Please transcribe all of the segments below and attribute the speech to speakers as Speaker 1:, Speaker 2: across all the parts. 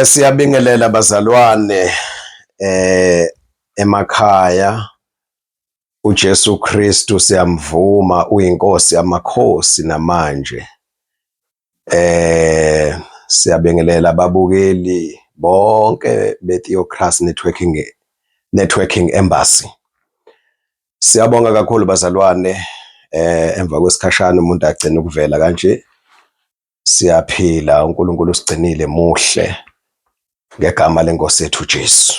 Speaker 1: Siyabingelela bazalwane emakhaya. UJesu Kristu siyamvuma, uyiNkosi yamakhosi namanje. Siyabingelela ababukeli bonke be-Theocracy Networking Embassy. Siyabonga kakhulu bazalwane, emva kwesikhashana umuntu agcina ukuvela kanje. Siyaphila, uNkulunkulu usigcinile, muhle ngegama lenkosi yethu Jesu.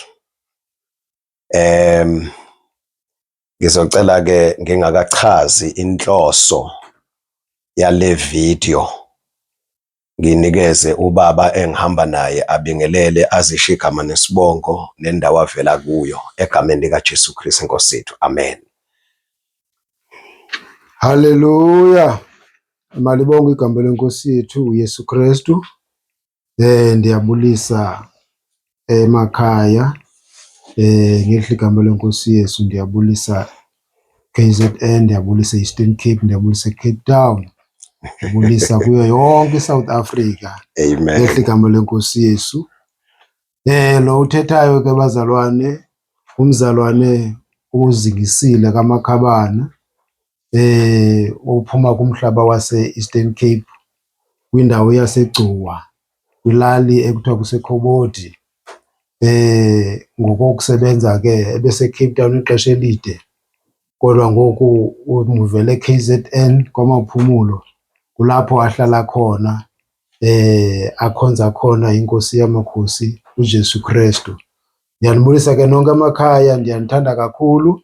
Speaker 1: Ngizocela ke ngingakachazi inhloso yale video, nginikeze ubaba engihamba naye abingelele, azisho igama nesibongo nendawo avela kuyo, egameni likaJesu Kristu iNkosi yethu. Amen.
Speaker 2: Haleluya. Malibongwe igama leNkosi yethu uYesu Kristu. Ndiyabulisa emakhaya, ngelihle igama leNkosi Yesu ndiyabulisa KZN, ndiyabulisa Eastern Cape, ndiyabulisa Cape Town, ndiyabulisa kuyo yonke iSouth Africa.
Speaker 1: Amen.
Speaker 2: Ngelihle igama leNkosi Yesu. Lo uthethayo ke bazalwane, umzalwane uZingisile kaMakhabane, ophuma kumhlaba wase-Eastern Cape kwindawo yaseGcuwa, kwilali ekuthiwa kuseKhobodi. Ngokokusebenza ke ebeseCape Town ixesha elide, kodwa ngoku umuvele e-KZN kwaMaphumulo, kulapho ahlala khona, akhonza khona iNkosi yamakhosi uJesu Kristu. Ndiyanibulisa ke nonke emakhaya, ndiyanithanda kakhulu.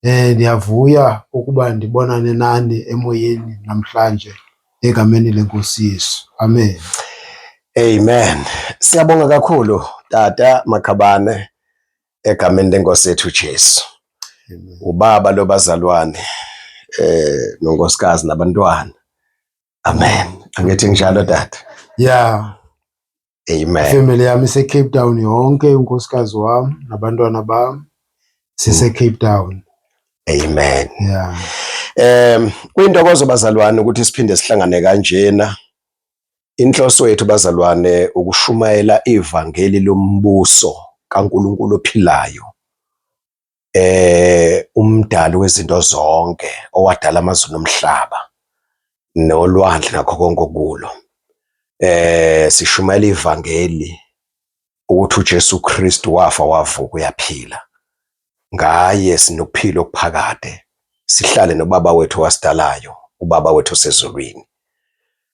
Speaker 2: Ndiyavuya ukuba ndibonane nani emoyeni namhlanje egameni leNkosi Yesu. Amen.
Speaker 1: Amen. Siyabonga kakhulu Tata Makhabane egameni lenkosi yethu Jesu. Ubaba lobazalwane nonkosikazi nabantwana. Amen. Angithi njalo, tata?
Speaker 2: Yeah.
Speaker 1: Amen.
Speaker 2: Ifamily yami ise-Cape Town yonke, unkosikazi wami nabantwana bami sise-Cape Town.
Speaker 1: Amen.
Speaker 2: Yeah.
Speaker 1: Kuyintokozo bazalwane ukuthi siphinde sihlangane kanjena. Inhloso yethu bazalwane ukushumayela ivangeli lombuso kaNkulunkulu ophilayo. Umdali wezinto zonke owadala amazulu nomhlaba nolwandle nakho konke okulo. Sishumayela ivangeli ukuthi uJesu Kristu wafa, wavuka, uyaphila. Ngaye sinokuphila okuphakade. Sihlale noBaba wethu owasidalayo, uBaba wethu osezulwini.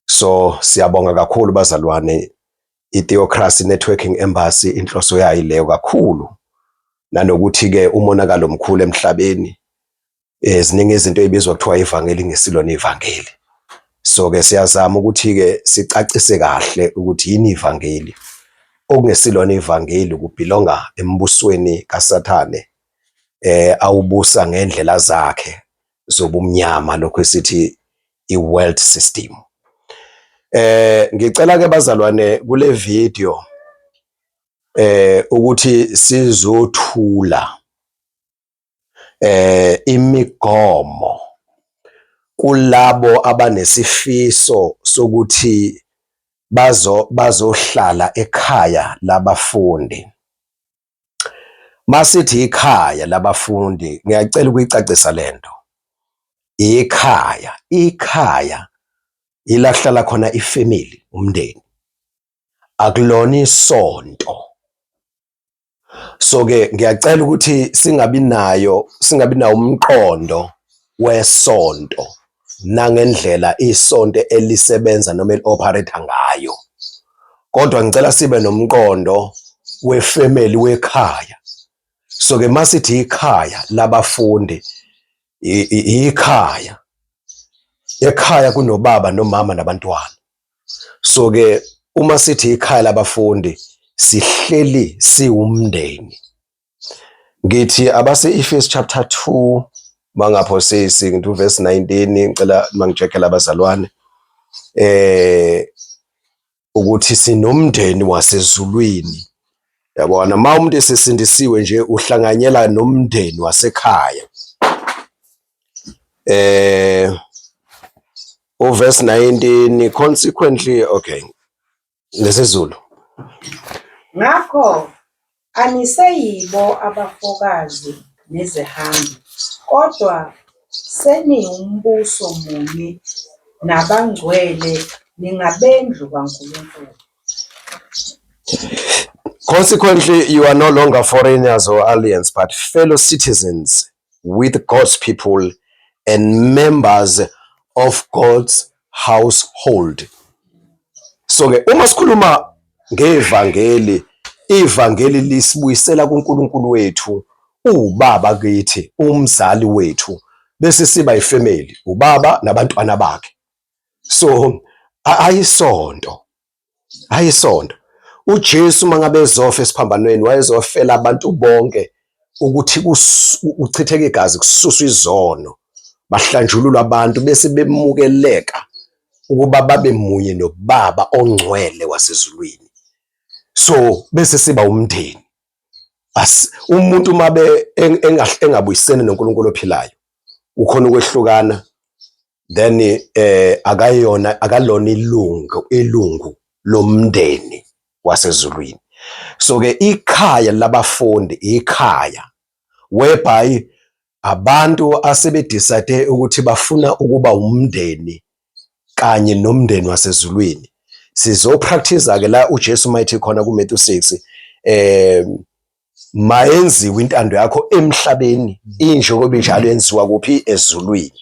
Speaker 1: So siyabonga kakhulu bazalwane, i-Theocracy Networking Embassy inhloso yayo leyo kakhulu, nanokuthi ke umonakalo omkhulu emhlabeni, ziningi izinto ezibizwa kuthiwa ivangeli ngesilona ivangeli. So ke siyazama ukuthi ke sicacise kahle ukuthi yini ivangeli. Okungesilona ivangeli kubelonga embusweni kaSathane, awubusa ngendlela zakhe zobumnyama, lokho esithi i-world system. Ngicela ke bazalwane kule video ukuthi sizothula imigomo kulabo abanesifiso sokuthi bazohlala ekhaya labafundi. Masithi ikhaya labafundi, ngiyacela ukuyicacisa lento. Ikhaya, ikhaya ila kuhlala khona ifamily, umndeni. Akulona isonto. So ke ngiyacela ukuthi singabi nawo umqondo wesonto nangendlela isonto elisebenza noma eli-operate ngayo. Kodwa ngicela sibe nomqondo wefamily, wekhaya. So ke masithi ikhaya labafundi, ikhaya. Ekhaya kunobaba nomama nabantwana. So ke uma sithi ikhaya labafundi, sihleli siwumndeni. Ngithi abase Efesu chapter 2, mangaphosisi ngithi verse 19, ngicela mangicheckela abazalwane, ukuthi sinomndeni wasezulwini. Yabona, ma umuntu esesindisiwe nje uhlanganyela nomndeni wasekhaya. Uverse 19, consequently, okay, ngesiZulu.
Speaker 3: Ngakho aniseyibo abafokazi nezihambi, kodwa seniwumbuso munye nabangcwele ningabendlu kaNkulunkulu.
Speaker 1: Consequently, you are no longer foreigners or aliens, but fellow citizens with God's people and members of God's household. So ke uma sikhuluma ngevangeli, ivangeli lisibuyisela kuNkulunkulu wethu, uwubaba kithi, umzali wethu, bese siba ifamily, ubaba nabantwana bakhe. So ayisonto. Hayi isonto. UJesu mangabe ezofa esiphambanweni wayezofela abantu bonke ukuthi kuchitheke igazi kususwe izono bahlanjululwa abantu bese bemukeleka ukuba babe munye noBaba ongcwele wasezulwini. So bese siba umndeni. As umuntu mabe engabuyisene noNkulunkulu ophilayo ukhona ukwehlukana then akayona akalona ilungu lomndeni wasezulwini. So ke ikhaya labafundi ikhaya whereby abantu asebedecide ukuthi bafuna ukuba umndeni kanye nomndeni wasezulwini. Sizopractice ke la uJesu mayethi khona kuMatthew 6 mayenziwe intando yakho emhlabeni injengoba injalo yenziwa kuphi ezulwini.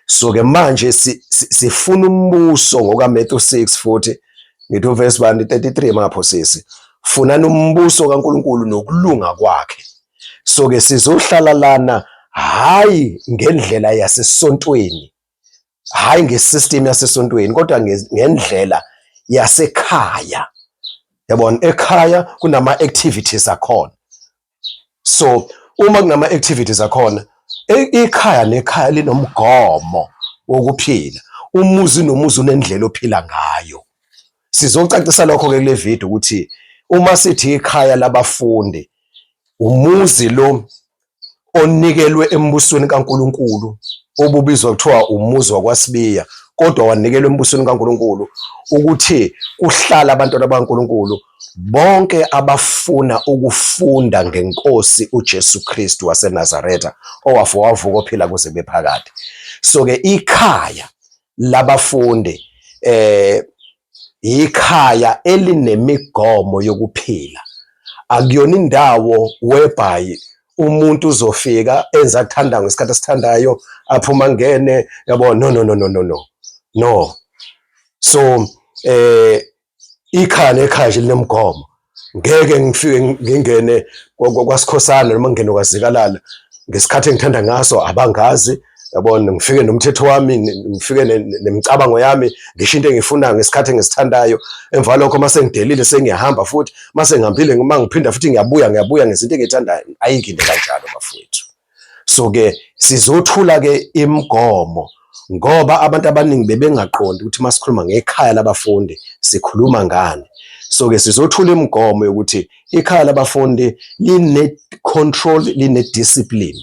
Speaker 1: So ke manje sifuna umbuso ngokaMatthew 6 futhi ngithi uverse bani 33 mangaphosisi, funani umbuso kaNkulunkulu nokulunga kwakhe. So ke sizohlala lana hayi ngendlela yasesontweni, hayi ngesystem yasesontweni, kodwa ngendlela yasekhaya. Yabona, ekhaya kunama activities akhona. So uma kunama activities akhona, ikhaya nekhaya linomgomo wokuphila, umuzi nomuzi unendlela ophila ngayo. Sizocacisa lokho ke kule video ukuthi uma sithi ikhaya labafundi, umuzi lo onikelwe embusweni kaNkulunkulu obubizwa kuthiwa umuzi wakwaSibiya, kodwa wanikelwa embusweni kaNkulunkulu ukuthi kuhlala abantwana bakaNkulunkulu bonke abafuna ukufunda ngenkosi uJesu Kristu waseNazaretha owafa wavuka ophila kuze kube phakade. So ke ikhaya labafundi ikhaya elinemigomo yokuphila. Akuyona indawo whereby umuntu uzofika enza akuthanda ngesikhathi asithandayo, aphuma ngene, yabo. No, no, no, no, no, no, no. So ikhaya nekhaya nje linemgomo. Ngeke ngifike ngingene kwaSikhosana noma ngingene kwaZikalala ngesikhathi engithanda ngaso, abangazi, yabona. Ngifike nomthetho wami, ngifike nemicabango yami, ngisho into engiyifunayo ngesikhathi engisithandayo. Emva lokho uma sengidelile sengiyahamba futhi, uma sengihambile uma ngiphinda futhi ngiyabuya, ngiyabuya ngezinto engiyithandayo. Ayikho into kanjalo bafowethu. So ke sizothula ke imigomo ngoba abantu abaningi bebengaqondi ukuthi uma sikhuluma ngekhaya labafundi sikhuluma ngani. So ke sizothula imigomo yokuthi ikhaya labafundi line control, line discipline.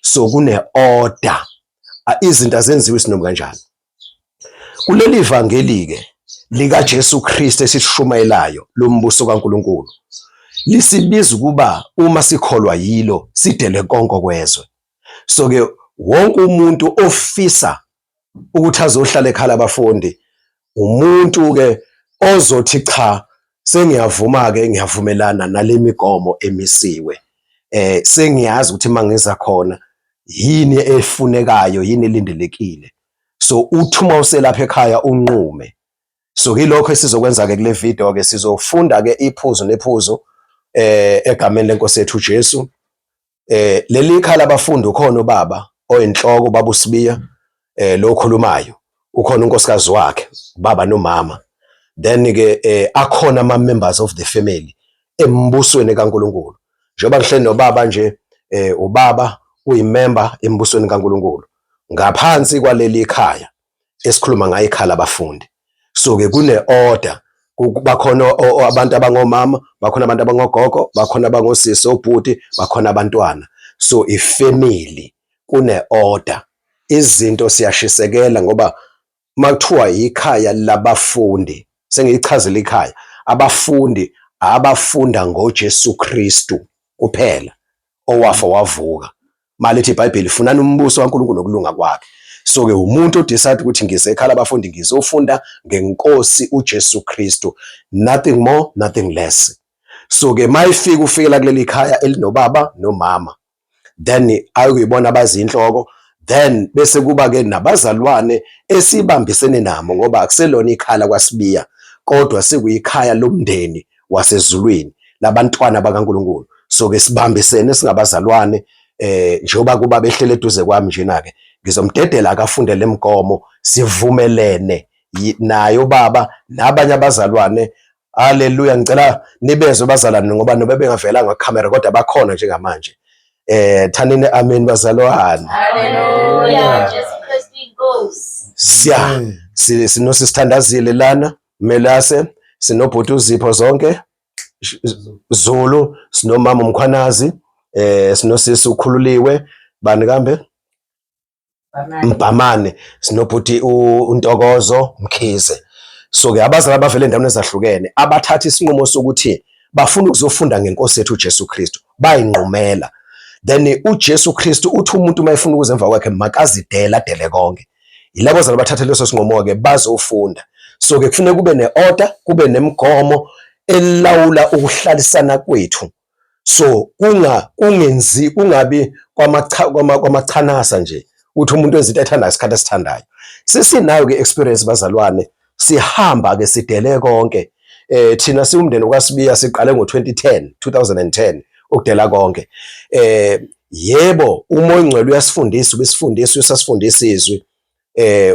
Speaker 1: So kune order, izinto azenziwe isinoma kanjani. Kuleli vangeli-ke likaJesu Kristu esishumayelayo lombuso kaNkulunkulu, lisibiza ukuba uma sikholwa yilo sidele konke okwezwe. So ke wonke umuntu ofisa ukuthi azohlala ekhala abafundi, umuntu ke ozothi cha, sengiyavuma ke, ngiyavumelana nale migomo emisiwe, sengiyazi ukuthi mangiza khona yini efunekayo, yini elindelekile. So uthi uma uselapha ekhaya unqume. So yilokho esizokwenza ke kule video ke, sizofunda ke iphuzu nephuzu egameni lenkosi yethu uJesu. Leli khaya labafundi ukhona ubaba oyinhloko, ubaba uSibiya, lo okhulumayo, ukhona unkosikazi wakhe, ubaba nomama. Then ke akhona ama members of the family embusweni kaNkulunkulu. Njengoba ngihleli nobaba nje, ubaba uyimember embusweni kaNkulunkulu ngaphansi kwaleli khaya esikhuluma ngayo, ikhaya labafundi. So ke kune order, bakhona abantu abangomama, bakhona abantu abangogogo, bakhona abangosisi, obhuti, bakhona abantwana. So ifamily kune order, izinto siyashisekela ngoba makuthiwa ikhaya labafundi, sengiyichazile ikhaya abafundi. Abafunda ngoJesu Kristu kuphela owafa wavuka. Malithi iBhayibheli funani umbuso kaNkulunkulu nokulunga kwakhe. So ke umuntu odecide ukuthi ngize ekhala abafundi ngizofunda ngenkosi uJesu Kristu, nothing more nothing less. So ke mayifika ufikela kuleli khaya elinobaba nomama, then ayokuyibona abazinhloko, then bese kuba ke nabazalwane esibambisene nabo, ngoba akuselona ikhala kwaSibiya kodwa sekuyikhaya lomndeni wasezulwini labantwana bakaNkulunkulu. So ke sibambisene singabazalwane, njengoba kuba behlele eduze kwami njena ke ngizomdedela akafunde lemgomo, sivumelene naye ubaba nabanye abazalwane. Haleluya, ngicela nibezwe bazalwane ngoba nobe bengavelanga camera kodwa bakhona njengamanje. Thanini amen bazalwane.
Speaker 4: Haleluya, Jesu Kristu inkosi.
Speaker 1: Siya sinosisithandazile lana Melase, sinobhuti uZipho zonke Zulu, sinomama uMkhwanazi, sinosisi ukhululiwe bani kambe Mbhamane, sinobhuti uNtokozo Mkhize. So ke abazali abavela endaweni ezahlukene abathatha isinqumo sokuthi bafuna ukuzofunda ngenkosi yethu uJesu Kristu, bayinqumela. Then uJesu Kristu uthi umuntu uma efuna ukuza emva kwakhe makazidela adele konke. Yilabo bazali abathatha leso sinqumo ke bazofunda. So ke kufuneka kube ne-order, kube nemigomo elawula ukuhlalisana kwethu. So kunga kungenzi kungabi kwamachanasa nje uthi umuntu wenza into ayithandayo isikhathi esithandayo. Sesinayo ke experience bazalwane, sihamba ke sidele konke. Thina siwumndeni okaSibiya siqale ngo-2010, 2010 ukudela konke. Yebo uMoya oNgcwele uyasifundisa, ubesifundisa, usasifundisa izwi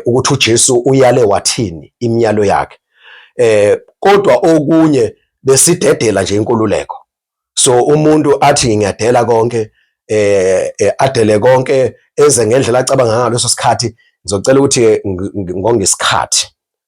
Speaker 1: ukuthi uJesu uyale wathini imiyalo yakhe. Kodwa okunye besidedela nje inkululeko. So umuntu athi ngiyadela konke, adele konke eze ngendlela acabanga ngaleso sikhathi. Ngizocela ukuthi ngonge isikhathi,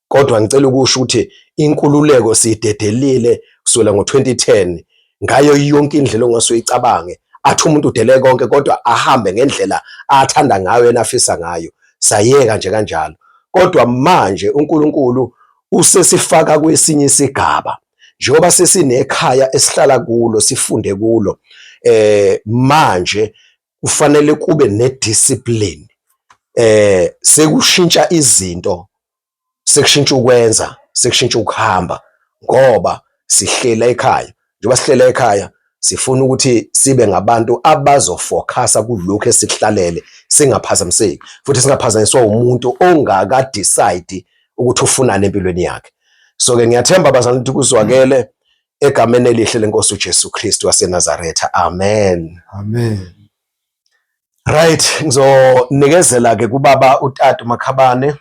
Speaker 1: kodwa ngicela ukusho ukuthi inkululeko siyidedelile kusukela ngo-2010 ngayo yonke indlela ongase uyicabange. Athi umuntu udele konke kodwa ahambe ngendlela athanda ngayo yena afisa ngayo, sayeka nje kanjalo. Kodwa manje uNkulunkulu usesifaka kwesinye isigaba, njengoba sesinekhaya esihlala kulo sifunde kulo, manje kufanele kube nediscipline. Sekushintsha izinto, sekushintsha ukwenza, sekushintsha ukuhamba, ngoba sihlela ekhaya. Njengoba sihlela ekhaya sifuna ukuthi sibe ngabantu abazofocusa kulokhu esikuhlalele, singaphazamiseki futhi singaphazanyiswa umuntu ongaka decide ukuthi ufunani empilweni yakhe. So ke ngiyathemba bazalwane ukuthi kuzwakele egameni elihle lenkosi uJesu Kristu waseNazaretha. Amen.
Speaker 2: Amen.
Speaker 1: Right, ngizonikezela ke kubaba uTata Makhabane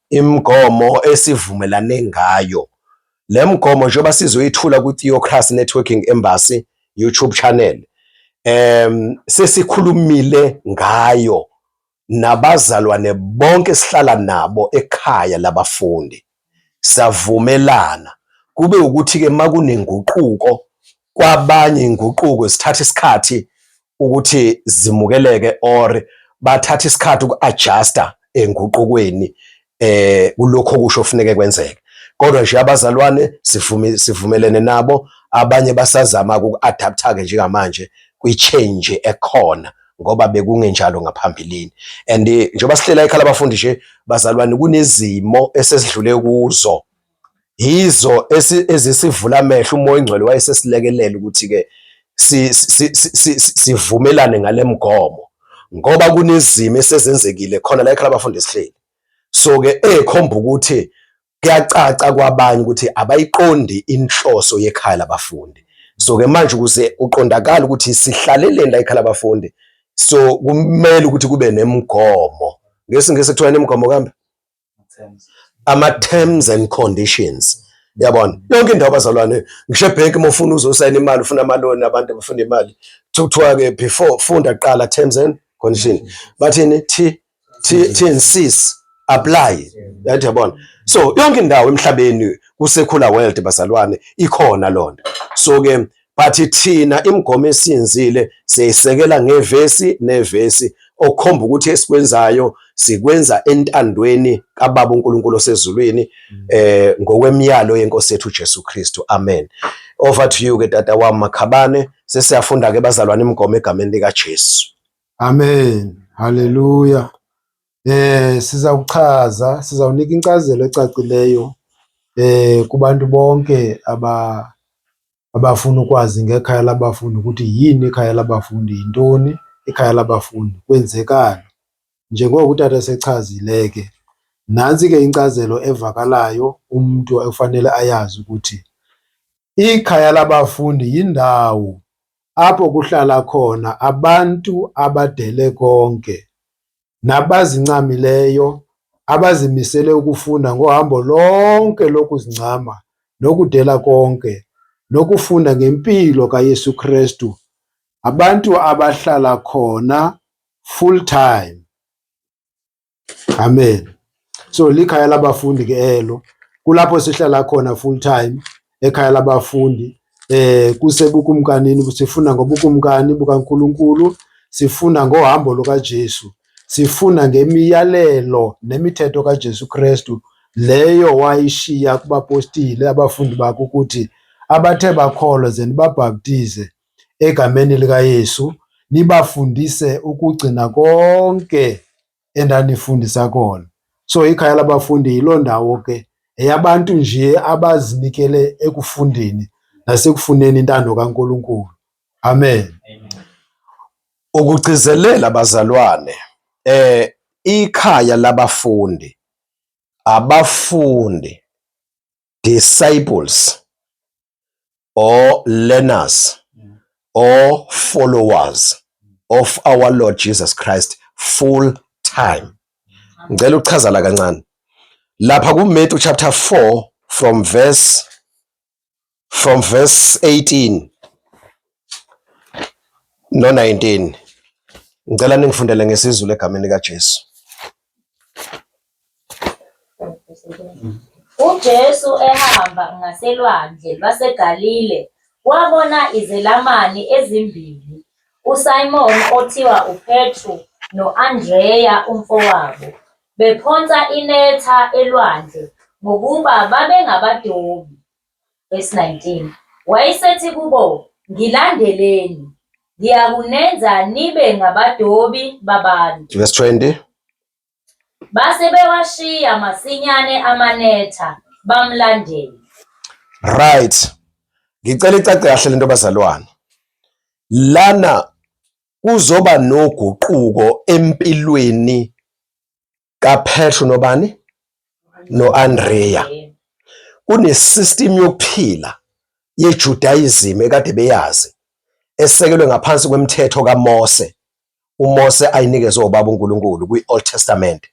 Speaker 1: imigomo esivumelane ngayo. Le mgomo njengoba sizoyithula ku Theocracy Networking Embassy YouTube channel, sesikhulumile ngayo nabazalwane bonke sihlala nabo ekhaya labafundi, savumelana. Kube ukuthi ke makunenguquko kwabanye, inguquko zithatha isikhathi ukuthi zimukeleke or bathatha isikhathi uku-adjusta enguqukweni kulokho okusho kufuneke kwenzeke. Kodwa nje abazalwane sivumelene nabo, abanye basazama uku-adapta ke njengamanje kwi-change ekhona ngoba bekungenjalo ngaphambilini. And njengoba sihlela ikhala abafundi nje bazalwane, kunezimo esesidlule kuzo, yizo ezisivula amehlo. UMoya oNgcwele wayesesilekelela ukuthi ke sivumelane ngale mgomo, ngoba kunezimo esezenzekile khona la ekhala abafundi sihleli. So ke ekhomba ukuthi kuyacaca kwabanye ukuthi abayiqondi inhloso yekhaya labafundi. So ke manje ukuze kuqondakale ukuthi sihlaleleni la ekhaya labafundi, so kumele ukuthi kube nemigomo. NgesiNgisi kuthiwa nemigomo kambe ama-terms and conditions. Yabona yonke indawo bazalwane, ngisho ebhenki uma ufuna uzosayina imali, ufuna amaloni, abantu abafuna imali, kuthiwa ke before funda kuqala terms and condition, bathini? T T T and C's apply. Yathi yabona, so yonke indawo emhlabeni ku-secular world bazalwane ikhona lonto. So ke but thina imigomo esiyenzile siyayisekela ngevesi nevesi okukhomba ukuthi esikwenzayo. Sikwenza entandweni kaBaba uNkulunkulu osezulwini ngokwemiyalo yeNkosi yethu uJesu Kristu. Amen. Over to you ke tata wami Makhabane. Sesiyafunda ke bazalwane imigomo egameni likaJesu.
Speaker 2: Amen. Haleluya. Siza kuchaza, sizawunika inkcazelo ecacileyo kubantu bonke abafuna ukwazi ngekhaya labafundi ukuthi yini ikhaya labafundi, yintoni ikhaya labafundi, kwenzekani. Njengoko utata sechazile ke, nantsi ke inkcazelo evakalayo umntu ekufanele ayazi ukuthi ikhaya labafundi yindawo apho kuhlala khona abantu abadele konke nabazincamileyo, abazimisele ukufunda ngohambo lonke lokuzincama nokudela konke nokufunda ngempilo kaYesu Krestu, abantu abahlala khona full time. Amen. So likhaya labafundi ke elo, kulapho sihlala khona full time ekhaya labafundi. Kusebukumkanini, sifunda ngobukumkani bukaNkulunkulu, sifunda ngohambo lukaJesu, sifunda ngemiyalelo nemithetho kaJesu Krestu leyo wayishiya kubapostile abafundi bakhe ukuthi abathe bakholwa ze nibabhaptize egameni likaYesu, nibafundise ukugcina konke endanifundisa kona. So ikhaya labafundi yiloo ndawo ke eyabantu nje abazinikele ekufundeni nasekufuneni intando kaNkulunkulu. Amen.
Speaker 1: Ukugcizelela bazalwane, ikhaya labafundi, abafundi, disciples or learners or followers of our Lord Jesus Christ full time. Ngicela ukuchaza la kancane. Lapha kuMatthew chapter 4 from verse 18 no 19. Ngicela ningifundele ngesiZulu egameni likaJesu.
Speaker 4: UJesu ehamba ngaselwandle lwaseGalile wabona izelamani ezimbili, uSimon othiwa uPetru no-Andreya umfowabo, bephonsa inetha elwandle, ngokuba babengabadobi. Verse 19. Wayesethi kubo, Ngilandeleni, ngiyakunenza nibe ngabadobi babantu.
Speaker 1: Verse 20.
Speaker 4: Base bewashiya masinyane amanetha, bamlandela.
Speaker 1: Right. Ngicela icace kahle lento bazalwane. Lana kuzoba noguquko empilweni kaPetru nobani? NoAndrea. Kune system yokuphila yeJudaism ekade beyazi esekelwe ngaphansi kwemithetho kaMose. uMose ayinikezwe ubaba uNkulunkulu kwi-Old Testament.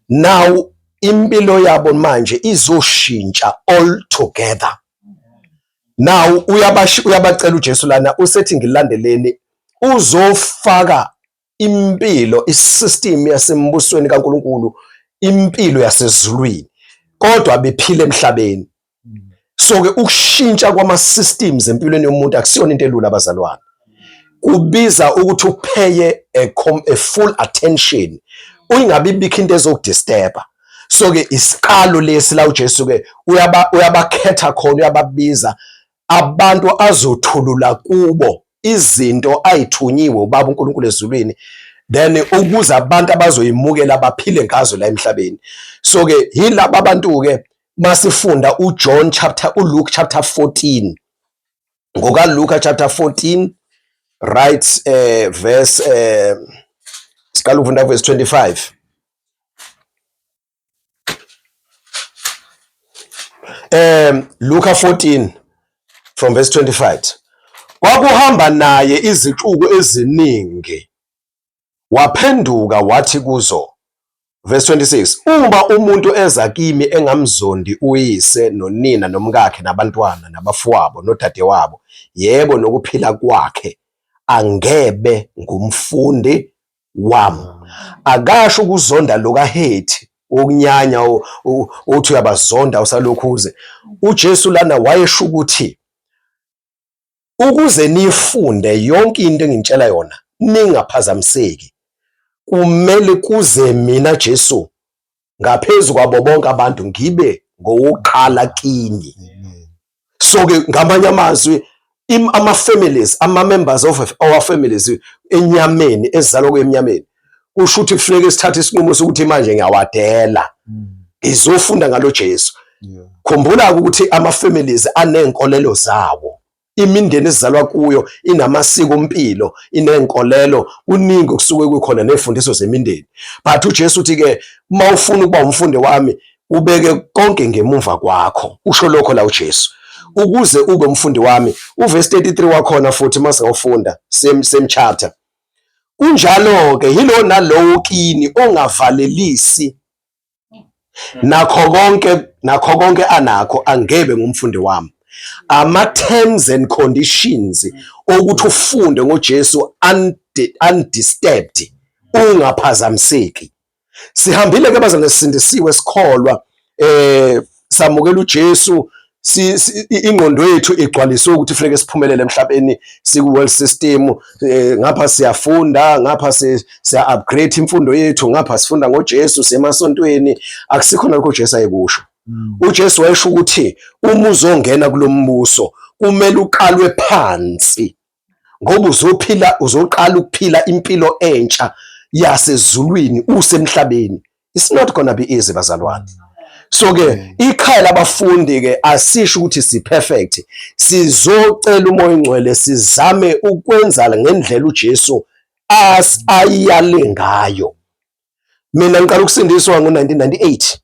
Speaker 1: Now impilo yabo manje izoshintsha all together. Now uyabacela uJesu lana, usethi ngilandeleni, uzofaka impilo, isystem yasembusweni kaNkulunkulu, impilo yasezulwini, kodwa bephila emhlabeni. So ke ukushintsha kwama systems empilweni yomuntu akusiyona into elula abazalwane. Kubiza ukuthi upheye a full attention, uyingabi ibikho into ezokudisturba. So ke isiqalo lesi la uJesu ke uyabakhetha khona, uyababiza abantu azothulula kubo izinto ayithunyiwe ubaba uNkulunkulu ezulwini, then ukuze abantu abazoyimukela baphile ngazo la emhlabeni. So ke yilaba abantu ke masifunda uJohn chapter, uLuke chapter 14, ngoka Luka chapter 14, right, verse siqala ukufunda verse 25. Luka 14 from verse 25. Kwakuhamba naye izixuku eziningi, waphenduka wathi kuzo, verse 26, uma umuntu eza kimi engamzondi uyise nonina nomkakhe nabantwana nabafowabo nodadewabo, yebo nokuphila kwakhe, angebe ngumfundi wami. Akasho ukuzonda lokahethi wokunyanya uthi uyabazonda usalokhu uze. UJesu lana wayesho ukuthi ukuze nifunde yonke into engintshela yona ningaphazamiseki, Kumele kuze mina Jesu ngaphezu kwabo bonke abantu ngibe ngowokuqala kini. So ke ngamanye amazwi ama-families, ama-members of our families enyameni, ezizalwa kwemnyameni, kusho ukuthi kufuneka sithathe isinqumo sokuthi manje ngiyawadela, ngizofunda ngalo Jesu. Khumbula ukuthi ama-families aney'nkolelo zawo, imindeni esizalwa kuyo inamasiko ompilo, iney'nkolelo, kuningi okusuke kukhona ney'fundiso zemindeni. But uJesu uthi-ke uma ufuna ukuba umfundi wami, ubeke konke ngemumva kwakho. Usho lokho la uJesu, ukuze ube umfundi wami. Uvesi 33 wakhona futhi uma singawufunda, same chapter. Kunjalo-ke yilo nalowo kini ongavalelisi nakho konke anakho angebe ngumfundi wami. Ama terms and conditions okuthi ufunde ngoJesu undisturbed, ungaphazamiseki. Sihambile ke bazalwane, sisindisiwe, sikholwa, samukela uJesu, ingqondo yethu igcwaliswe ukuthi kufuneka siphumelele emhlabeni, siku world system, ngapha siyafunda, ngapha siya upgrade imfundo yethu, ngapha sifunda ngoJesu, semasontweni. Akusikhona lokho uJesu ayekusho. UJesu wayesho ukuthi uma uzongena kulombuso kumele uqalwe phansi, ngoba uzophila, uzoqala ukuphila impilo entsha yasezulwini usemhlabeni. It's not gonna be easy, bazalwane. So ke ikhaya labafundi ke asisho ukuthi si perfect, sizocela uMoya oNgcwele, sizame ukwenza ngendlela uJesu as ayale ngayo. Mina ngiqala ukusindiswa ngo-1998.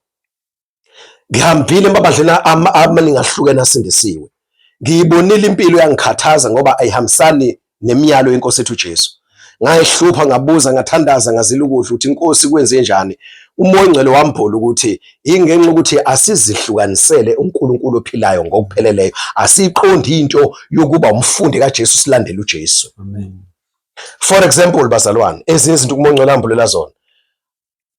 Speaker 1: Ngihambile emabandleni amaningi ahlukene asindisiwe, ngiyibonile impilo yangikhathaza ngoba ayihambisani nemiyalo yenkosi ethu uJesu. Ngayihlupha, ngabuza, ngathandaza, ngazila ukudla ukuthi inkosi kwenze njani. UMoya oNgcwele wambhola ukuthi ingenxa ukuthi asizihlukanisele uNkulunkulu ophilayo ngokupheleleyo, asiyiqondi into yokuba umfundi kaJesu, silandele uJesu.
Speaker 2: Amen.
Speaker 1: For example bazalwane, ezinye izinto uMoya oNgcwele ambulela zona,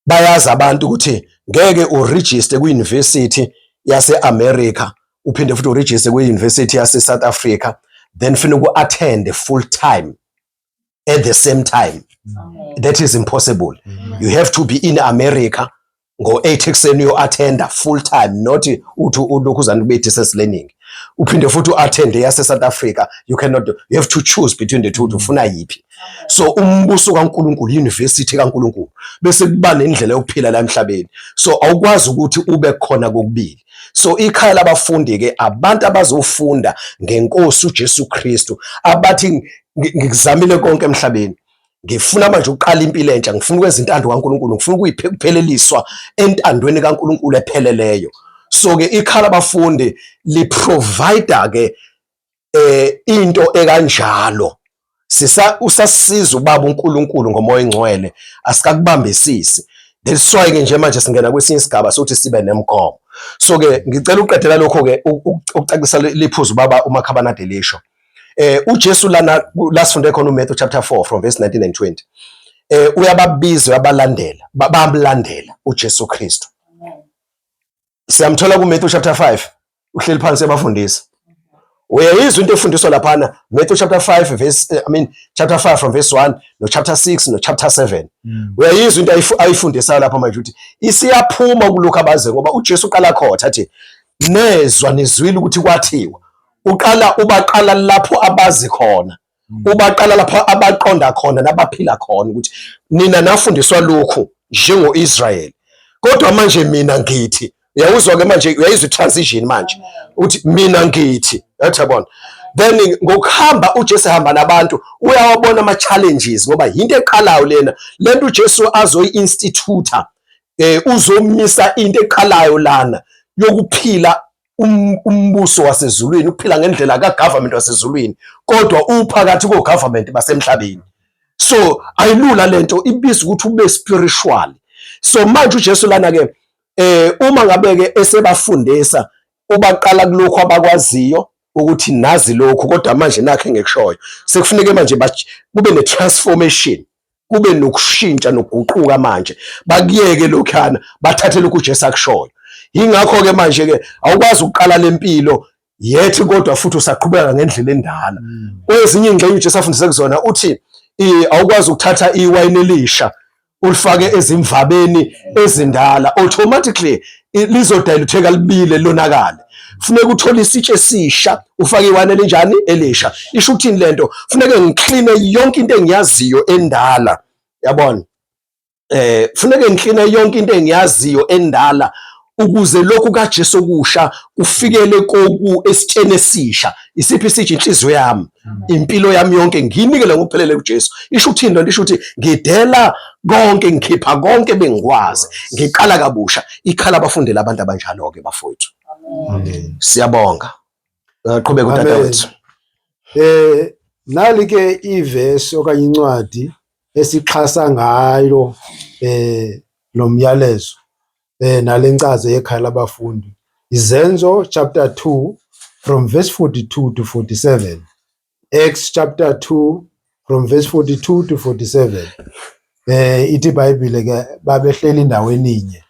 Speaker 1: bayazi abantu ukuthi ngeke uregister kwi-university yase-America uphinde futhi uregister kwi-university yase-South Africa, then funa uku-attend full time at the same time.
Speaker 4: Amen.
Speaker 1: That is impossible. You have to be in America ngo-8 ekuseni, uyo-attenda full time, not uthi ulokhu uzana kube distance learning, uphinde futhi u-attende yase-South Africa. You cannot do, you have to choose between the two, ukuthi ufuna yiphi. So umbuso kaNkulunkulu, university kaNkulunkulu, bese kuba nendlela yokuphila la emhlabeni, so awukwazi ukuthi ube khona kokubili. So ikhaya labafundi ke abantu abazofunda ngenkosi uJesu Kristu, abathi ngikuzamile konke emhlabeni, ngifuna manje ukuqala impilo entsha, ngifuna ukwenza intando kaNkulunkulu, ngifuna ukuyipheleliswa entandweni kaNkulunkulu epheleleyo. So ke ikhaya labafundi li-provide ke into ekanjalo. Sisa usasisiza ubaba uNkulunkulu ngoMoya oNgcwele, asikakubambisisi. That's why ke nje manje singena kwesinye isigaba sokuthi sibe nemigomo. So ke ngicela uqedela lokho ke ukucacisa liphuzu baba uMakhabanade lisho. UJesu lana la sifunde khona uMatthew chapter 4 from verse 19 and 20, uyababiza, uyabalandela, bamlandela uJesu Kristu. Siyamthola kuMatthew chapter 5, uhleli phansi ebafundisa. Uyayizwa into efundiswa laphana, Matthew chapter 5 verse I mean chapter 5 from verse 1 no chapter 6 no chapter 7. Uyayizwa into ayifundisayo lapha manje ukuthi isiyaphuma kulokhu abaze, ngoba uJesu uqala khotha athi, nezwa, nizwile ukuthi kwathiwa. Uqala ubaqala lapho abazi khona, ubaqala lapho abaqonda khona nabaphila khona, ukuthi nina nafundiswa lokhu njengo-Israyeli, kodwa manje mina ngithi. Uyawuzwa ke manje, uyayizwa i-transition manje, uthi mina ngithi, yathi yabona. Then ngokuhamba uJesu ehamba nabantu, uyawabona ama-challenges, ngoba yinto eqalayo lena, lento uJesu azoyi-institute, uzomisa into eqalayo lana yokuphila umbuso wasezulwini, ukuphila ngendlela ka-government wasezulwini, kodwa uphakathi ko-government basemhlabeni. So ayilula lento, ibiza ukuthi ube spiritual. So manje uJesu lana ke, uma ngabe ke esebafundisa, ubaqala kulokhu abakwaziyo ukuthi nazi lokhu, kodwa manje nakho engikushoyo sekufuneke manje kube ne-transformation, kube nokushintsha nokuguquka manje, bakuyeke lokhana, bathathe lokhu uJesu akushoyo. Yingakho ke manje ke awukwazi ukuqala lempilo yethi kodwa futhi usaqhubeka ngendlela endala. Kwezinye ingxenye uJesu afundise kuzona uthi awukwazi ukuthatha iwayini elisha. Ulifake ezimvabeni ezindala, automatically lizodilutheka libile lonakale. Funeka uthole isitsha esisha, ufake iwayini elinjani? Elisha. Isho ukuthini lento? Funeke ngikline yonke into engiyaziyo endala, yabona? Funeke ngikline yonke into engiyaziyo endala ukuze lokhu kaJesu okusha kufikele koku esitsheni esisha. Isiphi isitsha? Inhliziyo yami, impilo yami yonke ngiyinikele ngokuphelele kuJesu. Isho ukuthini lento? Isho ukuthi ngidela konke, ngikhipha konke bengikwazi, ngiqala kabusha. Ikhala abafundela abantu abanjalo-ke bafowethu.
Speaker 2: Amen.
Speaker 1: Siyabonga. Qhubeka udadewethu.
Speaker 2: Nali ke ivesi okanye incwadi esixhasa ngayo lo myalezo nalencazo yekhaya labafundi. Izenzo chapter 2 from verse 42 to 47. Acts chapter 2 from verse 42 to 47. Ithi iBhayibhile ke babehleli endaweni inye.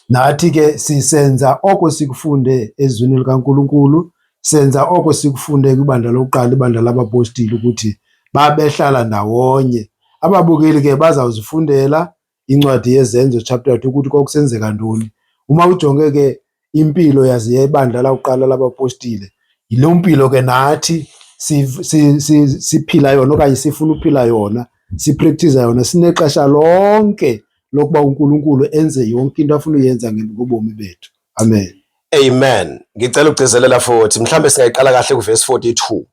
Speaker 2: Nathi ke sisenza oko sikufunde ezwini likaNkulunkulu, senza oko sikufunde kwibandla lokuqala, ibandla labapostile, ukuthi babehlala ndawonye. Ababukeli ke bazawuzifundela incwadi yeZenzo chapter 2 ukuthi kwakusenzeka ntoni. Uma ujonge ke impilo yazi yebandla lakuqala labapostile, yiloo mpilo ke nathi siphila yona okanye sifuna uphila yona, sipractice yona, sinexesha lonke lokuba uNkulunkulu enze yonke into afuna uyenza ngobomi bethu. Amen.
Speaker 1: Amen. Ngicela ukugcizelela futhi, mhlambe singayiqala kahle kuverse 42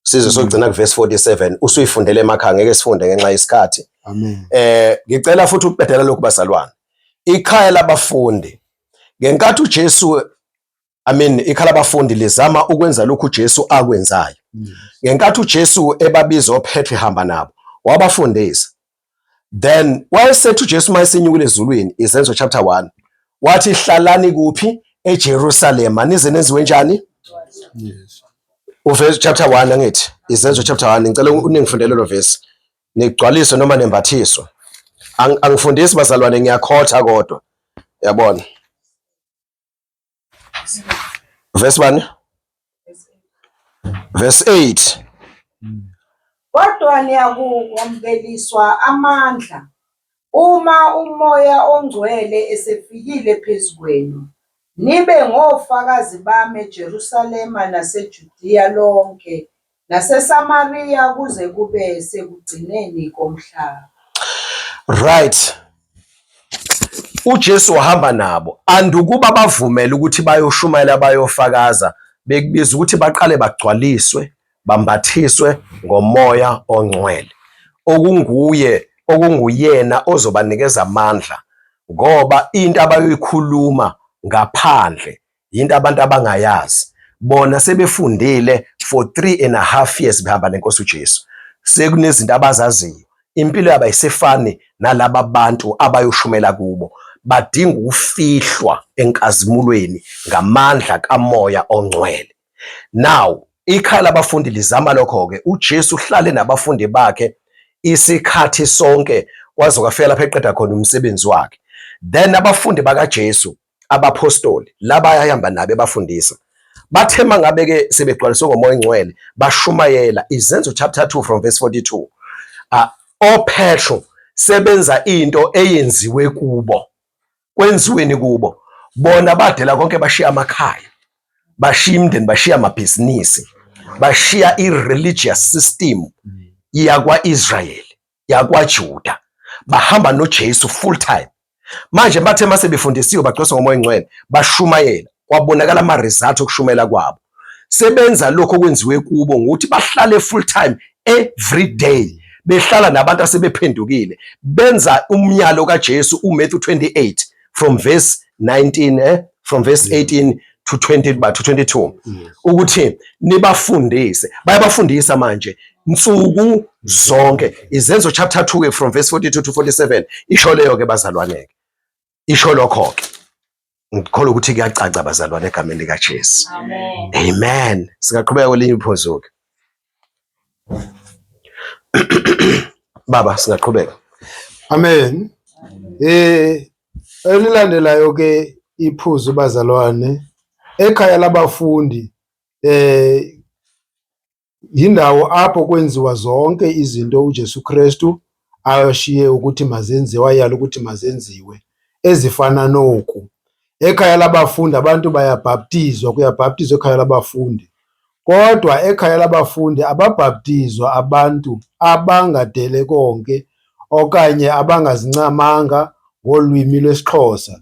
Speaker 1: size sogcina kuverse 47, usuyifundele emakhaya, ngeke sifunde ngenxa yesikhathi.
Speaker 2: Amen.
Speaker 1: Ngicela futhi ukuqedela lokhu bazalwane. Ikhaya labafundi ngenkathi uJesu, I mean ikhaya labafundi lizama ukwenza lokhu uJesu akwenzayo. Ngenkathi uJesu ebabiza oPetru hamba nabo, wabafundisa. Then wayesethi uJesu mayesenyukile ezulwini, Izenzo chapter 1, wathi hlalani kuphi? EJerusalema nize nenziwe njani?
Speaker 2: Yes.
Speaker 1: Uverse chapter 1 angithi, Izenzo chapter 1, ngicela uningifundele lo verse. Nigcwaliswe noma nembathiswe. Angifundisi bazalwane, ngiyakhotha kodwa. Yabona. Verse bani? Verse 8.
Speaker 3: Kodwa niyakuwamukeliswa amandla uma uMoya oNgcwele esefikile phezu kwenu, nibe ngofakazi bami eJerusalema naseJudiya lonke naseSamariya kuze kube sekugcineni komhlaba.
Speaker 1: Right. uJesu wahamba nabo andukuba bavumele ukuthi bayoshumayela bayofakaza, bekubiza ukuthi baqale bagcwaliswe bambathiswe ngoMoya oNgcwele, okunguye okunguyena ozobanikeza amandla, ngoba into abayoyikhuluma ngaphandle yinto abantu abangayazi. Bona sebefundile for 3.5 years behamba nenkosi uJesu, sekunezinto abazaziyo, impilo yabo ayisefani nalaba bantu abayoshumela kubo. Badinga ukufihlwa enkazimulweni ngamandla kaMoya oNgcwele. Now ikhaya labafundi lizama lokho-ke. uJesu uhlale nabafundi bakhe isikhathi sonke kwaze kwafika lapho eqeda khona umsebenzi wakhe. Then abafundi bakaJesu, abaphostoli laba ayahamba nabo ebafundisa, bathe mangabe ke sebegcwaliswe ngoMoya oNgcwele bashumayela. Izenzo chapter 2 from verse 42, oPetro sebenza into eyenziwe kubo. Kwenziweni kubo? Bona badela konke, bashiya amakhaya, bashiya imindeni, bashiya amabhizinisi, bashiya i-religious system yakwa-Israyeli, yakwaJuda, bahamba noJesu full time. Manje bathe mase befundisiwe bagcwaliswa ngoMoya oNgcwele, bashumayela, kwabonakala ama-result okushumayela kwabo. Sebenza lokho okwenziwe kubo ngokuthi bahlale full time every day, behlala nabantu asebephendukile, benza umyalo kaJesu uMatthew 28 from verse 19, from verse 18 to 20 to 22, ukuthi nibafundise. Bayabafundisa manje nsuku zonke. Izenzo chapter 2 from verse 42 to 47 isho leyo ke bazalwane ke, isho lokho ke. Ngikholwa ukuthi kuyacaca bazalwane egameni likaJesu.
Speaker 4: Amen.
Speaker 1: Amen. Singaqhubeka kwelinye iphuzu ke. Baba, singaqhubeka.
Speaker 2: Amen. Elilandelayo ke iphuzu bazalwane, ekhaya labafundi yindawo apho kwenziwa zonke izinto uJesu Kristu ashiye ukuthi mazenziwe, ayala ukuthi mazenziwe ezifana noku. Ekhaya labafundi abantu bayabhaptizwa, kuyabhaptizwa ekhaya labafundi. Kodwa ekhaya labafundi ababhaptizwa abantu abangadele konke okanye abangazincamanga ngolwimi lwesiXhosa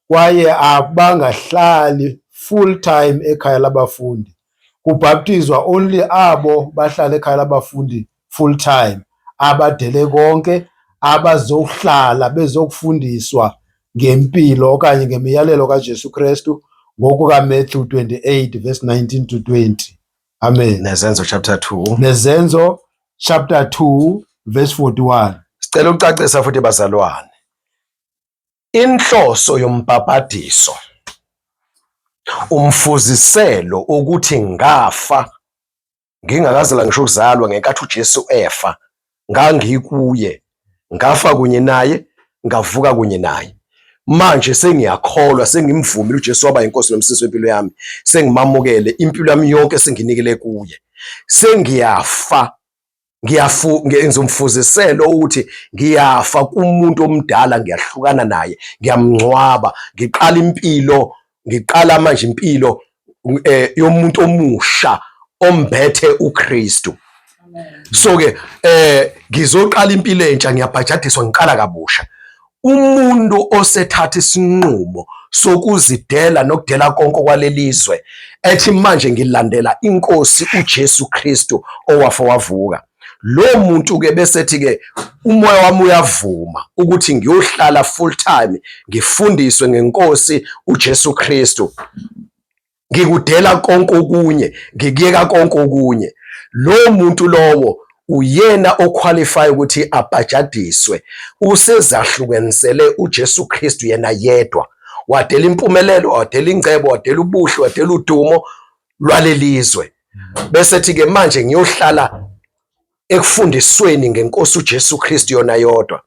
Speaker 2: kwaye abangahlali full time ekhaya labafundi. Kubhaptizwa only abo bahlala ekhaya labafundi full time, abadele konke, abazohlala bezokufundiswa ngempilo okanye ngemiyalelo kaJesu Kristu ngokukaMatthew 28 verse 19 to 20. Amen.
Speaker 1: Nezenzo chapter 2.
Speaker 2: Nezenzo chapter 2 verse 41.
Speaker 1: Sicela ukucacisa futhi bazalwane. Inhloso yombhabhadiso umfuziselo ukuthi ngafa ngingakazela ngisho ukuzalwa ngenkathi uJesu efa ngangikuye ngafa kunye naye ngavuka kunye naye manje sengiyakholwa sengimvumile uJesu waba inkosi nomsisi wempilo yami sengimamukele impilo yami yonke senginikele kuye sengiyafa ngiyafu ngenza umfuziselo ukuthi ngiyafa kumuntu omdala ngiyahlukana naye ngiyamngcwaba ngiqala impilo ngiqala manje impilo eh, yomuntu omusha ombethe uKristu so ke eh ngizoqala impilo entsha ngiyabhajadiswa ngiqala kabusha umuntu osethatha isinqumo sokuzidela nokudela konke kwalelizwe ethi manje ngilandela inkosi uJesu Kristu owafa wavuka lo muntu ke besethi ke umoya wami uyavuma ukuthi ngiyohlala full time ngifundiswe ngenkosi uJesu Kristu ngikudela konke okunye ngikuyeka konke okunye lo muntu lowo uyena oqualify ukuthi abhajadiswe usezahlukanisele uJesu Kristu yena yedwa wadela impumelelo wadela ingcebo wadela ubuhle wadela udumo lwalelizwe bese thi ke manje ngiyohlala ekufundisweni ngenkosi uJesu Kristu yona yodwa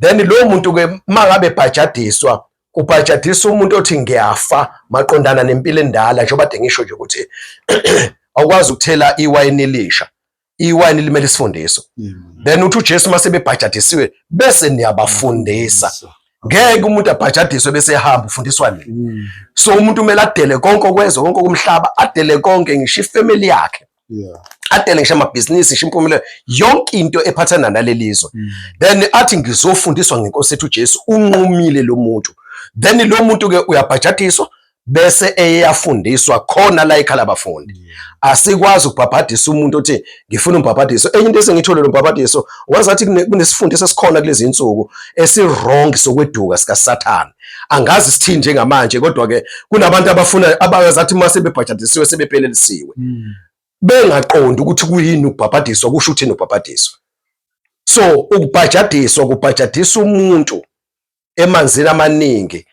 Speaker 1: then lo muntu ke mangabe bhajadiswa kubhajadiswa umuntu othi ngiyafa maqondana nempilo endala njengoba de ngisho nje ukuthi awukwazi ukuthela iwayini elisha iwayini limele isifundiso then uthi uJesu uma sebebhajadisiwe bese niyabafundisa ngeke umuntu abhajadiswe bese ehamba ufundiswa nini so umuntu kumele adele konke okwezwe konke okumhlaba adele konke ngisho ifamily yakhe adele ngisho amabhizinisi ngisho impumelelo yonke into ephathana naleli zwe then athi ngizofundiswa ngenkosi ethu uJesu unqumile lo muntu then lo muntu ke uyabhajadiswa bese eyafundiswa khona la ekhala abafundi asikwazi ukubhabhadisa umuntu othi ngifuna umbhabhadiso enye into esengithole lo mbhabhadiso wazathi kunesifundiso esikhona kulezi insuku esi-wrong sokweduka sikaSathane angazi sithini njengamanje kodwa ke kunabantu abafuna abazathi uma sebebhajadisiwe sebephelelisiwe bengaqondi ukuthi kuyini ukubhabhadiswa kusho ukuthini ukubhabhadiswa so ukubhajadiswa kubhajadisa umuntu emanzini amaningi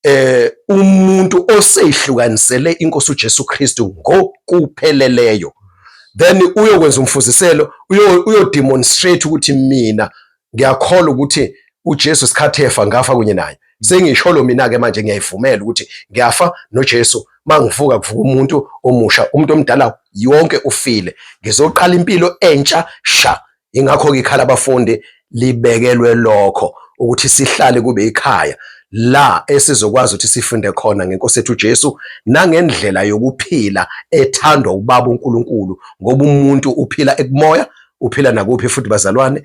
Speaker 1: eh umuntu osehlukanisele inkosi uJesu Kristu ngokupheleleyo then uyokwenza umfuziselo uyo demonstrate ukuthi mina ngiyakholwa ukuthi uJesu isikhathi efa ngafa kunye naye sengisholo mina ke manje ngiyayivumela ukuthi ngiyafa noJesu mangivuka kuvuka umuntu omusha umuntu omdala yonke ufile ngizoqala impilo entsha sha Ingakho-ke ikhala abafundi libekelwe lokho ukuthi sihlale kube ikhaya la esizokwazi ukuthi sifunde khona ngenkosi yethu uJesu nangendlela yokuphila ethandwa ubaba uNkulunkulu ngoba umuntu uphila ekumoya uphila nakuphi futhi bazalwane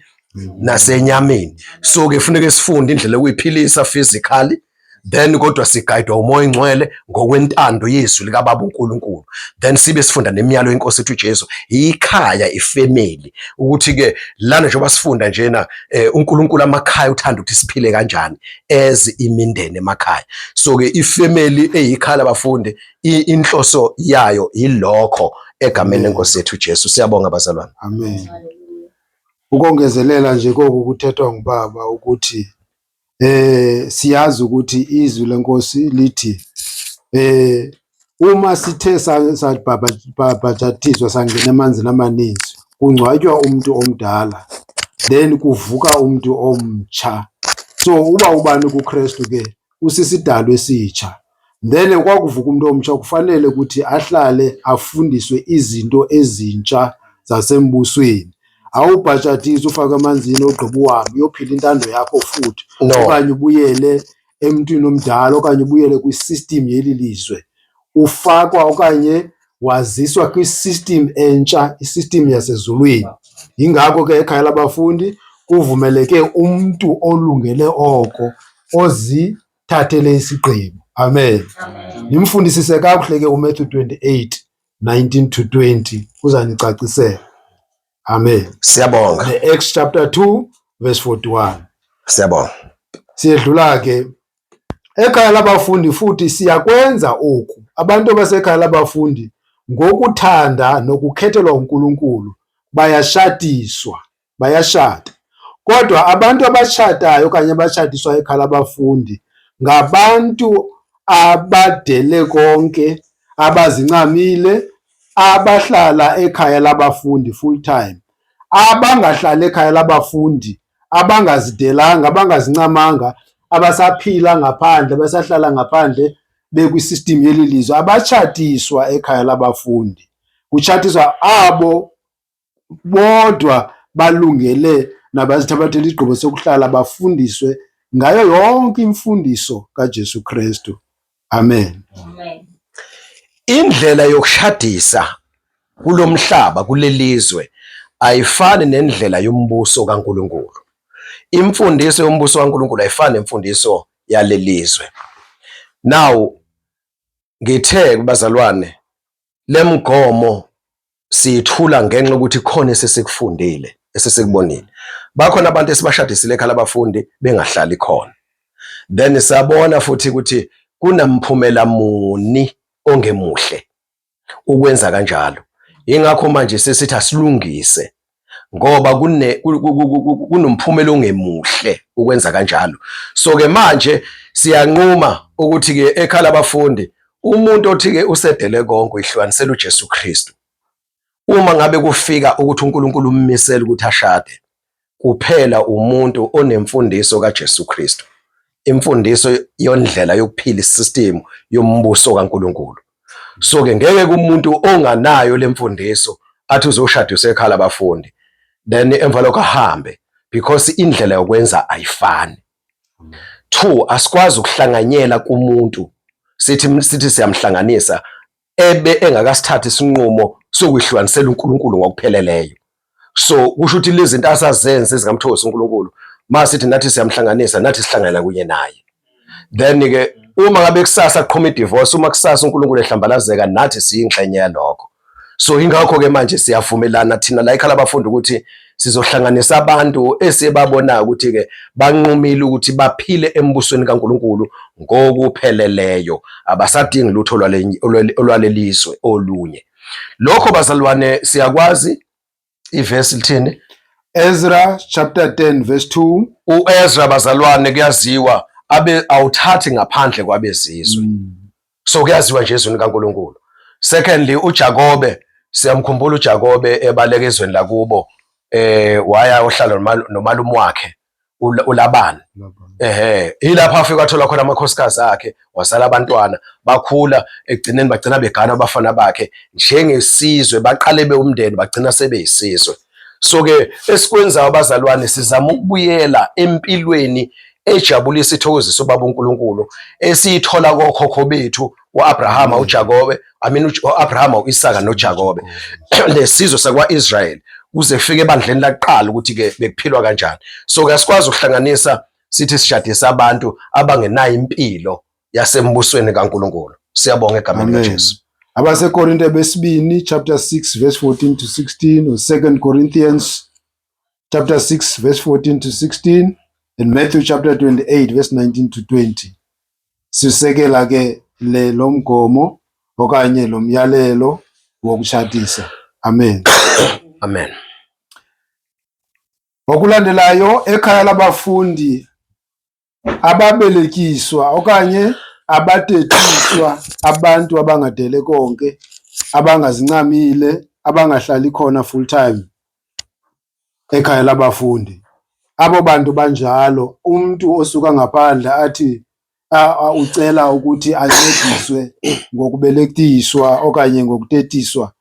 Speaker 1: nasenyameni so ke funeke sifunde indlela yokuyiphilisa physically then kodwa sigayidwa umoya ingcwele ngokwentando yezwi likababa uNkulunkulu then sibe sifunda nemiyalo yenkosi ethu uJesu ikhaya ifamily ukuthi ke lana njengoba sifunda njena eh, uNkulunkulu amakhaya uthanda ukuthi siphile kanjani as imindeni emakhaya so ke ifamily eyikhaya labafundi inhloso yayo yilokho egameni lenkosi yethu uJesu siyabonga bazalwane
Speaker 2: amen ukongezelela nje koku kuthethwa ngubaba ukuthi Siyazi ukuthi izwi lenkosi lithi uma sithe sabhabhathiswa sangena emanzini amaninzi kungcwatywa umntu omdala then kuvuka umntu omtsha. So uba ubani kuKrestu ke usisidalwa esitsha. Then kwakuvuka umntu omtsha kufanele ukuthi ahlale afundiswe izinto ezintsha zasembusweni. Awubhajadiswa ufakwe emanzini ogqiba uhambe uyophila intando yakho futhi
Speaker 1: No.
Speaker 2: okanye ubuyele emntwini omdala okanye ubuyele kwi-system yeli lizwe. Ufakwa okanye waziswa kwi-system entsha, i-system yasezulwini. Yingako ke ekhaya labafundi kuvumeleke umntu olungele oko ozithathele isigqibo. Amen.
Speaker 4: Amen.
Speaker 2: Nimfundisise kakuhle ke uMatthew 28 19 to 20 uzanicacisela. Amen.
Speaker 1: Siyabonga.
Speaker 2: The Acts chapter 2 verse 41.
Speaker 1: Siyabonga.
Speaker 2: Siyedlula ke ekhaya labafundi futhi siyakwenza oku. Abantu abasekhaya labafundi ngokuthanda nokukhethelwa uNkulunkulu bayashatiswa, bayashata. Kodwa abantu abashatayo okanye abatshatiswa ekhaya labafundi ngabantu abadele konke, abazincamile, abahlala ekhaya labafundi full time. Abangahlali ekhaya labafundi, abangazidelanga, abangazincamanga, abasaphila ngaphandle, abasahlala ngaphandle bekwi-system yeli lizwe, abatshatiswa ekhaya labafundi. Kutshatiswa abo bodwa balungele nabazithabathela isigqibo sokuhlala bafundiswe ngayo yonke imfundiso kaJesu Kristu. Amen.
Speaker 4: Amen.
Speaker 1: Indlela yokushadisa kulomhlaba kulelizwe ayifani nendlela yombuso kaNkulunkulu. Imfundiso yombuso kaNkulunkulu ayifani nemfundiso yalelizwe. Now ngithe kubazalwane lemgomo siyithula ngenxa yokuthi khona esesikufundile esesikubonile. Bakhona abantu esibashadisile ekhaya labafundi bengahlali khona. Then sabona futhi ukuthi kunamphumela muni ongemuhle ukwenza kanjalo. Ingakho manje sesithi asilungise ngoba kune kunomphumela ongemuhle ukwenza kanjalo. So ke manje siyanquma ukuthi ke ekhaya labafundi umuntu othi ke usedele konke uyihlukanisela uJesu Kristu. Uma ngabe kufika ukuthi uNkulunkulu ummisele ukuthi ashade, kuphela umuntu onemfundiso kaJesu Kristu, imfundiso yondlela yokuphila isystem yombuso kaNkulunkulu. So ke ngeke kumuntu onganayo lemfundiso athi uzoshada usekhala abafundi then emva lokho ahambe because indlela yokwenza ayifani. Two, asikwazi ukuhlanganyela kumuntu sithi siyamhlanganisa ebe engakasithathi isinqumo sokuhlukanisela uNkulunkulu ngokupheleleyo. So kusho ukuthi lezi zinto asazenze ezingamthokozisa uNkulunkulu, masithi nathi siyamhlanganisa, nathi sihlangana kunye naye. Then ke uma ngabe kusasa kuqhuma i-divorce, uma kusasa uNkulunkulu ehlambalazeka, nathi siyingxenye yalokho. So ingakho ke manje siyavumelana thina la ekhaya labafundi ukuthi sizohlanganisa abantu esibabonayo ukuthi ke banqumile ukuthi baphile embusweni kaNkulunkulu ngokupheleleyo, abasadingi lutho olwalelizwe olunye. Lokho bazalwane siyakwazi. Ivesi lithini?
Speaker 2: Ezra chapter 10 verse 2.
Speaker 1: UEzra bazalwane kuyaziwa abe awuthathi ngaphandle kwabezizwe. So kuyaziwa nje ezweni kaNkulunkulu. Secondly, uJakobe siyamkhumbula uJakobe ebaleka ezweni lakubo, waya ohlala nomalume wakhe uLabani. Ehhe, ilapho afika wathola khona amakhosikazi akhe, wazala abantwana, bakhula, ekugcineni bagcina begana abafana bakhe njengesizwe, baqale bewumndeni bagcina sebeyisizwe. So ke esikwenzayo abazalwane sizama ukubuyela empilweni ejabulisa ithokozisa ubaba uNkulunkulu esiyithola kokhokho bethu uAbrahama, uJakobe, I mean uAbrahama, uIsaka noJakobe, lesizwe sakwaIsrael kuze kufike ebandleni laqala ukuthi ke bekuphilwa kanjani. So ke asikwazi ukuhlanganisa sithi sishadisa abantu abangenayo impilo yasembusweni kaNkulunkulu. Siyabonga egameni likaJesu.
Speaker 2: AbaseKorinte besibini chapter 6 verse 14 to 16, or 2 Corinthians chapter 6 verse 14 to 16, and Matthew chapter 28 verse 19 to 20. Sisekela ke le lomgomo okanye lo myalelo wokutshatisa. Amen.
Speaker 1: Amen.
Speaker 2: Ngokulandelayo ekhaya labafundi ababelekiswa okanye abatetiswa abantu abangadele konke, abangazincamile, abangahlali khona full time ekhaya labafundi. Abo bantu banjalo, umntu osuka ngaphandle athi ucela ukuthi ancediswe ngokubelekiswa okanye ngokutetiswa,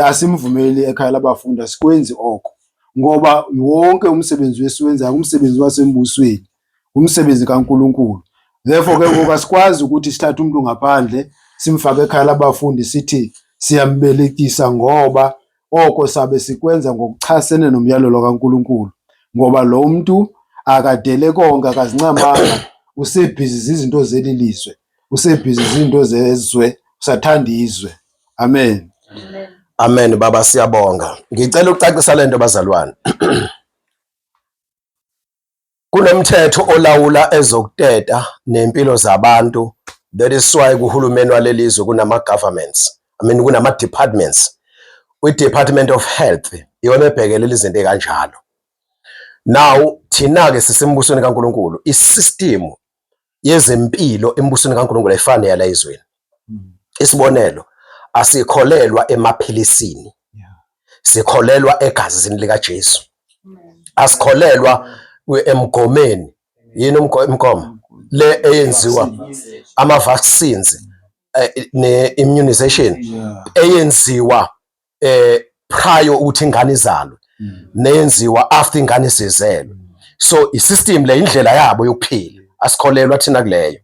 Speaker 2: asimvumeli ekhaya labafundi, asikwenzi oko. Ngoba wonke umsebenzi wesiwenzayo umsebenzi wasembusweni, umsebenzi kaNkulunkulu. Therefore ke ngoku asikwazi ukuthi sithathe umntu ngaphandle simfake ekhaya labafundi sithi siyambelekisa ngoba oko sabe sikwenza ngokuchasene nomyalelo kaNkulunkulu. Ngoba lo mntu akadele konke, akazincamanga, usebhizi zizinto zeli lizwe, usebhizi zizinto zezwe, usathanda izwe. Amen.
Speaker 1: Amen baba, siyabonga. Ngicela ukucacisa lento bazalwane. Kunomthetho olawula ezokuteta nempilo zabantu. That is why kuhulumeni waleli zwe kunama governments. I mean kunama departments. Kwi-Department of Health iyona ebhekelela izinto ekanjalo. Now thina-ke sisembusweni kaNkulunkulu, i-system yezempilo embusweni kaNkulunkulu ayifani neyala ezweni. Isibonelo, asikholelwa emaphilisini, sikholelwa egazini likaJesu. Asikholelwa emgomeni. Yini umgomo? Le eyenziwa ama-vaccines ne-immunization eyenziwa prior ukuthi ingane izalwe neyenziwa after ingane isizelwe. So i-system le indlela yabo yokuphila, asikholelwa thina kuleyo.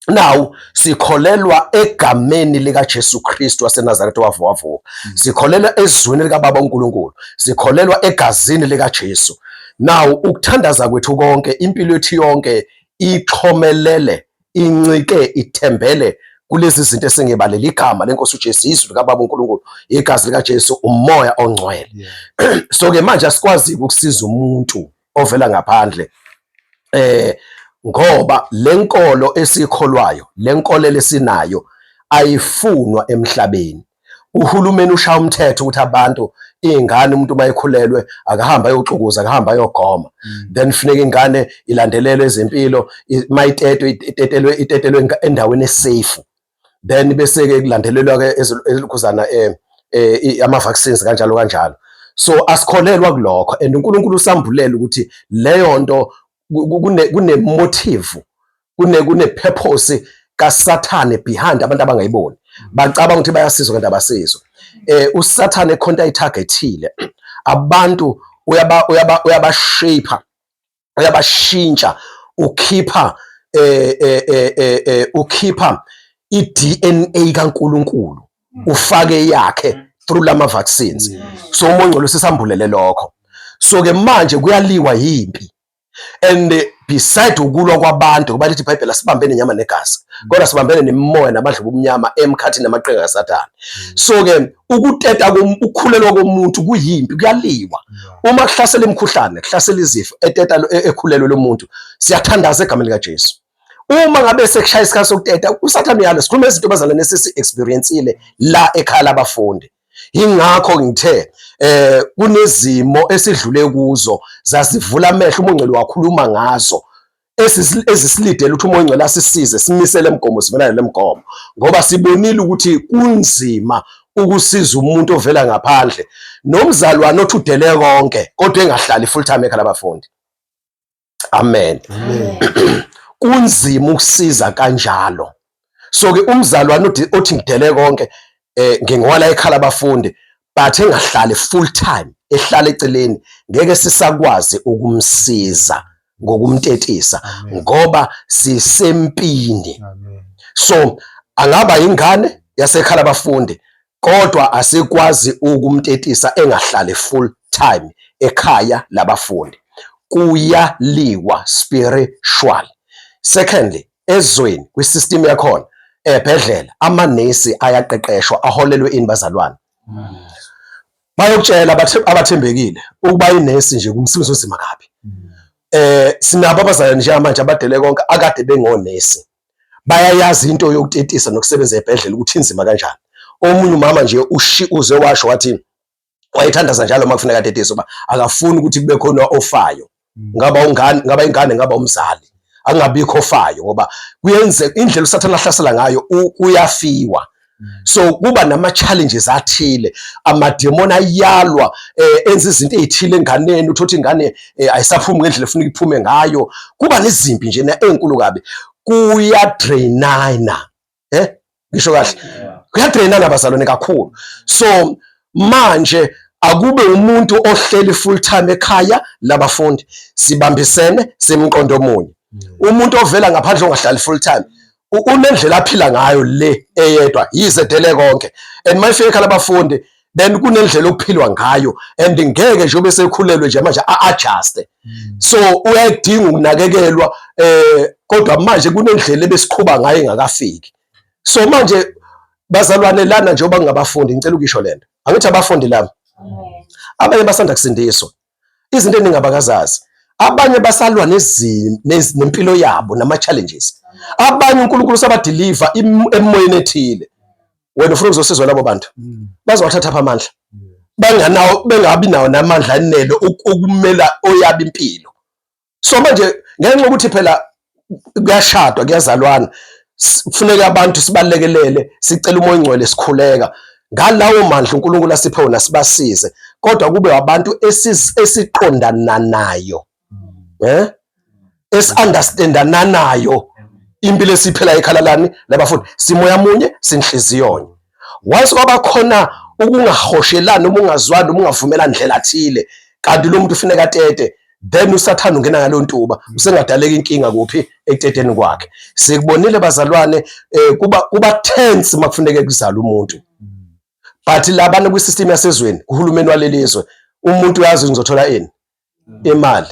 Speaker 1: Now sikholelwa egameni likaJesu Kristu waseNazaretha owavuka. Sikholelwa ezwini likaBaba uNkulunkulu. Sikholelwa egazini likaJesu. Now ukuthandaza kwethu konke, impilo yethu yonke ixhomelele, incike, ithembele kulezi zinto esengibalele, igama lenkosi uJesu, izwi likaBaba uNkulunkulu, igazi likaJesu, umoya ongcwele. So ke manje asikwazi ukusiza umuntu ovela ngaphandle ngoba lenkolo esikholwayo, lenkolelo esinayo ayifunwa emhlabeni. Uhulumeni ushaya umthetho ukuthi abantu, iy'ngane, umuntu uma ekhulelwe akahambe ayoxukuza, akahambe ayogoma. Then funeka ingane ilandelelwe ezempilo, uma itetwe itetelwe itetelwe endaweni esafe. Then bese-ke kulandelelwa-ke elokhuzana ama-vaccines kanjalo kanjalo. So asikholelwa kulokho and uNkulunkulu usambulela ukuthi leyo nto kune motive, kune purpose kaSathane behind, abantu abangayiboni. Bacabanga ukuthi bayasizwa kanti abasizwa. USathane khonto ayitargethile. Abantu uyaba uyaba uyabashape, uyabashintsha, ukhipha ukhipha iDNA kaNkuluNkulu, ufake yakhe through lama vaccines. So uMoya oNgcwele usesambulele lokho. So ke manje kuyaliwa yimpi, and beside ukulwa kwabantu, ngoba lithi iBhayibheli asibambene inyama negazi, kodwa sibambene nemimoya namandla obumnyama emkhathini namaqhinga kaSathane. So ke ukuteta, ukukhulelwa komuntu kuyimpi, kuyaliwa. Uma kuhlasela imikhuhlane, kuhlasela izifo, eteta ekhulelwe lo muntu, siyathandaza egameni likaJesu. Uma ngabe sekushaya isikhathi sokuteta, uSathane uyalwa. Sikhuluma izinto bazalwane esisi experienceile la ekhaya labafundi. Ingakho ngithe kunezimo esidlule kuzo zasivula amehlo, uMoya oNgcwele wakhuluma ngazo, ezisilidele ukuthi uMoya oNgcwele asisize simisele emgomo, simelane lemgomo, ngoba sibonile ukuthi kunzima ukusiza umuntu ovela ngaphandle nomzalwane othi udele konke kodwa engahlali full time ekhaya labafundi. Amen. Kunzima ukusiza kanjalo. So ke umzalwane othi ngidele konke, ngingowala ekhala abafundi, but engahlali full time, ehlala eceleni, ngeke sisakwazi ukumsiza ngokumtetisa ngoba sisempini. So angaba ingane yasekhala abafundi, kodwa asikwazi ukumtetisa engahlali full time ekhaya labafundi. Kuyaliwa spiritual. Secondly, ezweni kwisystem yakhona ebhedlela, amanesi ayaqeqeshwa, aholelwe ini bazalwane? Bayokutshela abathembekile ukuba inesi nje kumsebenzi onzima kabi. Sinabo abazalwane njengamanje abadele konke akade bengonesi, bayayazi into yokutetisa nokusebenza ebhedlela ukuthi inzima kanjani. Omunye umama nje ushi uze washo wathi wayethandaza njalo uma kufuneka atetise uba akafuni ukuthi kube khona ofayo, ngaba ungane, ngaba ingane, ngaba umzali, angabikho ofayo, ngoba kuyenze indlela uSathane ahlasela ngayo, kuyafiwa. So kuba nama challenges athile, amademoni ayalwa, enza izinto ezithile enganeni, uthothi ingane ayisaphumi ngendlela efuna iphume ngayo. Kuba nezimpi nje ezinkulu kabi, kuyadrainana, ngisho kahle, kuyadrainana bazalwane kakhulu. So manje Akube umuntu ohleli full time ekhaya labafundi, sibambisene simqondo omunye. Umuntu ovela ngaphandle ongahlali full time unendlela aphila ngayo le eyedwa, yize dele konke, and mayifika ekhaya labafundi then kunendlela okuphilwa ngayo, and ngeke nje ube sekhulelwe nje manje a-adjuste. So uyayidinga ukunakekelwa, kodwa manje kunendlela ebesiqhuba ngayo engakafiki. So manje bazalwane lana njengoba ngingabafundi, ngicela ukisho lento, angithi abafundi laba abanye basanda kusindiswa, izinto eningi abakazazi, abanye basalwa nempilo yabo nama-challenges, abanye uNkulunkulu usabadeliver emoyeni ethile. Wena ufuna ukuzosizwa labo bantu, bazowathatha apha amandla, banganawo, bengabi nawo namandla anele ukumela oyabo impilo. So manje ngenxa yokuthi phela kuyashadwa, kuyazalwana, kufuneka abantu sibalekelele, sicela uMoya oNgcwele, sikhuleka ngalawo mandla uNkulunkulu asiphe wona, sibasize, kodwa kube abantu esiqondana nayo, esi-understandana nayo impilo esiphila ekhalalani labafundi, simoya munye, sinhliziyonye. Once kwabakhona ukungahoshelani noma ungazwani noma ungavumelani ndlela thile, kanti lo muntu ufuneka atete, then uSathane ungena ngaleyo ntuba, usengadaleka inkinga kuphi ekuteteni kwakhe. Sikubonile bazalwane, kuba tense makufuneke kuzala umuntu, but labana kwi-system yasezweni, kuhulumeni walelizwe, umuntu uyazi ngizothola ini, imali,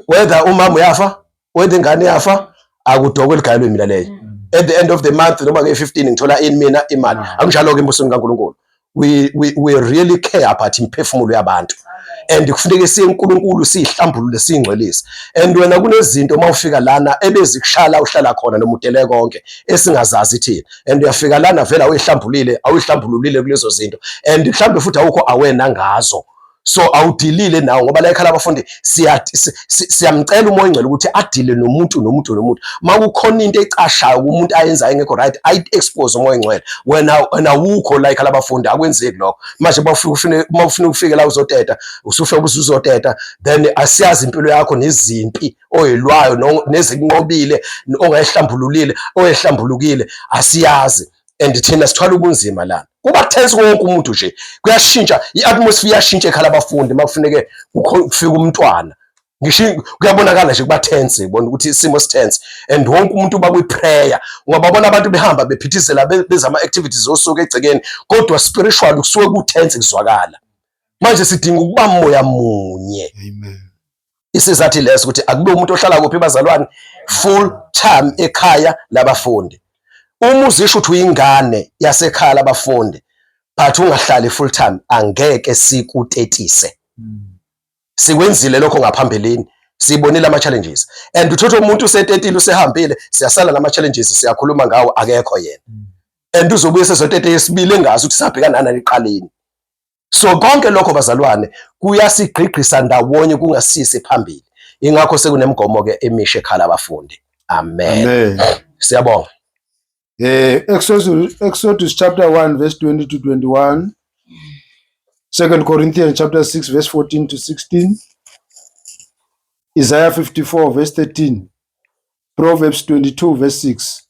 Speaker 1: whether umama uyafa, whether ingane iyafa, akudokwe ligayelwe mina leyo. At the end of the month noma nge-15 ngithola ini mina, imali. Akunjalo-ke embusweni kaNkulunkulu. We really care about imiphefumulo yabantu, and kufuneke siye uNkulunkulu siyihlambulule, siyingcwelise. And wena kunezinto uma ufika lana ebezikushala uhlala khona noma udele konke esingazazi thina, and uyafika lana vele awuyihlambulile, awuyihlambululile kulezo zinto, and mhlawumbe futhi awukho aware nangazo, so awudilile nawo, ngoba la ekhala abafundi siyamcela uMoya oNgcwele ukuthi adile nomuntu nomuntu nomuntu. Makukhona into ecashayo kumuntu ayenzayo engekho right, ayi-expose uMoya oNgcwele. Wena awukho la ekhala abafundi, akwenzeki lokho. Manje uma ufuna ukufika la uzoteta, usufika uzoteta, then asiyazi impilo yakho nezimpi oyilwayo nezikunqobile ongayihlambululile, oyehlambulukile, asiyazi, and thina sithwala ubunzima lana. Kuba tense wonke umuntu nje, kuyashintsha i-atmosphere, iyashintsha ekhala abafundi makufuneke kufika umntwana. Ngisho kuyabonakala nje kuba tense, ubona ukuthi isimo si-tense, and wonke umuntu uba kwi-prayer. Ungababona abantu behamba bephithizela, benza ama-activities osuku egcekeni, kodwa spiritual kusuke ku-tense kuzwakala. Manje sidinga ukuba moya munye.
Speaker 2: Amen.
Speaker 1: Isizathu leso ukuthi akube umuntu ohlala kuphi bazalwane, full time ekhaya labafundi. Uma uzisho ukuthi uyingane yasekhaya labafundi but ungahlali full time, angeke sikutetise. Sikwenzile lokho ngaphambilini, sibonile ama challenges, and uthatha umuntu usetetile, usehambile, siyasala nama challenges, siyakhuluma ngawo, akekho yena, and uzobuye sezotete yesibili engazi ukuthi sabhekana nani eqaleni. So konke lokho bazalwane kuyasigqigqisa ndawonye, kungasisi phambili. Ingakho sekunemigomo ke emisha ekhala abafundi. Amen.
Speaker 2: Amen.
Speaker 1: Siyabonga.
Speaker 2: Exodus chapter 1 verse 20 to 21. 2 Corinthians chapter 6 verse 14 to 16. Isaiah 54 verse 13. Proverbs 22 verse 6.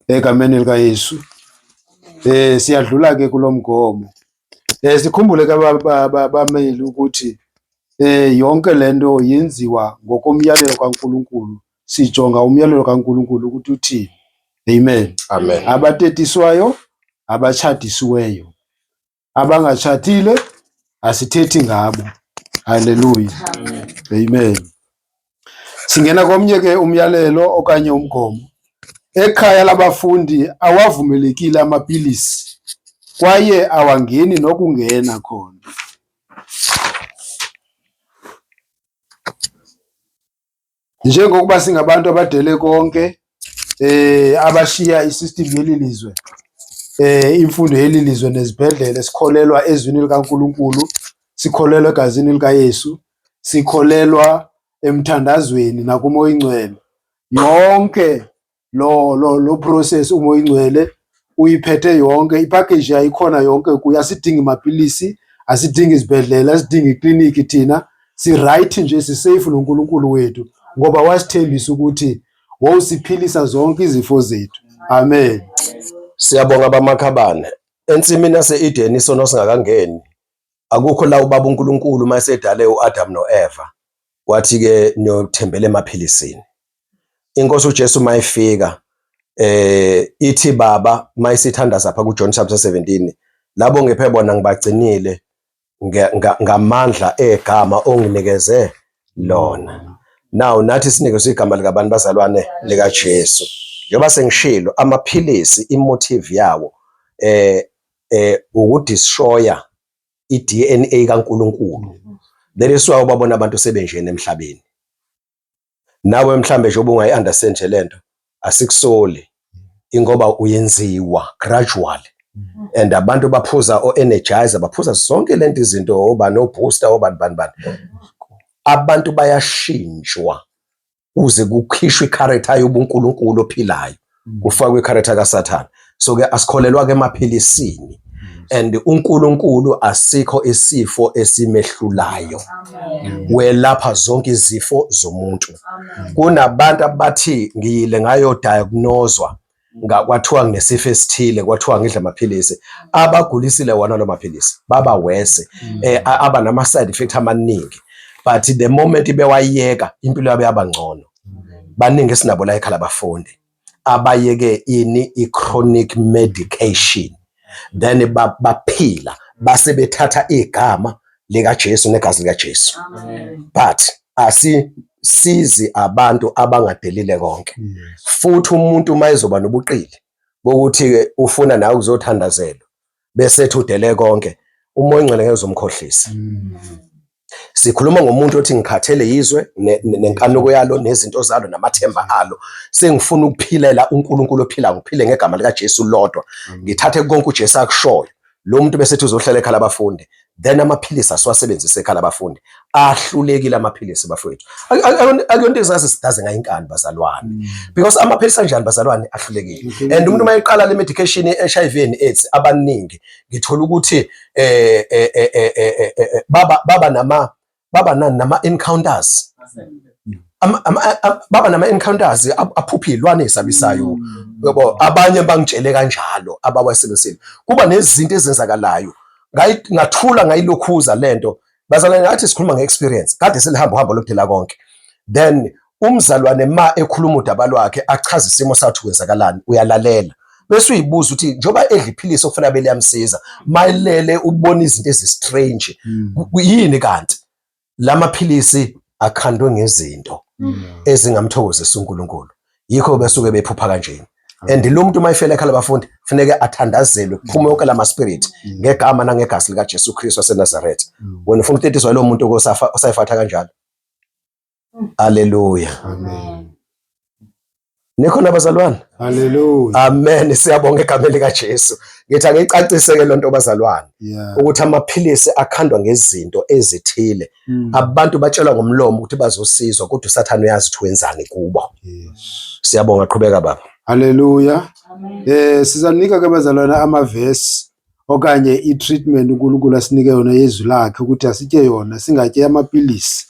Speaker 2: Egameni likaYesu. Siyadlula ke kulomgomo. Sikhumbule ke bameli ukuthi yonke lento yenziwa ngokomyalelo kaNkuluNkulu. Sijonga umyalelo kaNkuluNkulu ukuthi uthini. Amen.
Speaker 1: Amen.
Speaker 2: Abatetiswayo, abatshadisiweyo, abangatshatile asithethi ngabo. Haleluya. Amen. Singena komnye ke umyalelo okanye umgomo. Ekhaya labafundi awavumelekile amapilisi kwaye awangeni nokungena khona. Njengokuba singabantu abadele konke, abashiya isystem yeli lizwe, imfundo yeli lizwe nezibhedlele, sikholelwa ezwini likaNkuluNkulu, sikholelwa egazini likaYesu, sikholelwa emthandazweni nakuMoya oyiNgcwele. Yonke lo process uMoya oyiNgcwele uyiphethe yonke, ipackage yayikhona yonke kuye. Asidingi mapilisi, asidingi izibhedlela, asidingi ikliniki, thina si-right nje, sisafe noNkulunkulu wethu, ngoba wasithembisa ukuthi wawusiphilisa zonke izifo zethu. Amen.
Speaker 1: Siyabonga bamakhabane. Ensimini yase-Eden isono singakangeni. Akukho la ubaba uNkulunkulu uma esedale uAdam noEva wathi ke niyothembela emaphilisini. Inkosi uJesu mayifika ithi baba mayisithandaza lapha kuJohn chapter 17 labo ngiphe bona ngibagcinile ngamandla egama onginikeze lona. Now nathi sinikezwe igama likabani bazalwane likaJesu. Njengoba sengishilo amaphilisi imotive yawo ukudestroya i-DNA kaNkulunkulu. That is why ubabona abantu sebenjena emhlabeni. Nawe mhlambe nje ubungayi-understand nje lento asikusoli ingoba uyenziwa gradually and abantu baphuza o-energizer baphuza zonke lento izinto obani o-booster obani bani bani abantu bayashintshwa kuze kukhishwe i-character yobuNkulunkulu ophilayo kufakwe i-character kaSathane. So ke asikholelwa ke emaphilisini and uNkulunkulu asikho isifo esimehlulayo, welapha zonke izifo zomuntu. Kunabantu abathi ngiyile ngayo diagnoswa kwathiwa nginesifo esithile, kwathiwa ngidla amaphilisi, abagulisile wona lo maphilisi baba worse, aba nama side effect amaningi, but the moment bewayeka impilo yabo yaba ngcono. Baningi esinabo la ekhaya abafundi abayeke ini i-chronic medication, then baphila base bethatha igama likaJesu negazi likaJesu. But asisizi abantu abangadelile konke. Futhi umuntu uma ezoba nobuqili bokuthi-ke ufuna nawe ukuzothandazelwa bese ethi udele konke, uMoya oNgcwele ngeke uzomkhohlisa. Sikhuluma ngomuntu othi ngikhathele yizwe nenkanuko yalo nezinto zalo namathemba alo, sengifuna ukuphilela uNkulunkulu ophilayo, ngiphile ngegama likaJesu lodwa, ngithathe konke uJesu akushoyo. Lo muntu bese ethi uzohlala ekhaya labafundi, then amaphilisi asiwasebenzise ekhaya labafundi. Ahlulekile amaphilisi bafowethu. Akuyonto ezazi sidaze ngayo inkani bazalwane, because amaphilisi anjani bazalwane ahlulekile. And umuntu uma eqala le medication ye-HIV and AIDS, abaningi ngithola ukuthi baba nama baba nani nama encounters, baba nama encounters aphupha izilwane ezisabisayo yabo. Abanye bangitshele kanjalo abawasebenzisile, kuba nezinto ezenzakalayo. Ngathula ngayilokhuza lento bazalwane, ngathi sikhuluma nge-experience kade selihamba uhambo lokudela konke. Then umzalwane ma ekhuluma udaba lwakhe achaze isimo sakhe kwenzakalani, uyalalela bese uyibuza ukuthi njengoba edla iphilisi okufanele abe liyamsiza, mayilele ubona izinto ezi-strange, yini kanti lamaphilisi akhandwe ngezinto ezingamthokozisa uNkulunkulu? Yikho besuke bephupha kanjena. And lo muntu uma efela ekhala abafundi kufuneke athandazelwe kuphume yonke lama spirit ngegama nangegazi likaJesu Kristu waseNazaretha. Wena ufuna ukutetiswa lo muntu osayifatha kanjalo? Haleluya.
Speaker 2: Amen.
Speaker 1: Nikhona bazalwane?
Speaker 2: Haleluya.
Speaker 1: Amen. Siyabonga egameni likaJesu. Ngithi angicacise ke lonto bazalwane ukuthi amaphilisi akhandwa ngezinto ezithile. Abantu batshelwa ngomlomo ukuthi bazosizwa kodwa uSathane uyazi ukuthi wenzani kubo. Siyabonga, qhubeka baba.
Speaker 2: Haleluya. Sizanika ke bazalwane amavesi okanye i-treatment uNkulunkulu asinike yona yezwi lakhe ukuthi asitye yona, singatye amapilisi,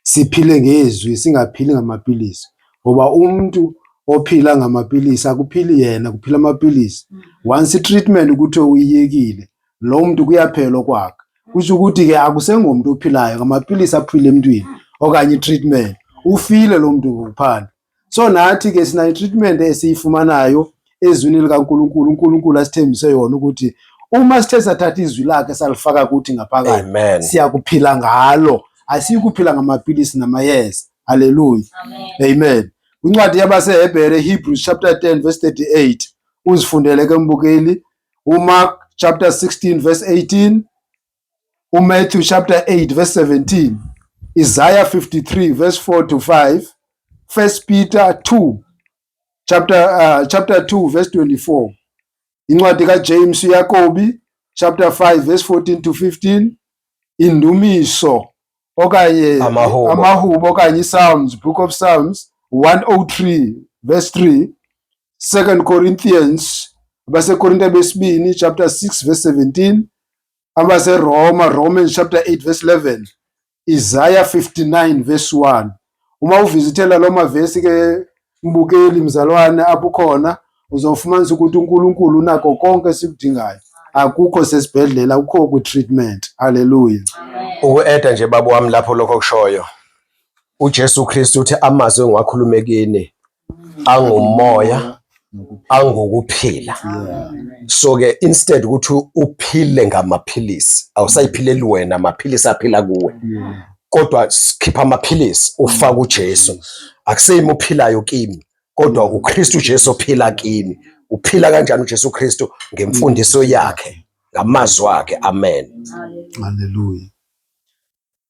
Speaker 2: siphile ngezwi, singaphili ngamapilisi. Ngoba umuntu ophila ngamapilisi akuphili yena, kuphila amapilisi. Once i-treatment ukuthi uyiyekile, lo muntu kuyaphela okwakhe. Kusho ukuthi ke akusengomntu ophilayo, ngamapilisi aphila emntwini okanye i-treatment. Ufile lo muntu ngokuphandle. So nathi ke sinayo i-treatment esiyifumanayo ezwini likaNkulunkulu, uNkulunkulu asithembise yona ukuthi uma sithe sathatha izwi lakhe salifaka kuthi ngaphakathi, siyakuphila ngalo, asiyikuphila ngamapilisi namayeza. Haleluya. Amen. Kwincwadi yabaseHebhere, Hebrews chapter 10 verse 38, uzifundele ke mbukeli, uMark chapter 16 verse 18, uMatthew chapter 8 verse 17, Isaiah 53 verse 4 to 5, 1 Peter 2 chapter 2 verse 24, incwadi kaJames uYakobi chapter 5 verse 14 to 15, indumiso okanye
Speaker 1: Amahubo.
Speaker 2: Amahubo okanye iPsalms, Book of Psalms 103 verse 3, 2 Corinthians, abaseKorinte besibini chapter 6 verse 17, abaseRoma, Romans chapter 8 verse 11, Isaiah 59 verse 1. Uma uvizithela lo mavesi ke mbukeli mzalwane apho khona uzofumanisa ukuthi uNkulunkulu unako konke esikudingayo. Akukho sesibhedlela, akukho kwi-treatment. Haleluya.
Speaker 1: Uku-eda nje baba wami lapho lokho okushoyo. UJesu Kristu uthi amazwi engiwakhulume kini angumoya angukuphila. So ke instead ukuthi uphile ngamaphilisi, awusayiphileli wena, amaphilisi aphila kuwe. Kodwa sikhipha amaphilisi ufaka uJesu. Akuseyimi ophilayo kimi, kodwa uKristu Jesu ophila kimi. Uphila kanjani uJesu Kristu? Ngemfundiso yakhe, ngamazwi akhe. Amen.
Speaker 2: Haleluya.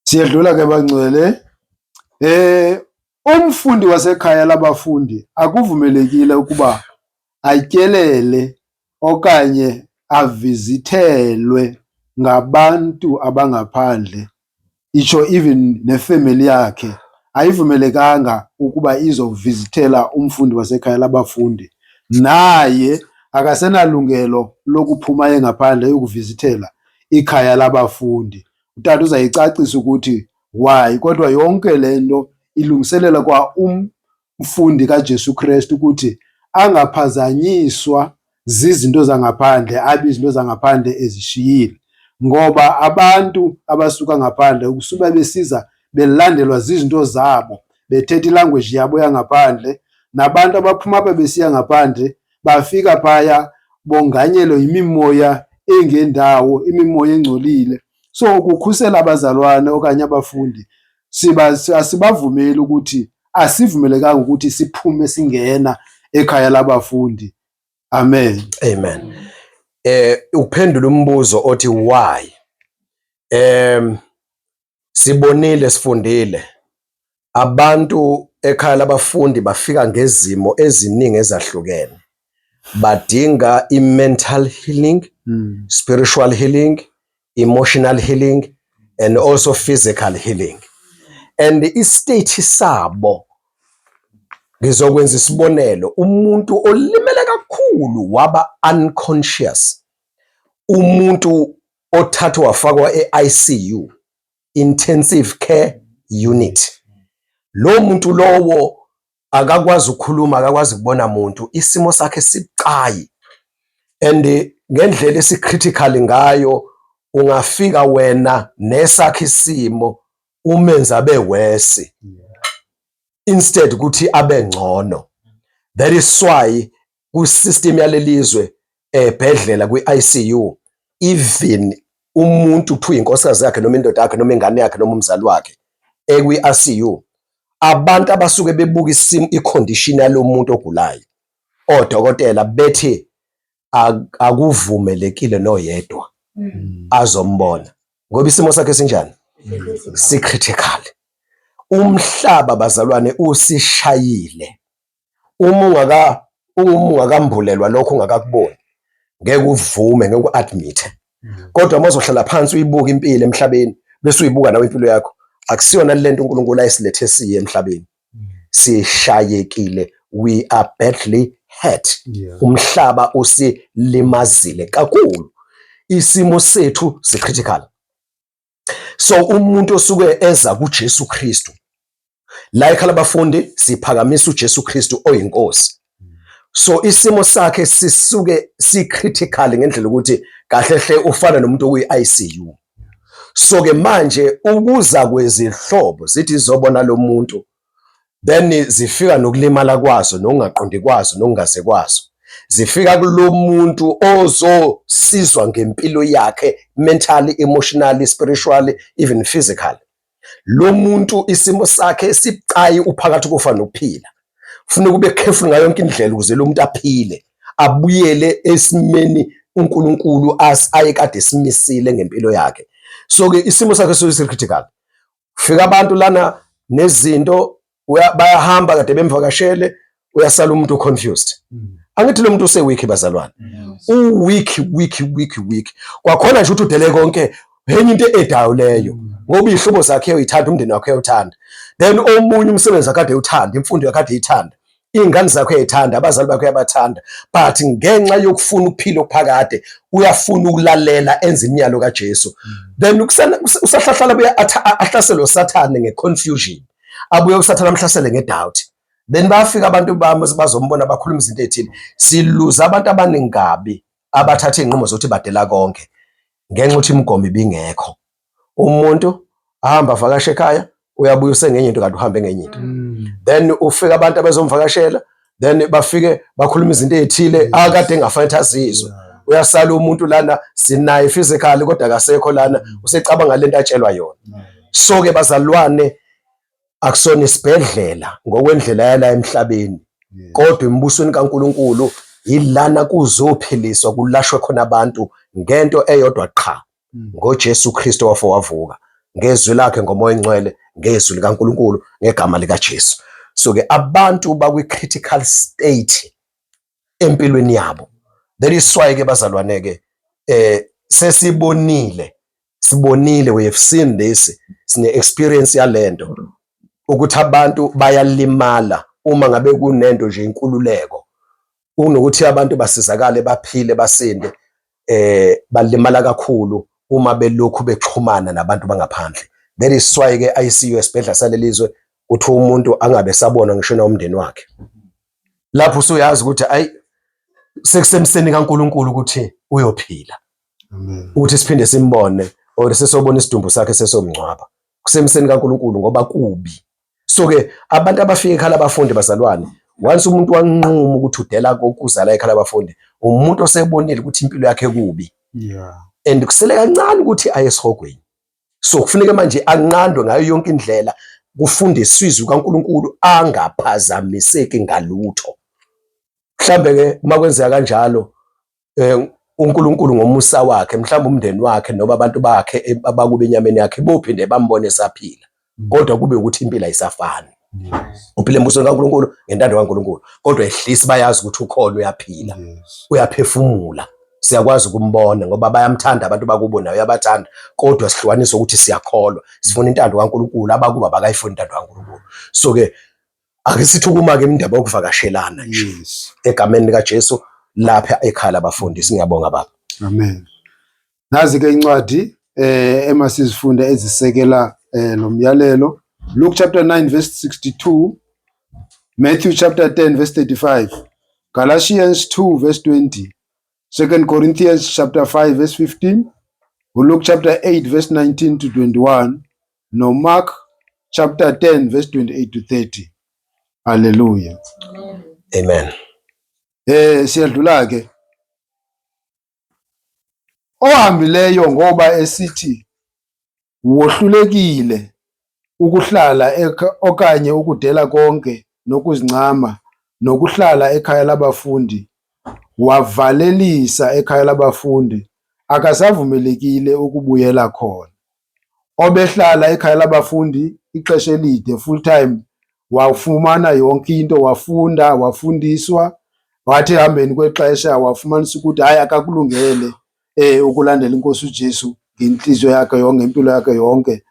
Speaker 2: Siyedlula ke bangcwele. Umfundi wasekhaya labafundi akuvumelekile ukuba atyelele okanye avizithelwe ngabantu abangaphandle, itsho even nefemeli yakhe ayivumelekanga ukuba izovizithela umfundi wasekhaya labafundi. Naye akasenalungelo lokuphuma aye ngaphandle ayokuvizithela ikhaya labafundi. Utata uzayicacisa ukuthi why, kodwa yonke le nto ilungiselela kwa umfundi kaJesu Kristu ukuthi angaphazanyiswa zizinto zangaphandle, abe izinto zangaphandle ezishiyile. Ngoba abantu abasuka ngaphandle kusuba besiza belandelwa zizinto zabo, bethetha ilanguage yabo yangaphandle, nabantu abaphuma apha besiya ngaphandle bafika phaya bonganyelwe yimimoya engendawo, imimoya engcolile. So ukukhusela abazalwane okanye abafundi siba asibavumeli ukuthi asivumelekanga ukuthi siphume singena ekhaya labafundi. Amen.
Speaker 1: Amen. Ukuphendula umbuzo othi why? Sibonile sifundile abantu ekhaya labafundi bafika ngezimo eziningi ezahlukene. Badinga i-mental healing, spiritual healing, emotional healing and also physical healing. And i-state sabo, ngizokwenza isibonelo, umuntu olimele kakhulu waba unconscious, umuntu othathwa wafakwa e-ICU, intensive care unit, lo muntu lowo akakwazi ukukhuluma, akakwazi ukubona muntu, isimo sakhe sibucayi. And ngendlela esi-critical ngayo, ungafika wena nesakhe isimo umenze abe worse instead ukuthi abe ngcono. That is why ku-system yalelizwe ebhedlela kwi-ICU, even umuntu kuthiwa inkosikazi yakhe noma indoda yakhe noma ingane yakhe noma umzali wakhe ekwi-ICU, abantu abasuke bebuka isimo, i-condition yalo muntu ogulayo, odokotela bethi akuvumelekile noyedwa azombona ngoba isimo sakhe sinjani, si-critical. Umhlaba bazalwane usishayile. Uma ungakambulelwa lokho, ungakakuboni, ngeke uvume, ngeke u-admit. Kodwa uma uzohlala phansi uyibuka impilo emhlabeni, bese uyibuka nawe impilo yakho, akusiyona lento uNkulunkulu ayisilethe siye emhlabeni. Sishayekile, we are badly hurt. Umhlaba usilimazile kakhulu, isimo sethu si-critical. So umuntu osuke eza kuJesu Kristu la ekhaya labafundi, siphakamisa uJesu Kristu oyinkosi. So isimo sakhe sisuke si-critical ngendlela ukuthi kahle hle ufana nomuntu okuyi-ICU. So ke manje ukuza kwezihlobo zithi zizobona lo muntu, then zifika nokulimala kwazo, nokungaqondi kwazo, nokungaze kwazo. Zifika kulo muntu ozosizwa ngempilo yakhe mentally, emotionally, spiritually, even physically. Lo muntu isimo sakhe sibucayi, uphakathi kokufa nokuphila. Kufuneka ube careful ngayo yonke indlela ukuze lo muntu aphile, abuyele esimeni uNkulunkulu ayekade esimisile ngempilo yakhe. So ke isimo sakhe suke critical. Fika abantu lana nezinto, bayahamba kade bemvakashele, uyasala umuntu confused. Angithi lo muntu use-weak bazalwane, u-weak, weak, weak, weak. Kwakhona nje ukuthi udele konke enye into edayo leyo, ngoba iy'hlobo zakhe uyithanda, umndeni wakhe uyawuthanda, then omunye umsebenzi akade uthanda, imfundo yakade eyithanda, iy'ngane zakhe uyayithanda, abazali bakhe uyabathanda, but ngenxa yokufuna ukuphila okuphakade uyafuna ukulalela enze imiyalo kaJesu. Then usahlahlala buye ahlaselwe uSathane nge-confusion, abuye uSathane amhlasele nge-doubt. Then bayafika abantu bami bazombona, bakhuluma izinto ey'thile, siluza abantu abaningi kabi. abathatha iy'nqumo zokuthi badela konke ngenxa ukuthi imigomo ibingekho. Umuntu ahamba avakashe ekhaya uyabuya usengenye into kanti uhambe ngenye into. Then ufika abantu abezomvakashela then bafike bakhuluma izinto ey'thile akade engafanele ukuthi azizwe. Uyasala umuntu lana sinaye physically kodwa akasekho lana usecabanga lento atshelwa yona. So-ke bazalwane akusona isibhedlela ngokwendlela yala emhlabeni kodwa embusweni kaNkulunkulu yilana kuzophiliswa kulashwe khona abantu ngento eyodwa qha ngoJesu Kristu wafa wavuka ngezwi lakhe ngomoya ongcwele ngezwi likaNkulunkulu ngegama likaJesu. So ke abantu bakwi critical state empilweni yabo. That is why ke bazalwane ke sesibonile sibonile, we have seen this, sine experience yalento ukuthi abantu bayalimala uma ngabe kunento nje inkululeko, kunokuthi abantu basizakale baphile basinde, balimala kakhulu uma belokhu bexhumana nabantu bangaphandle. That is why ke ICU esibhedlela salelizwe kuthi umuntu angabe sabona ngisho nomndeni wakhe. Lapho usuyazi ukuthi ayi sekusemseni kaNkuluNkulu ukuthi uyophila.
Speaker 2: Amen.
Speaker 1: Ukuthi siphinde simbone or sesobona isidumbu sakhe sesomngcwaba. Kusemseni kaNkuluNkulu ngoba kubi. So ke abantu abafika ekhala abafundi bazalwane, once umuntu wanquma ukuthi udela kokuzala ekhala abafundi, umuntu osebonile ukuthi impilo yakhe kubi. And kusele kancane ukuthi aye esihogweni. So kufuneka manje anqandwe ngayo yonke indlela, kufundiswe izwi kaNkuluNkulu angaphazamiseki ngalutho. Mhlambe ke uma kwenzeka kanjalo uNkulunkulu ngomusa wakhe mhlawumbe umndeni wakhe noma abantu bakhe abakuba enyameni yakhe bophinde bambone esaphila, kodwa kube ukuthi impilo ayisafani. Uphila embusweni kaNkulunkulu ngentando kaNkulunkulu, kodwa ehlisi bayazi ukuthi ukhona uyaphila, uyaphefumula, siyakwazi ukumbona ngoba bayamthanda abantu bakubo naye uyabathanda, kodwa sihlukaniswa ukuthi siyakholwa, sifuna intando kaNkulunkulu, abakubo abakayifuni intando kaNkulunkulu. So ke ake sithi ukuma ke indaba yokuvakashelana nje egameni likaJesu lapha ekhaya labafundi. Singiyabonga baba.
Speaker 2: Amen. Nazi ke incwadi emasizifunda ezisekela lo myalelo. Luke chapter 9 verse 62, Matthew chapter 10 verse 35, Galatians 2 verse 20, 2 Corinthians chapter 5 verse 15, Luke chapter 8 verse 19 to 21, no Mark chapter 10 verse 28 to 30. Hallelujah.
Speaker 1: Amen.
Speaker 2: Siyadlula ke. Ohambileyo ngoba esithi wohlulekile ukuhlala okanye ukudela konke nokuzincama nokuhlala ekhaya labafundi, wavalelisa ekhaya labafundi, akasavumelekile ukubuyela khona. Obehlala ekhaya labafundi ixesha elide full time, wafumana yonke into, wafunda, wafundiswa, wathi ehambeni kwexesha wafumanisa ukuthi hayi akakulungele ukulandela iNkosi uJesu ngenhliziyo yakhe yonke, ngempilo yakhe yonke,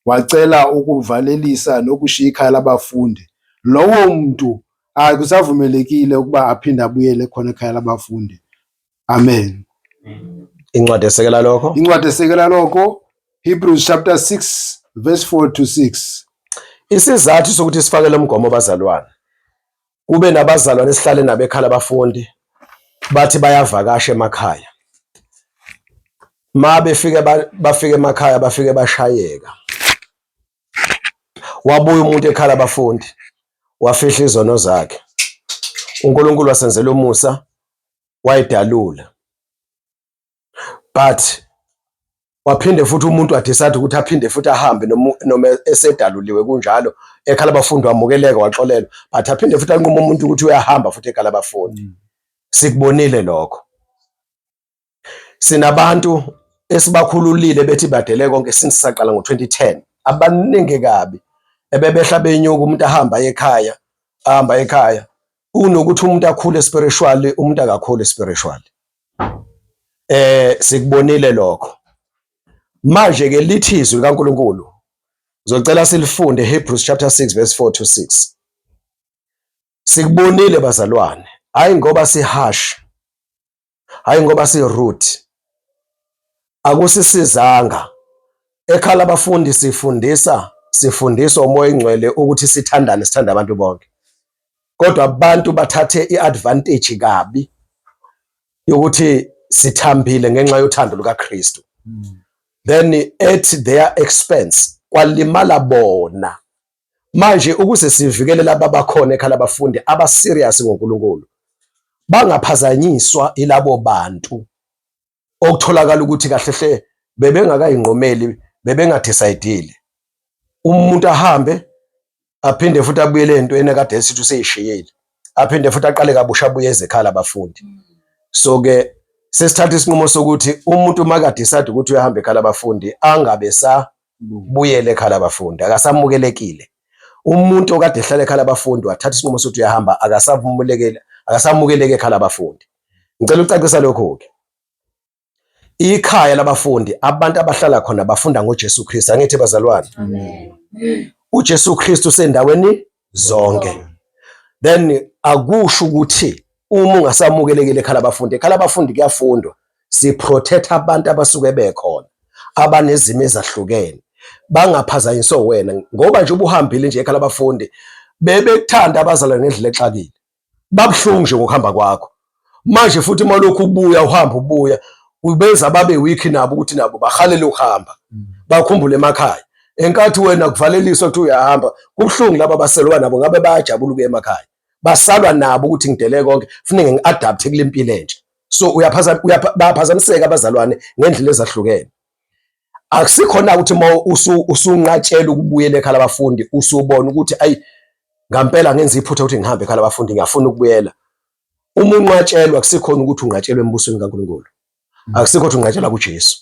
Speaker 2: wacela ukuvalelisa nokushiya ikhaya labafundi. Lowo mntu akusavumelekile ukuba aphinde abuyele khona ekhaya labafundi. Amen.
Speaker 1: Incwadi esekela lokho?
Speaker 2: Incwadi esekela lokho, Hebrews chapter 6 verse 4 to 6.
Speaker 1: Isizathu sokuthi sifake lo mgomo bazalwane, kube nabazalwane esihlale nabo ekhala abafundi bathi bayavakasha emakhaya. Ma befike bafike emakhaya bafike bashayeka. Wabuya umuntu ekhala abafundi wafihla izono zakhe. uNkulunkulu wasenzela umusa wayidalula. But waphinde futhi umuntu wadecide ukuthi aphinde futhi ahambe noma esedaluliwe kunjalo ekhala abafundi wamukeleka waxolelwa, but aphinde futhi anqume umuntu ukuthi uyahamba futhi ekhala abafundi. Sikubonile lokho. Sinabantu esibakhululile bethi badele konke since saqala ngo-2010, abaningi kabi ebebehla benyuka, umuntu ahamba aye ekhaya, ahamba ekhaya. Kunokuthi umuntu akhule spiritually, umuntu akakhule spiritually. Sikubonile lokho. Manje ke lithi izwi likaNkuluNkulu, ngizocela silifunde Hebrews chapter 6 verse 4 to 6. Sikubonile bazalwane, hayi ngoba siharsh, hayi ngoba si-rude, akusisizanga. Ekhala abafundi sifundisa, sifundiswa uMoya oNgcwele ukuthi sithandane, sithande abantu bonke. Kodwa abantu bathathe i-advantage kabi yokuthi Sithambile ngenxa yothando lukaKristu. Then at their expense kwalimala bona. Manje ukuze sivikele laba bakhona ekhaya labafundi aba serious ngoNkulunkulu bangaphazanyiswa ilabo bantu okutholakala ukuthi kahle hle bebengakayinqomeli, bebengadecide-ile. Umuntu ahambe aphinde futhi abuyele entweni akade esithi useyishiyile, aphinde futhi aqale kabusha abuye eze ekhaya labafundi. So ke sesithatha isinqumo sokuthi umuntu makadecide ukuthi uyahamba ekhaya labafundi angabe sabuyele ekhaya labafundi, akasamukelekile. Umuntu okade ehlala ekhaya labafundi wathatha isinqumo sokuthi uyahamba akasamukelekile, akasamukeleki ekhaya labafundi. Ngicela ukucacisa lokhu-ke. Ikhaya labafundi, abantu abahlala khona bafunda ngoJesu Kristu, angithi bazalwane?
Speaker 4: Amen.
Speaker 1: UJesu Kristu usendaweni zonke. Then akusho ukuthi uma ungasamukelekile ekhaya labafundi, ekhaya labafundi kuyafundwa. Siprotect abantu abasuke bekhona abanezimo ezahlukene, bangaphazanyiswa wena ngoba nje ubuhambile nje ekhaya labafundi bebekuthanda abazalwane ngendlela exakile. Babuhlungu nje ngokuhamba kwakho. Manje futhi uma lokhu ubuya uhamba ubuya ubenza babe weak nabo ukuthi nabo bahalele ukuhamba, bakhumbule emakhaya. Enkathi wena kuvaleliswa ukuthi uyahamba, kubuhlungu laba abaselwa nabo ngabe bayajabula ukuya emakhaya. Basalwa nabo ukuthi ngidele konke, kufuneka ngi-adapte kule mpilo entsha. So bayaphazamiseka abazalwane ngendlela ezahlukene. Akusikhona ukuthi uma usunqatshelwa ukubuyela ekhaya labafundi usubona ukuthi ayi ngampela ngenza iphutha ukuthi ngihambe ekhaya labafundi ngiyafuna ukubuyela. Uma unqatshelwa akusikhona ukuthi unqatshelwa embusweni kaNkulunkulu. Akusikho ukuthi unqatshelwa kuJesu.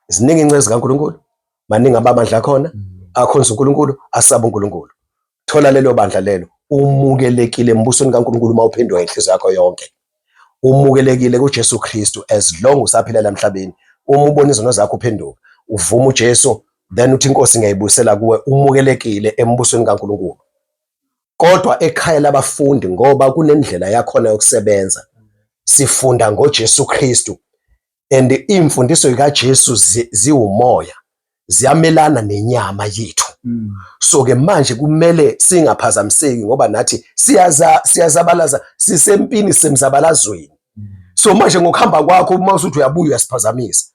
Speaker 1: Ziningi inceku zikaNkulunkulu, maningi abamandla akhona, akhonza uNkulunkulu, asaba uNkulunkulu. Thola lelo bandla lelo, umukelekile embusweni kaNkulunkulu uma uphenduka inhliziyo yakho yonke. Umukelekile kuJesu Kristu as long usaphila la emhlabeni. Uma ubona izono zakho uphenduka, uvuma uJesu, then uthi inkosi ngiyayibuyisela kuwe, umukelekile embusweni kaNkulunkulu. Kodwa ekhaya labafundi ngoba kunendlela yakhona yokusebenza, sifunda ngoJesu Kristu and imfundiso kaJesu ziwumoya, ziyamelana nenyama yethu. So ke manje kumele singaphazamiseki ngoba nathi siyaza siyazabalaza, sisempini, sisemzabalazweni. So manje ngokuhamba kwakho uma usuthi uyabuya uyasiphazamisa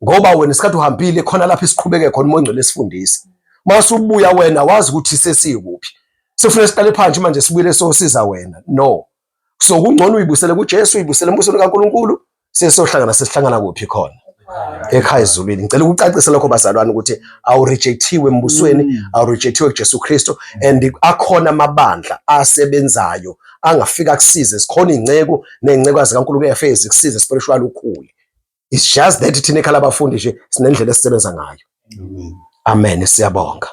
Speaker 1: ngoba wena isikhathi uhambile khona lapho isiqhubeke khona uMoya oNgcwele esifundisa. Uma usubuya wena wazi ukuthi sesikuphi, sifuna siqale phansi manje sibuyele sosiza wena. No, so kungcono uyibusele kuJesu, uyibusele embusweni kaNkulunkulu, sesohlangana sesihlangana kuphi khona ekhaya ezulwini. Ngicela ukucacisa lokho bazalwane ukuthi awurejectiwe embusweni, awurejectiwe kuJesu Kristu and akhona amabandla asebenzayo angafika kusize. Sikhona iy'nceku ney'ncekukazi zikaNkulunkulu eyafike zikusize spiritual ukhule. It's just that thina ekhaya labafundi nje sinendlela esisebenza ngayo.
Speaker 2: Amen.
Speaker 1: Amen, siyabonga.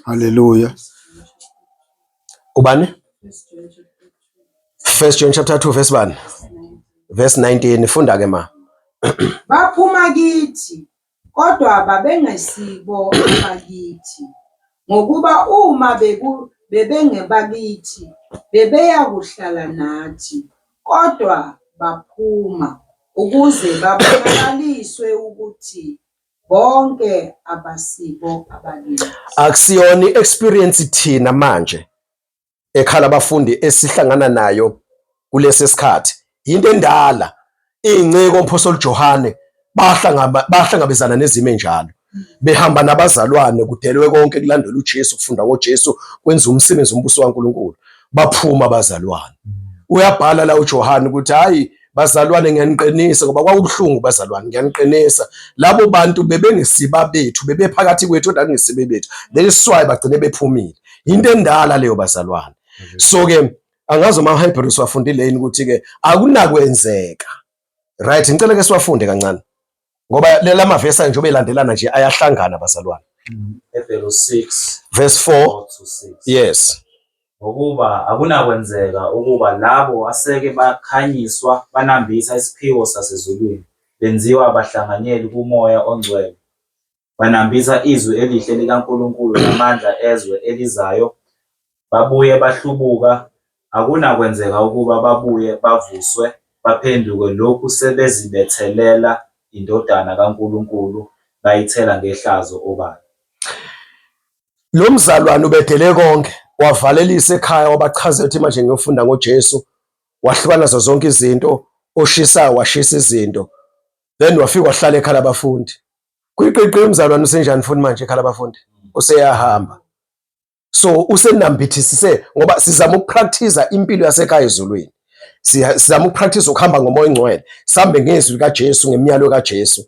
Speaker 2: Hallelujah.
Speaker 1: Ubani? First John chapter 2 verse 1. Verse 19 funda ke ma.
Speaker 3: Baphuma kithi, kodwa babengesibo abakithi. Ngokuba uma bebengebakithi, bebeyakuhlala nathi, kodwa baphuma, ukuze babonakaliswe ukuthi bonke abasibo abakithi.
Speaker 1: Akusiyona i-experience thina manje ekhala abafundi esihlangana nayo kulesi sikhathi, into endala. Iy'nceku oMphostoli Johane bahlangabezana nezimo enjalo, behamba nabazalwane kudelwe konke, kulandelwa uJesu, kufundwa ngoJesu, kwenziwa umsebenzi wombuso kaNkulunkulu. Baphuma abazalwane. Uyabhala la uJohane ukuthi hayi bazalwane ngiyaniqinisa, ngoba kwakubuhlungu bazalwane, ngiyaniqinisa. Labo bantu bebengesiba bethu, bebephakathi kwethu kodwa kungesibe bethu. That is why bagcine bephumile. Into endala leyo bazalwane. So ke angazi uma Hebrews siwafundile yini ukuthi ke akunakwenzeka. Right, ngicela ke siwafunde kancane. Ngoba lela mavesi njengoba elandelana nje ayahlangana bazalwane.
Speaker 5: Hebrews 6
Speaker 1: verse 4
Speaker 5: 4 to 6.
Speaker 1: Yes.
Speaker 5: Ngokuba akunakwenzeka ukuba labo aseke bakhanyiswa banambitha isiphiwo sasezulwini, benziwa abahlanganyeli kuMoya oNgcwele, banambitha izwi elihle likaNkulunkulu namandla ezwe elizayo, babuye bahlubuka, akunakwenzeka ukuba babuye bavuswe baphenduke lokhu sebezibethelela iNdodana kaNkulunkulu bayithela ngehlazo obala.
Speaker 1: Lo mzalwane ubedele konke, wavalelisa ekhaya, wabachazela ukuthi manje ngiyofunda ngoJesu, wahlukana nazo zonke izinto, oshisayo washisa izinto. Then wafika wahlala ekhala abafundi. Kwiqiqi umzalwane usenjani futhi manje ekhala abafundi? Useyahamba. So usenambithisise ngoba sizama ukupractice impilo yasekhaya ezulwini. Sizama ukupractice ukuhamba ngomoya ongcwele, sihambe ngezwi likaJesu, ngemiyalo kaJesu.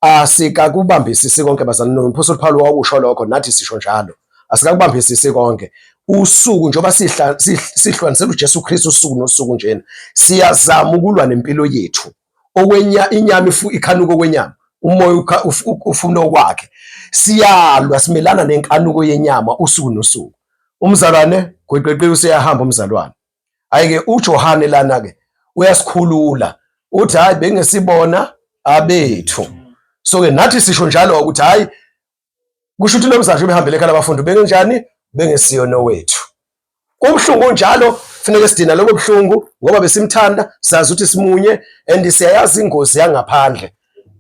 Speaker 1: Asikakubambisisi konke bazalwane, nomphostoli Paul wakusho lokho, nathi sisho njalo. Asikakubambisisi konke. Usuku njengoba sihlukanisela uJesu Kristu usuku nosuku njena, siyazama ukulwa nempilo yethu. Okwenya inyama ikhanuko okwenyama, umoya ufuna okwakhe. Siyalwa simelana nenkanuko yenyama usuku nosuku. Umzalwane gweqeqe useyahamba umzalwane. Hayi-ke uJohane lana-ke uyasikhulula uthi hayi bengesibona abethu. So-ke nathi sisho njalo ukuthi hayi kusho ukuthi lo mzali ubehambele ekhala abafundi bengenjani bengesiyo nowethu. Kubuhlungu njalo kufuneka sidina lobo buhlungu ngoba besimthanda sazi ukuthi simunye and siyayazi ingozi yangaphandle.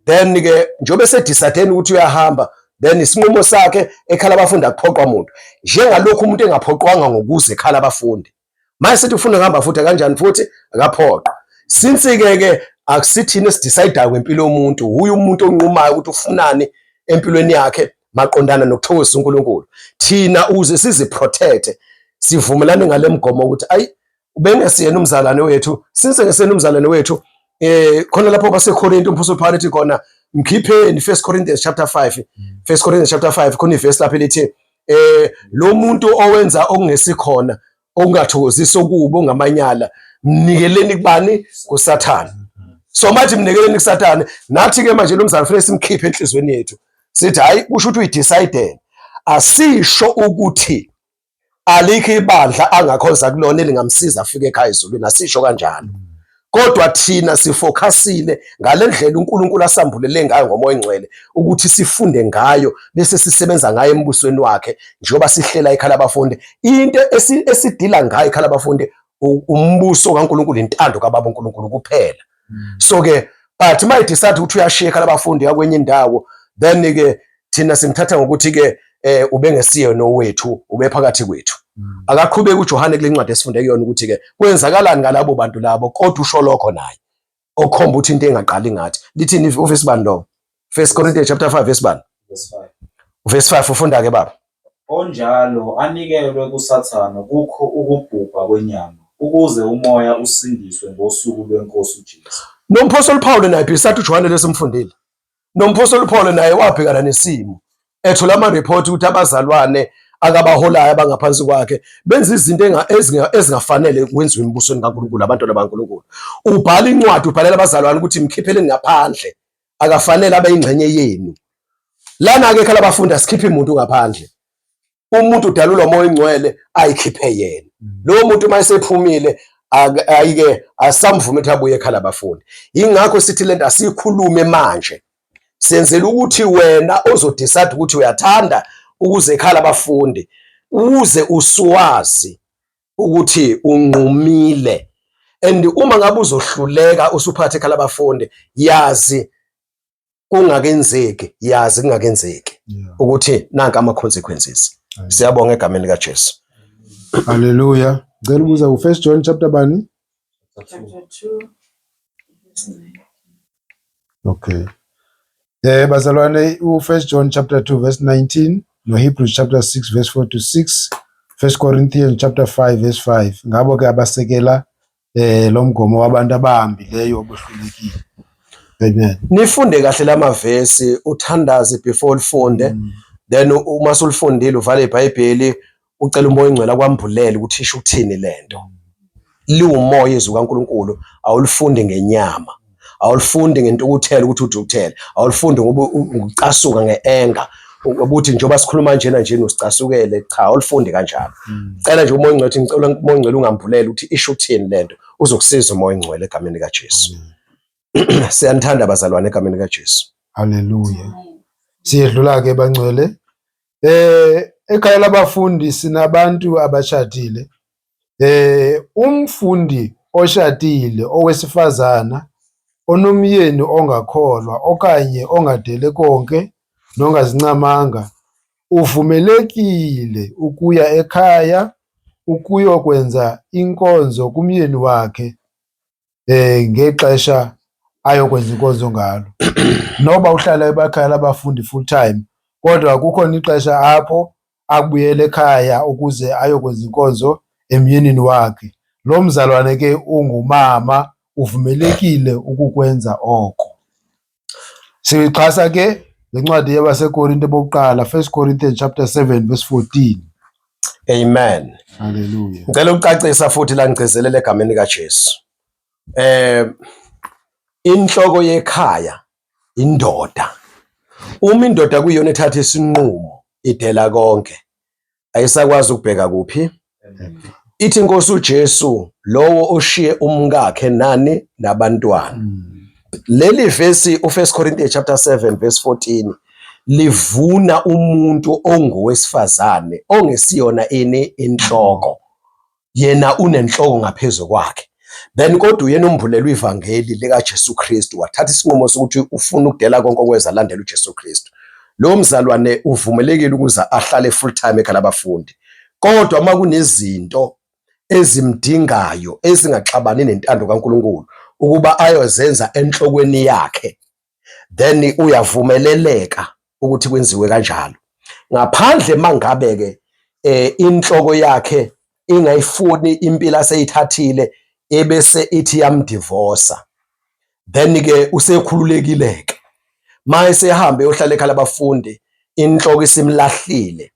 Speaker 1: Then ke njengoba esedecide ukuthi uyahamba then isinqumo sakhe ekhala abafundi akuphoqwa muntu njengalokhu umuntu engaphoqwanga ngokuze ekhala abafundi manje sithi ufuna ukuhamba futhi kanjani futhi akaphoqwa since ke ke akusithini esidecidayo ngempilo yomuntu huye umuntu onqumayo ukuthi ufunani empilweni yakhe maqondana nokuthokozisa uNkulunkulu thina uze siziprotect sivumelane ngale mgomo ukuthi ayi ubengesiyena umzalwane wethu since ngesiyena umzalwane wethu eh khona lapho baseKorinte umphostoli Paul ethi khona mkhipheni 1 Corinthians chapter 5 1 Corinthians chapter 5 khona ivesi lapho elithi eh lo muntu owenza okungesikhona okungathokozisi okubi ongamanyala mnikeleni kubani kuSathane so manje mnikeleni kuSathane nathi ke manje lo mzalwane kufanele simkhiphe enhlizweni yethu sithi hayi kusho ukuthi uyidecide asisho ukuthi alikho ibandla angakhonza kulona elingamsiza afike ekhaya ezulwini asisho kanjalo kodwa thina sifokhasile ngale ndlela uNkulunkulu asambulele ngayo ngomoya ongcwele ukuthi sifunde ngayo bese sisebenza ngayo embusweni wakhe njengoba sihlela ikhala abafundi into esidila ngayo ikhala abafundi umbuso kaNkulunkulu intando kaBaba uNkulunkulu kuphela so ke but uma decide ukuthi uyashiya ekhala abafundi yakwenye indawo then ke thina simthatha ngokuthi ke eh ubengesiye nowethu ubephakathi kwethu akaqhubeki uJohane kule ncwadi esifunde kuyona ukuthi ke kwenzakalani ngalabo bantu labo kodwa usho lokho naye okhomba ukuthi into engaqali ngathi lithini uvesi bani lo First Corinthians chapter 5 verse bani
Speaker 5: Verse 5.
Speaker 1: verse 5 ufunda ke baba
Speaker 5: Onjalo anikelwe kuSathane kukho ukubhubha kwenyama, ukuze umoya usindiswe ngosuku lweNkosi uJesu.
Speaker 1: Nomphostoli Paul naye besides uJohane lesimfundile nomphostoli Paul naye wabhekana nesimo ethola ama-report ukuthi abazalwane akabaholayo abangaphansi kwakhe benza izinto ezingafanele kwenziwa embusweni kaNkulunkulu abantwana baNkulunkulu ubhala incwadi ubhalela abazalwane ukuthi mkhipheleni ngaphandle akafanele abe ingxenye yenu lana-ke ekhala abafundi asikhiphi muntu ngaphandle umuntu udalulwa umoya oyingcwele ayikhiphe yena lowo muntu uma esephumile ayike asamvume ukuthi abuye ekhala abafundi yingakho sithi lento asiyikhulume manje senzela ukuthi wena ozodecide ukuthi uyathanda ukuze ekhala abafundi uze usuwazi ukuthi unqumile and uma ngabe uzohluleka usuphathe ekhala abafundi yazi kungakenzeki yazi kungakenzeki ukuthi nanka ama consequences siyabonga egameni lika Jesu
Speaker 2: Haleluya. Ngicela ukubuza ku First John chapter bani?
Speaker 3: Chapter 2 verse 9.
Speaker 2: Okay. Eh bazalwane u First John chapter 2 verse 19 no Hebrews chapter 6 verse 4 to 6, First Corinthians chapter 5 verse 5. Ngabo ke abasekela eh lo mgomo wabantu abahambileyo obuhlulekile. Amen.
Speaker 1: Nifunde kahle lamavesi uthandaze before ulifunde then uma sulifundile uvale iBhayibheli ucela umoya ongcwele akwambulele ukuthi isho ukuthini lento. Liwumoya izwi kaNkulunkulu awulifundi ngenyama. Awulifundi ngentukuthelo ukuthi uthukuthele. Awulifundi ngoba ucasuka ngeanger ukuthi njengoba sikhuluma njena nje usicasukele cha awulifundi kanjalo. Cela nje umoya ongcwele ngicela umoya ongcwele ungambulele ukuthi isho ukuthini lento uzokusiza umoya ongcwele egameni likaJesu. Siyanithanda bazalwane egameni likaJesu.
Speaker 2: Haleluya. Siyedlula ke bangcwele. Ekhaya labafundi sinabantu abashadile. Umfundi oshadile owesifazana onomyeni ongakholwa okanye ongadele konke nongazincamanga uvumelekile ukuya ekhaya ukuyokwenza inkonzo kumyeni wakhe ngexesha ayokwenza inkonzo ngalo. Noba uhlala ekhaya labafundi full time kodwa kukhona ixesha apho akubuyela ekhaya ukuze ayokwenza inkonzo emyenini wakhe. Lo mzalwane ke ungumama uvumelekile ukukwenza oko. Siyixhasa ke ngencwadi yabaseKorinte bokuqala, 1 Corinthians chapter 7 verse 14.
Speaker 1: Amen.
Speaker 2: Hallelujah.
Speaker 1: Ngicela ukucacisa futhi la ngigcizelele egameni likaJesu. Inhloko yekhaya indoda. Uma indoda kuyiyona ethatha isinqumo idela konke. Ayisakwazi ukubheka kuphi. Ithi inkosi uJesu lowo oshiye umkakhe nani nabantwana. Leli vesi u1 Corinthians chapter 7 verse 14 livuna umuntu ongowesifazane ongesiyona ini inhloko. Yena unenhloko ngaphezu kwakhe. Then kodwa uyena umbulelwe ivangeli likaJesu Kristu wathatha isinqumo sokuthi ufuna ukudela konke okweza alandela uJesu Kristu. Lo mzalwane uvumelekile ukuze ahlale full time ekhaya labafundi. Kodwa uma kunezinto ezimdingayo ezingaxabani nentando kaNkulunkulu ukuba ayozenza enhlokweni yakhe then uyavumeleleka ukuthi kwenziwe kanjalo ngaphandle mangabe ke inhloko yakhe ingayifuni impilo aseyithathile ebese ithi yamdivorsa then ke usekhululekile ke mayesehambe eyohlala ekhaya labafundi inhloko isimlahlile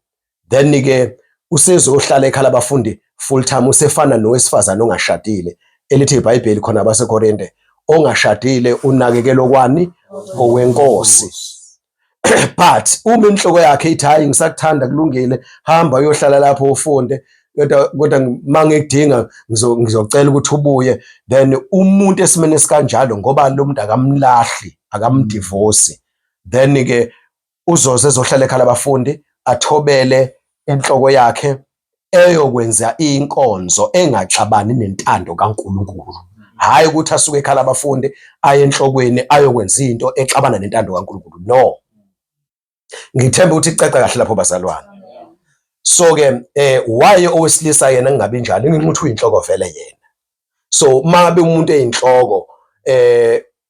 Speaker 1: then ke usezohlala ekhaya labafundi full time usefana nowesifazane ongashadile elithi iBhayibheli khona abaseKorinte ongashadile unakekelwa kwani owenkosi but uma inhloko yakhe ithi hayi ngisakuthanda kulungile hamba uyohlala lapho ufunde kodwa mangikudinga ngizocela ukuthi ubuye then umuntu esimene sikanjalo ngoba lo muntu akamlahli akamdivorce then ke uzoze ezohlala ekhaya labafundi athobele enhloko yakhe eyokwenza inkonzo engaxabani nentando kaNkulunkulu. Hhayi ukuthi asuke ekhaya labafundi aye enhlokweni ayokwenza into exabana nentando kaNkulunkulu. No. Ngithemba ukuthi kucaca kahle lapho bazalwane. So ke waye owesilisa yena kungabi njalo ngenxa ukuthi uyinhloko vele yena. So mangabe umuntu eyinhloko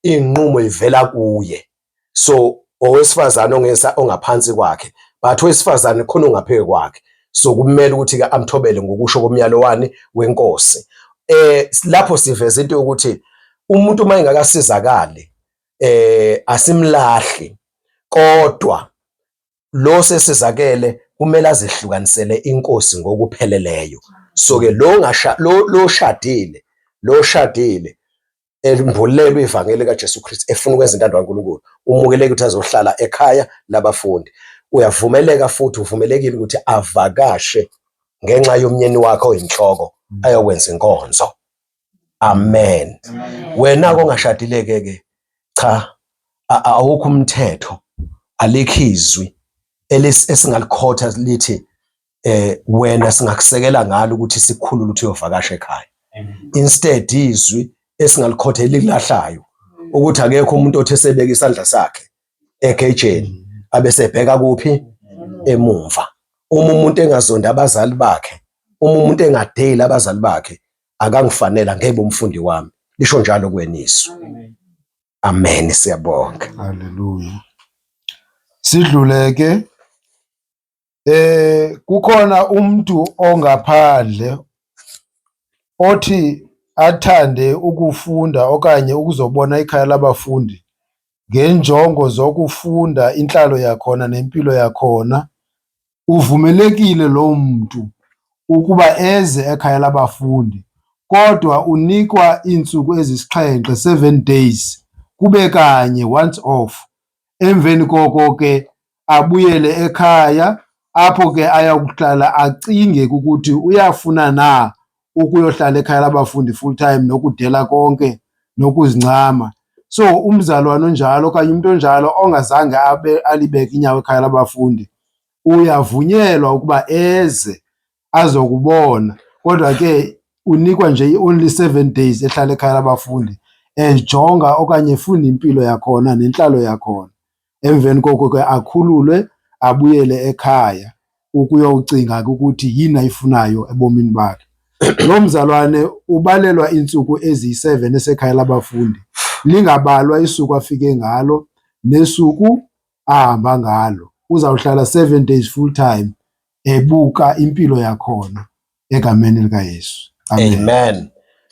Speaker 1: inqumo ivela kuye. So owesifazane ongesa ongaphansi kwakhe but owesifazane khona ongapheke kwakhe so kumele ukuthi ke amthobele ngokusho komyalo wani wenkosi. Lapho siveza into yokuthi umuntu uma engakasizakali asimlahli kodwa lo sesizakele kumele azehlukanisele inkosi ngokupheleleyo. So ke lo ngasha lo shadile lo shadile embulelwe ivangeli kaJesu Kristu efuna ukwenza intando kaNkulunkulu umukeleke ukuthi azohlala ekhaya labafundi. Uyavumeleka futhi uvumelekile ukuthi avakashe ngenxa yomnyeni wakhe oyinhloko ayokwenza inkonzo. Amen. Wena kongashadile ke cha awukho umthetho alikho izwi esingalikhotha lithi wena singakusekela ngalo ukuthi sikukhulule ukuthi uyovakasha ekhaya. Instead izwi esingalikhotha elikulahlayo ukuthi akekho umuntu othe sebeka isandla sakhe egejeni abesebheka kuphi emumva. Uma umuntu engazondi abazali bakhe, uma umuntu engadeli abazali bakhe akangifanele angeke umfundi wami. Lisho njalo kweniswa. Amen, siyabonga.
Speaker 2: Hallelujah. Sidlule ke kukhona umuntu ongaphandle othi athande ukufunda okanye ukuzobona ikhaya labafundi ngenjongo zokufunda intlalo yakhona nempilo yakhona. Uvumelekile loo mntu ukuba eze ekhaya labafundi kodwa unikwa iintsuku ezisixhenxe, 7 days, kube kanye, once off. Emveni koko ke abuyele ekhaya apho ke ayakuhlala acinge ukuthi uyafuna na ukuyohlala ekhaya labafundi full time nokudela konke nokuzincama. So umzalwane onjalo okanye umuntu onjalo ongazange abe alibeke inyawo ekhaya labafundi uyavunyelwa ukuba eze azokubona, kodwa ke unikwa nje i-only 7 days ehlala ekhaya labafundi ejonga okanye efunda impilo yakhona nentlalo yakhona. Emveni koko ke akhululwe abuyele ekhaya ukuyocinga ke ukuthi yini ayifunayo ebomini bakhe. Lo mzalwane ubalelwa iintsuku eziyi-7 esekhaya labafundi. Lingabalwa isuku afike ngalo nesuku ahamba ngalo. Uzawuhlala 7 days full time ebuka impilo yakhona egameni likaYesu.
Speaker 1: Amen. Amen.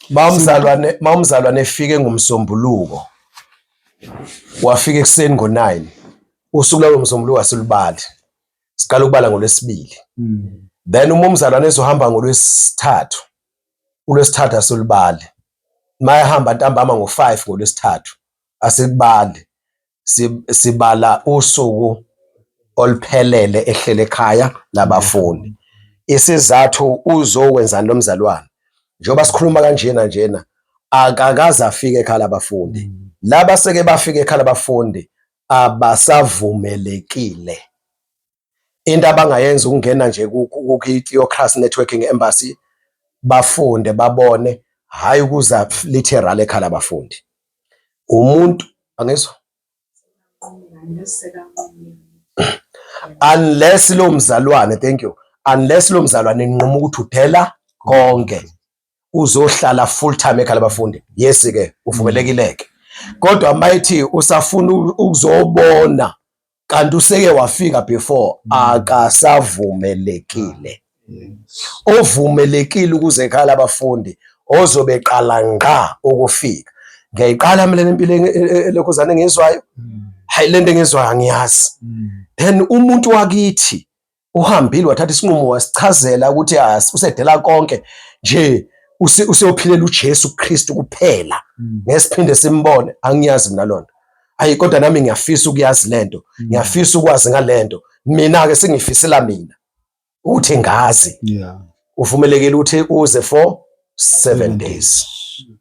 Speaker 1: Mawumzalwane mawumzalwane efike ngomsombuluko wafika ekuseni ngo-9 usuku lalo msombuluko asilubali siqala ukubala ngolwesibili. Then uma umzalwane ezohamba ngolwesithathu ulwesithathu asilubali mayehamba ntambama ngo-5 ngolwesithathu asikubali sibala usuku oluphelele ehlele ekhaya labafundi. Isizathu uzokwenzani lo mzalwane njengoba sikhuluma kanjena njena akakaze afike ekhaya labafundi. Laba seke bafike ekhaya labafundi abasavumelekile. Into abangayenza ukungena nje ku-Theocracy Networking Embassy bafunde babone, hhayi ukuza literal ekhaya labafundi. Umuntu angizwa unless lo mzalwane, thank you, unless lo mzalwane enquma ukuthi udela konke uzohlala full time ekhaya labafundi, yes ke uvumelekile ke, kodwa mayithi usafuna ukuzobona kanti useke wafika before akasavumelekile. Ovumelekile ukuze ekhaya labafundi ozobe eqala ngqa ukufika. Ngiyayiqala mina le mpilo elokhuzane engiyizwayo, hayi lento engiyizwayo angiyazi. Then umuntu wakithi uhambile wathatha isinqumo wasichazela ukuthi usedela konke nje useyophilela uJesu Kristu kuphela, ngesiphinde simbone. Angiyazi mina lonto, hayi kodwa nami ngiyafisa ukuyazi lento, ngiyafisa ukwazi ngalento. Mina ke sengifisela mina ukuthi ngazi. Uvumelekile ukuthi uze for 7 days.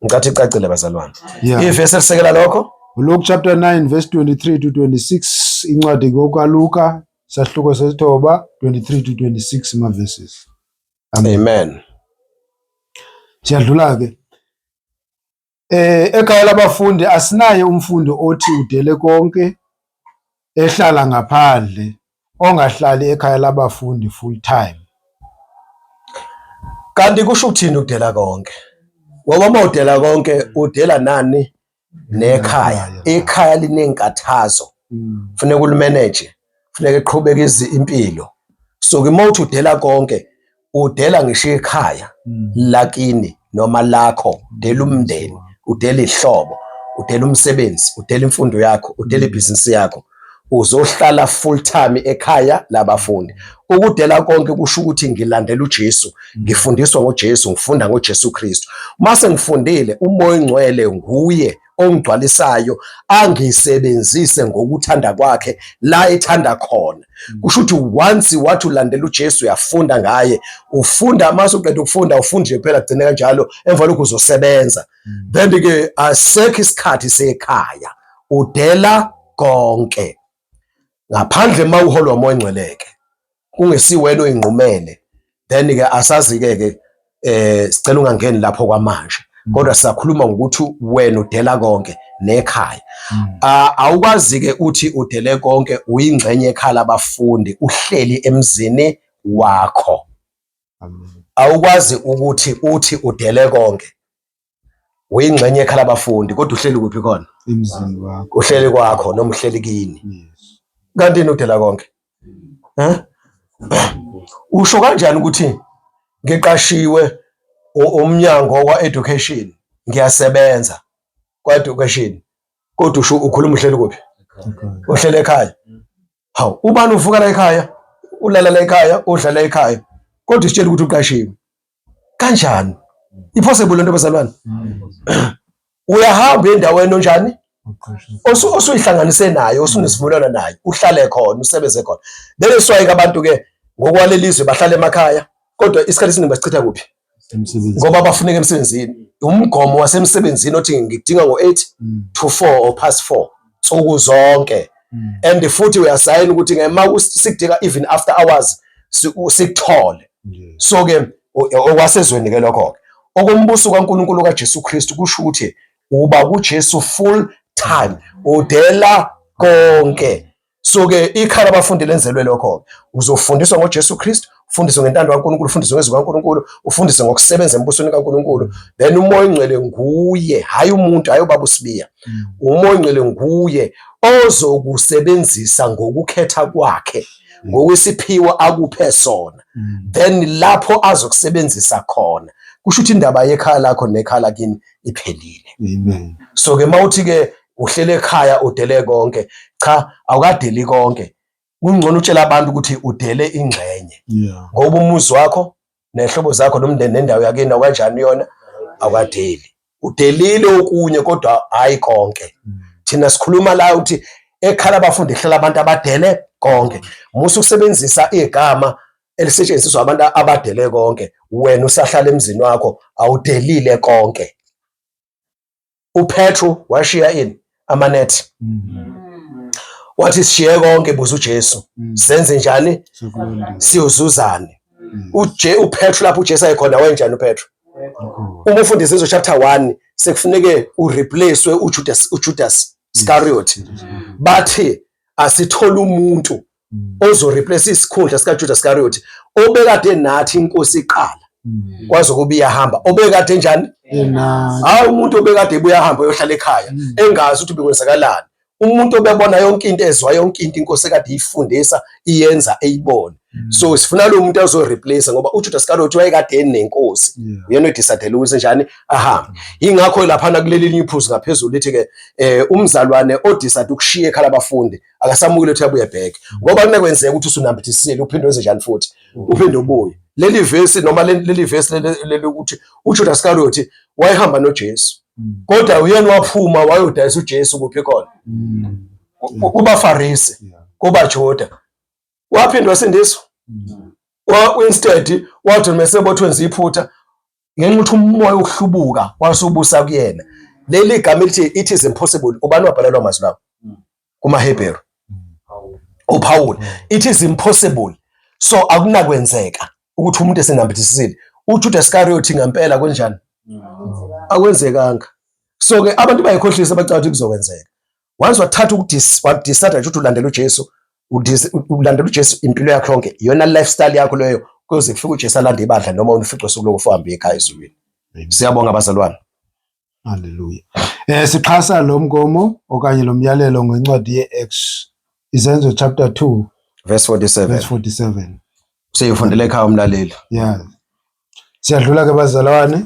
Speaker 1: Ngicathi icacile bazalwane. Ivesi elisekela lokho
Speaker 2: Luke chapter 9 verse 23 to 26, incwadi kokaLuka sahluko sesithoba 23 to 26 ma verses.
Speaker 1: Amen. Amen.
Speaker 2: Siyadlula ke. Ekhaya labafundi asinaye umfundi othi udele konke ehlala ngaphandle ongahlali ekhaya labafundi full time.
Speaker 1: Kanti kusho ukuthini ukudela konke? Ngoba uma udela konke udela nani? Nekhaya. Ikhaya linenkathazo. Kufuneka ulimanage, kufuneka iqhubeke impilo. So ke uma uthi udela konke, udela ngisho ikhaya lakini noma lakho, udela umndeni, udela ihlobo, udela umsebenzi, udela imfundo yakho, udela ibhizinisi yakho. Uzohlala full time ekhaya labafundi. Ukudela konke kusho ukuthi ngilandela uJesu, ngifundiswa ngoJesu, ngifunda ngoJesu Kristu. Mase ngifundile, uMoya oNgcwele nguye ongigcwalisayo angisebenzise ngokuthanda kwakhe la ethanda khona. Kusho ukuthi once wathi ulandela uJesu uyafunda ngaye, ufunda mase uqeda ukufunda ufunda nje kuphela kugcine kanjalo, emva lokho uzosebenza. Then ke asekho isikhathi sekhaya, udela konke ngaphandle uma uholwa uMoya oNgcwele-ke kungesiwena oyinqumele, then ke asazi-ke ke sicela ungangeni lapho kwamanje, kodwa sisakhuluma ngokuthi wena udela konke nekhaya. Awukwazi ke uthi udele konke uyingxenye ekhaya labafundi uhleli emzini wakho. Awukwazi ukuthi uthi udele konke uyingxenye ekhala abafundi kodwa uhleli kuphi khona?
Speaker 2: Emzini wakho.
Speaker 1: Uhleli kwakho noma uhleli kini.
Speaker 2: Yes.
Speaker 1: Kanti yini udela konke? Eh? Usho kanjani ukuthi ngiqashiwe umnyango wa-education ngiyasebenza kwa-education kodwa usho ukhuluma uhleli kuphi? Uhleli ekhaya. Hawu, ubani uvuka la ekhaya, ulala la ekhaya, udla la ekhaya kodwa usitshela ukuthi uqashiwe. Kanjani? Impossible lento bazalwane. Uyahamba endaweni onjani? Osuyihlanganise nayo, osunesivumelwano nayo, uhlale khona, usebenze khona. Then eswayike abantu ke ngokwalelizwe bahlale emakhaya, kodwa isikhathi esiningi basichitha kuphi? Ngoba bafuneka emsebenzini. Umgomo wasemsebenzini othi ngidinga ngo-8 to 4 or past 4 nsuku zonke. And futhi uyasayina ukuthi ngema sikudinga even after hours sikuthole. So ke okwasezweni ke lokho ke. Okombuso kaNkulunkulu kaJesu Kristu kusho ukuthi uba kuJesu full time, udela konke. So ke ikhala abafundi lenzelwe lokho. Uzofundiswa ngoJesu Kristu, ufundiswe ngentando kaNkulunkulu, ufundiswe ngezwi kaNkulunkulu, ufundiswe ngokusebenza embusweni kaNkulunkulu. Then uMoya oNgcwele nguye, hhayi umuntu, hhayi ubaba uSibiya. UMoya oNgcwele nguye ozokusebenzisa ngokukhetha kwakhe, ngokwesiphiwo akuphe sona. Then lapho azokusebenzisa khona, kusho ukuthi indaba yekhaya lakho nekhaya lakini iphelile.
Speaker 2: Amen.
Speaker 1: So ke mawuthi ke uhlele ekhaya udele konke, cha, awukadeli konke. Kungcono utshela abantu ukuthi udele ingxenye. Ngoba umuzi wakho nehlobo zakho nomndeni nendawo yakini awukanjani yona, awukadeli. Udelile okunye kodwa hayi konke. Thina sikhuluma la ukuthi ekhala abafundi kuhlala abantu abadele konke. Musa ukusebenzisa igama elisetshenziswa abantu abadele konke, wena usahlala emzini wakho awudelile konke. uPetru washiya ini? Amanethi. Wathi sishiye konke, buza uJesu. Senze njani? Siyozuzani? Uje uPetru lapho uJesu ayekhona wenjani uPetru? Uma ufunda Izenzo chapter 1 sekufuneke ureplacewe uJudas, uJudas Iscariot. Bathi asithola umuntu ozoreplace isikhundla sikaJudas Iscariot obekade nathi inkosi iqala. Kwaze kuba iyahamba. Obekade njani? Hawu, umuntu obekade ebuya ahamba uyohlala ekhaya engazi ukuthi bekwenzakalani. Umuntu obebona yonke into, ezwa yonke into inkosi ekade iyifundisa, iyenza, eyibona. So sifuna lo muntu azoreplace ngoba uJudas Iscariot wayekade enenkosi. Uyena odecide ukuthi njani ahambe. Yingakho laphana kuleli linye iphuzu ngaphezulu lithi ke umzalwane odecide ukushiya ekhala abafundi akasamukele ukuthi abuye back. Ngoba kunekwenzeka ukuthi usunambithisile uphinde wenze njani futhi, uphinde ubuye. Leli vesi noma leli vesi leli ukuthi uJudas Iscariot wayehamba noJesu. Kodwa uyena waphuma wayodayisa uJesu kuphi khona? KubaFarisi, kubaJuda. Waphinde wasindiswa. Instead wathi mesebothe wenza iphutha ngenxa ukuthi umoya wokuhlubuka wasubusa kuyena. Leli gama elithi it is impossible, ubani wabhalelwa amazwi lawo? KumaHebheru. uPaul. It is impossible. So akunakwenzeka ukuthi umuntu esenambithisisile. uJudas Iscariot ngempela kunjani? Akwenzekanga. So ke abantu bayikhohlisa bacabanga ukuthi kuzokwenzeka. Once wathatha ukudecide nje ukuthi ulandela uJesu, ulandela uJesu impilo yakho yonke, iyona lifestyle yakho leyo, kuze kufike uJesu alande ibandla noma ufice usukulokhu uhambe ekhaya ezulwini. Siyabonga bazalwane.
Speaker 2: Haleluya. Sixhasa lo mgomo okanye lo myalelo ngencwadi ye-Acts, Izenzo chapter 2
Speaker 1: verse 47.
Speaker 2: Verse 47.
Speaker 1: Seyifundele ekhaya umlaleli.
Speaker 2: Yeah. Siyadlula ke bazalwane.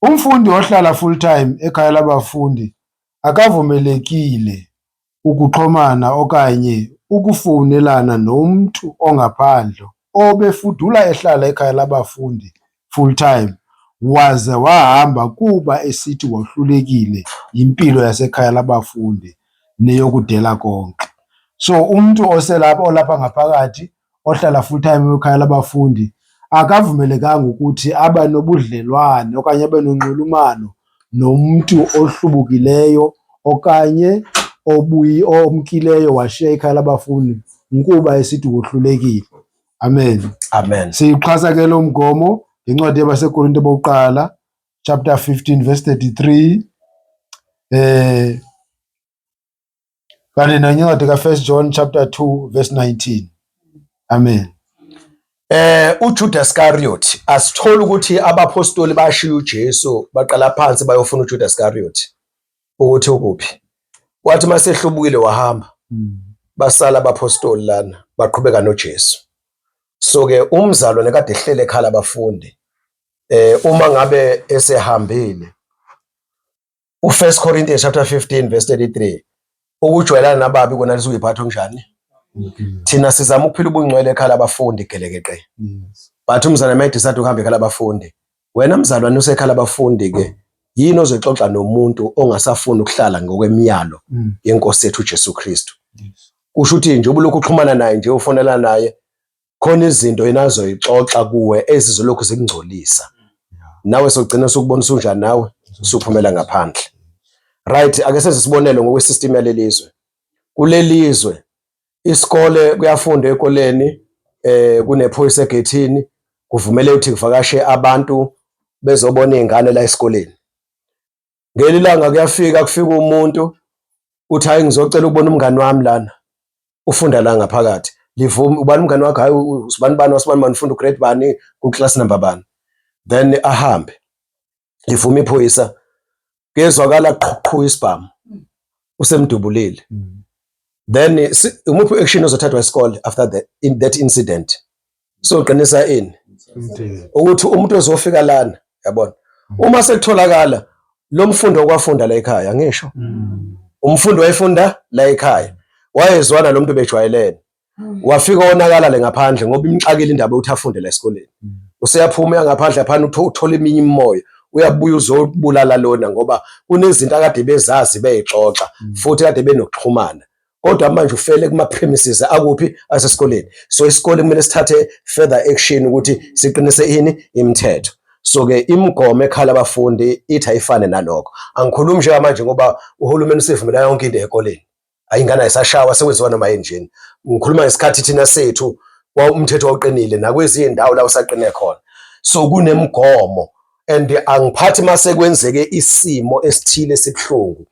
Speaker 2: Umfundi ohlala full time ekhaya labafundi akavumelekile ukuxhomana okanye ukufowunelana nomntu ongaphandle obefudula ehlala ekhaya labafundi full time waze wahamba kuba esithi wohlulekile yimpilo yasekhaya labafundi neyokudela konke. So umntu oselapha olapha ngaphakathi ohlala full time ekhaya labafundi akavumelekanga ukuthi abe nobudlelwane okanye abe nonxulumano nomntu ohlubukileyo okanye obuyi omkileyo washiya ikhaya labafundi nkuba esithi wohlulekile. Amen.
Speaker 1: Amen.
Speaker 2: Siyixhasa ke lo mgomo ngencwadi yabaseKorinte bokuqala chapter 15 verse 33 kanti nencwadi ka-1 John chapter 2 verse 19. Amen.
Speaker 1: UJudas Iscariot, asithola ukuthi abapostoli bashiya uJesu baqala phansi bayofuna uJudas Iscariot ukuthi ukuphi. Wathi masehlubukile wahamba. Basala abapostoli lana baqhubeka noJesu. So ke umzalwane kade ehlele ekhala abafundi uma ngabe esehambile u1 Corinthians chapter 15 verse 33, ukujwayelana nababi kona lizuyiphatha kanjani? Thina sizama ukuphila ubungcwele ekhala abafundi gelekeqe. But umzalwane mayedecide ukuhamba ekhala abafundi, wena mzalwane usekhala abafundi ke yini ozoxoxa nomuntu ongasafuni ukuhlala ngokwemiyalo yenkosi yethu uJesu Kristu? Kusho ukuthi nje ubulokhu uxhumana naye nje ufonela naye, khona izinto yena azoyixoxa kuwe ezizolokhu zikungcolisa. Nawe sogcina sokubona usunjani, nawe usuphumela ngaphandle. Right, ake senze isibonelo ngokwesystem yalelizwe. Kulelizwe isikole kuyafundwa ekoleni, kunephoyisa egethini, kuvumele ukuthi kuvakashe abantu bezobona izingane la esikoleni. Ngelinye ilanga kuyafika kufika umuntu uthi hayi ngizocela ukubona umngani wami lana ufunda la ngaphakathi. Livume ubani umngane wakho, hayi usibani bani wasibani bani ufunda ugrade bani ku-class number bani, then ahambe livume iphoyisa, kuyezwakala qhu isibhamu, usemdubulile. Then umuphi action ozothathwa isikole after that, in that incident? So qinisa ini ukuthi umuntu ozofika lana, yabona, uma sekutholakala lo mfundo okwafunda la ekhaya, ngisho umfundi wayefunda la ekhaya, wayezwana lo muntu, bejwayelene, wafika wonakala le ngaphandle ngoba imxakile indaba yokuthi afunde la esikoleni. Useyaphuma ngaphandle laphana, uthola eminye imimoya, uyabuya uzobulala lona ngoba kunezinto akade bezazi beyixoxa futhi kade benokuxhumana, kodwa manje ufele kuma premises akuphi, asesikoleni. So isikole kumele sithathe further action ukuthi siqinise ini, imithetho. So ke imigomo ekhala abafundi ithi ayifane nalokho. Angikhulumi njengamanje ngoba uhulumeni usivumela yonke into ekoleni, ayingane ayisashawa, sekwenziwa noma yini. Ngikhuluma ngesikhathi thina sethu umthetho wawuqinile, nakwezinye indawo la usaqine khona. So kunemigomo and angiphathi mase kwenzeke isimo esithile sibuhlungu,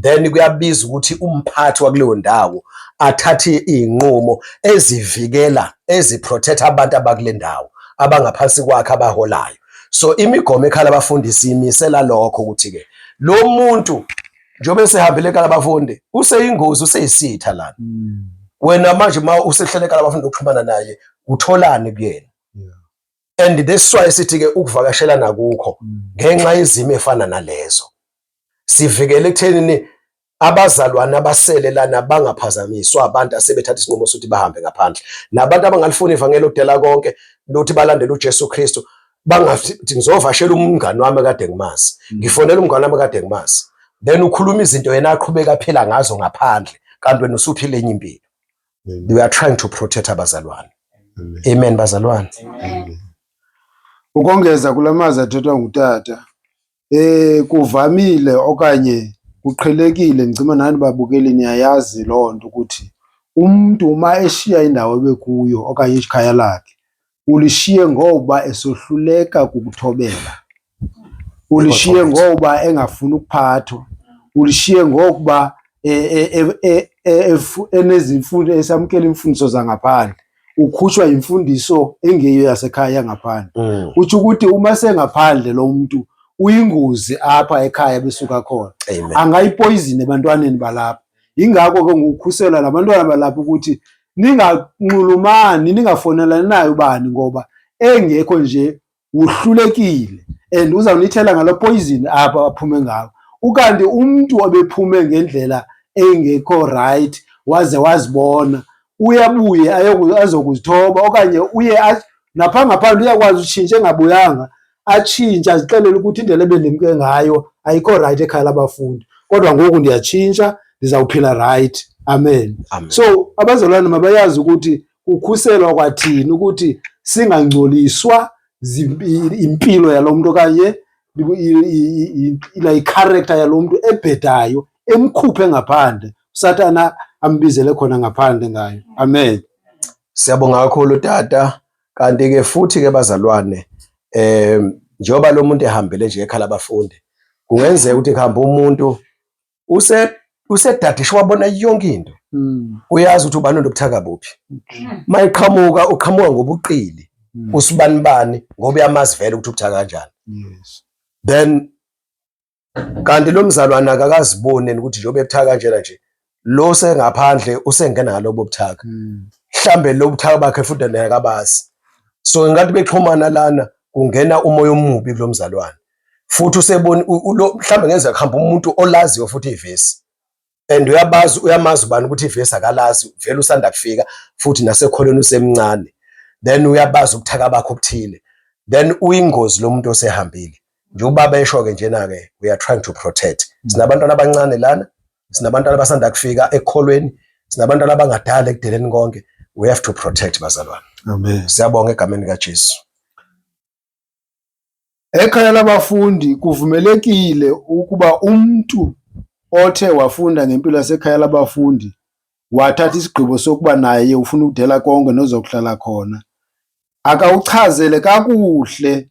Speaker 1: then kuyabiza ukuthi umphathi wakuleyo ndawo athathe izinqumo ezivikela, eziprotect abantu abakule ndawo abangaphansi kwakhe abaholayo. So imigomo ekhala abafundisi imisela lokho ukuthi ke lo muntu njengoba esehambile ekhala abafundi useyingozi, useyisitha lana. Wena manje ma usehlele ekhala abafundi ukuxhumana naye, utholani kuyena? And that's why sithi ke ukuvakashelana kukho ngenxa yezimo efana nalezo, sivikele ekuthenini abazalwane abasele lana bangaphazamiswa abantu asebethatha isinqumo sokuthi bahambe ngaphandle, nabantu abangalifuni ivangeli lokudela konke lokuthi balandele uJesu Kristu, bangathi ngizovashela umngani wami kade ngimazi, ngifonela umngani wami kade ngimazi, then ukhuluma izinto yena aqhubeka aphila ngazo ngaphandle, kanti wena usuphila enye impilo. We are trying to protect abazalwane. Amen bazalwane.
Speaker 2: Ukongeza kulamazwi athethwa ngutata, kuvamile okanye kuqhelekile, ngicima nani babukeli niyayazi loo nto ukuthi umntu uma eshiya indawo ebekuyo okanye ikhaya lakhe ulishiye ngoba esohluleka kukuthobela, ulishiye ngoba engafuni ukuphathwa, ulishiye ngokuba enezimfundo esamukela imfundiso zangaphandle, ukhutshwa imfundiso engeyiyo yasekhaya yangaphandle. Utsho ukuthi uma sengaphandle lo muntu uyingozi apha ekhaya besuka khona, angayipoyizini ebantwaneni balapha. Yingakho ke ngokukhusela nabantwana balapha ukuthi ninganxulumani, ningafonelani naye ubani ngoba engekho nje uhlulekile and uzawunithela ngalo poison apha aphume ngawo. Ukanti umntu obephume ngendlela engekho right waze wazibona uyabuye azokuzithoba okanye uye napha ngaphandle uyakwazi utshintsha engabuyanga, atshintshe azixelele ukuthi indlela ebendimke ngayo ayikho right ekhaya labafundi, kodwa ngoku ndiyatshintsha, ndizawuphila right. Amen.
Speaker 1: Amen.
Speaker 2: So abazalwane mabayazi ukuthi kukhuselwa kwathini ukuthi singangcoliswa impilo yalo mntu okanye i-character yalo mntu ebhedayo emkhuphe ngaphandle, uSathana ambizele khona ngaphandle ngayo. Amen.
Speaker 1: Siyabonga kakhulu tata. Kanti ke futhi ke bazalwane, njengoba lo muntu ehambele nje ekhala abafundi, kungenzeka ukuthi kuhamba umuntu usedadisha wabona yonke into. Uyazi ukuthi ubani onobuthaka buphi. Mayiqhamuka uqhamuka ngobuqili, usibanibani ngoba uyamazi vele ukuthi ubuthaka kanjani. Then kanti lo mzalwane akakaziboni ukuthi njengoba ebuthaka kanjena nje, lo sengaphandle usengena ngalobo buthaka. Mhlambe lo buthaka bakhe futhi naye akabazi. So ngenkathi bexhumana lana kungena umoya omubi kulo mzalwane. Futhi usebona mhlambe ngenzeka kuhamba umuntu olaziyo futhi ivesi. And uyabazi, uyamazi ubani ukuthi ivesi akalazi, vele usanda kufika futhi nasekholweni usemncane. Then uyabazi ubuthaka bakhe obuthile. Then uyingozi lo muntu osehambile. Nje ubaba esho ke njena ke, we are trying to protect. Sinabantwana abancane lana, sinabantwana abasanda kufika ekholweni, sinabantwana abangadala ekudeleni konke. We have to protect bazalwane.
Speaker 2: Amen.
Speaker 1: Siyabonga egameni kaJesu.
Speaker 2: Ekhaya labafundi kuvumelekile ukuba umntu othe wafunda ngempilo yasekhaya labafundi wathatha isigqibo sokuba naye ufuna ukudela konke nozokuhlala khona, akawuchazele kakuhle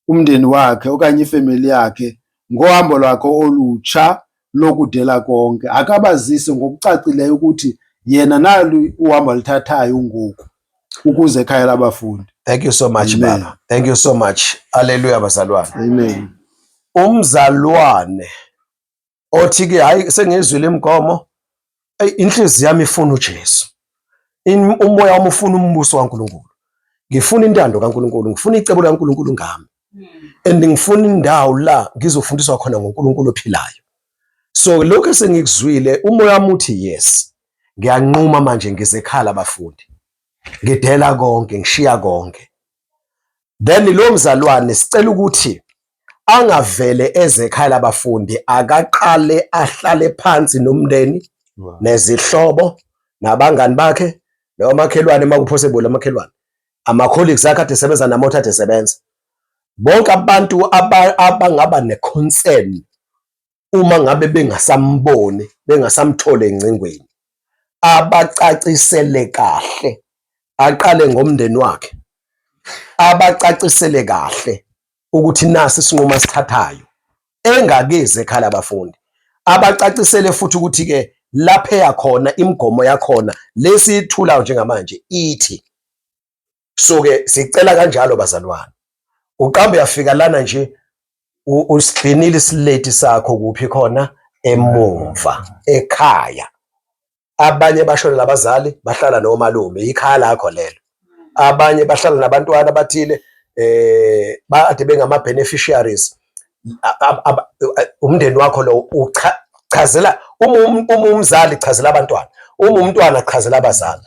Speaker 2: umndeni wakhe okanye ifemeli yakhe ngohambo lwakhe olutsha lokudela konke. Akabazise ngokucacileyo ukuthi Yena nalu uhambo aluthathayo ngoku ukuze ekhaya labafundi.
Speaker 1: Thank you so much.
Speaker 2: Amen.
Speaker 1: Baba, thank you so much. Haleluya bazalwane.
Speaker 2: Amen.
Speaker 1: Umzalwane othi ke hayi, sengizwile imigomo, inhliziyo yami ifuna uJesu, umoya wami ufuna umbuso kaNkulunkulu, ngifuna intando kaNkulunkulu, ngifuna icebo likaNkulunkulu ngami, and ngifuna indawo la ngizofundiswa khona ngoNkulunkulu ophilayo. So lokho esengikuzwile, umoya wami uthi yes, ngiyanquma manje, ngize ekhala abafundi, ngidela konke, ngishiya konke. Then lo mzalwane sicela ukuthi angavele eze ekhaya labafundi, akaqale ahlale phansi nomndeni nezihlobo nabangani bakhe nomakhelwane, uma kupossible amakhelwane, ama-colleagues akhe ade esebenza namoto ade esebenza, bonke abantu abangaba ne-concern uma ngabe bengasamboni, bengasamtholi engcingweni, abacacisele kahle. Aqale ngomndeni wakhe, abacacisele kahle ukuthi nasi isinqumo asithathayo engakezi ekhala abafundi, abacacisele futhi ukuthi-ke lapha eyakhona imigomo yakhona lesiyithulayo njengamanje ithi. So-ke sicela kanjalo bazalwane, uqambe uyafika lana nje usigcinile isileti sakho kuphi khona emumva ekhaya. Abanye bashonela abazali, bahlala nomalume, ikhaya lakho lelo. Abanye bahlala nabantwana abathile, bade bengama beneficiaries. Umndeni wakho lo uchazela, uma umzali chazela abantwana, uma umntwana chazela abazali,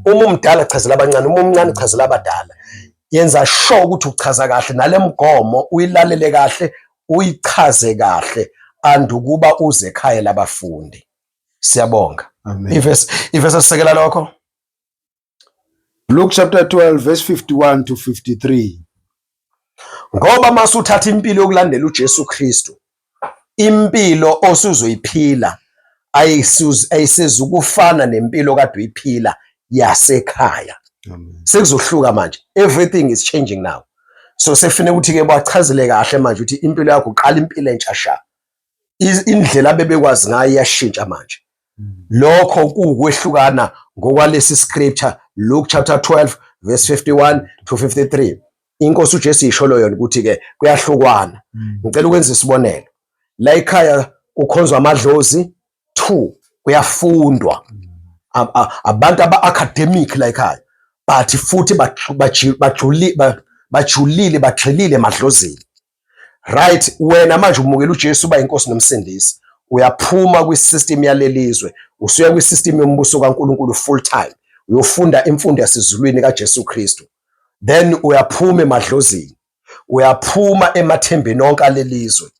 Speaker 1: uma umdala chazela abancane, uma umncane chazela abadala. Yenza sure ukuthi uchaza kahle nalemgomo, uyilalele kahle, uyichaze kahle andukuba uze ekhaya labafundi. Siyabonga.
Speaker 2: Amen.
Speaker 1: Ivesi esisekela lokho.
Speaker 2: Luke chapter 12 verse 51 to 53.
Speaker 1: Ngoba masuthatha impilo yokulandela uJesu Kristu, impilo osuzoyiphila ayisezukufana nempilo kade uyiphila yasekhaya.
Speaker 2: Amen.
Speaker 1: Sekuzohluka manje. Everything is changing now. So sefuna ukuthi ke bachazele kahle manje ukuthi impilo yakho uqala impilo entsha sha. Indlela abebekwazi ngayo iyashintsha manje. Lokho kuwukwehlukana ngokwalesi scripture, Luke chapter 12 verse 51 to 53. Inkosi uJesu isholo yona ukuthi ke kuyahlukwana. Ngicela ukwenza isibonelo. La ekhaya kukhonzwa amadlozi, 2 kuyafundwa. Abantu aba academic la ekhaya, but futhi bajulile, bagxilile emadlozini. Right, wena manje umukela uJesu uba inkosi nomsindisi, uyaphuma kwi-system yalelizwe, usuya kwi-system yombuso kaNkulunkulu full time, uyofunda imfundo yasezulwini kaJesu Kristu. Then uyaphuma emadlozini, uyaphuma emathembeni onke alelizwe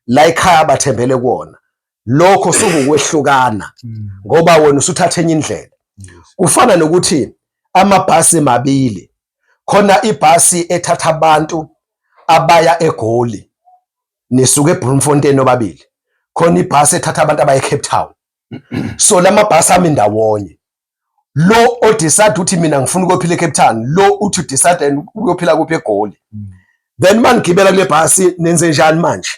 Speaker 1: la ekhaya bathembele kuwona. Lokho sokukwehlukana ngoba wena usuthatha enye indlela. Kufana nokuthi amabhasi mabili, khona ibhasi ethatha abantu abaya eGoli, nisuke eBloemfontein obabili, khona ibhasi ethatha abantu abaya eCape Town. So lamabhasi ami ndawonye, lo odecide ukuthi mina ngifuna ukuyophila eCape Town, lo uthi udecide ukuyophila kuphi eGoli. Then manigibela kule bhasi nenze njani manje?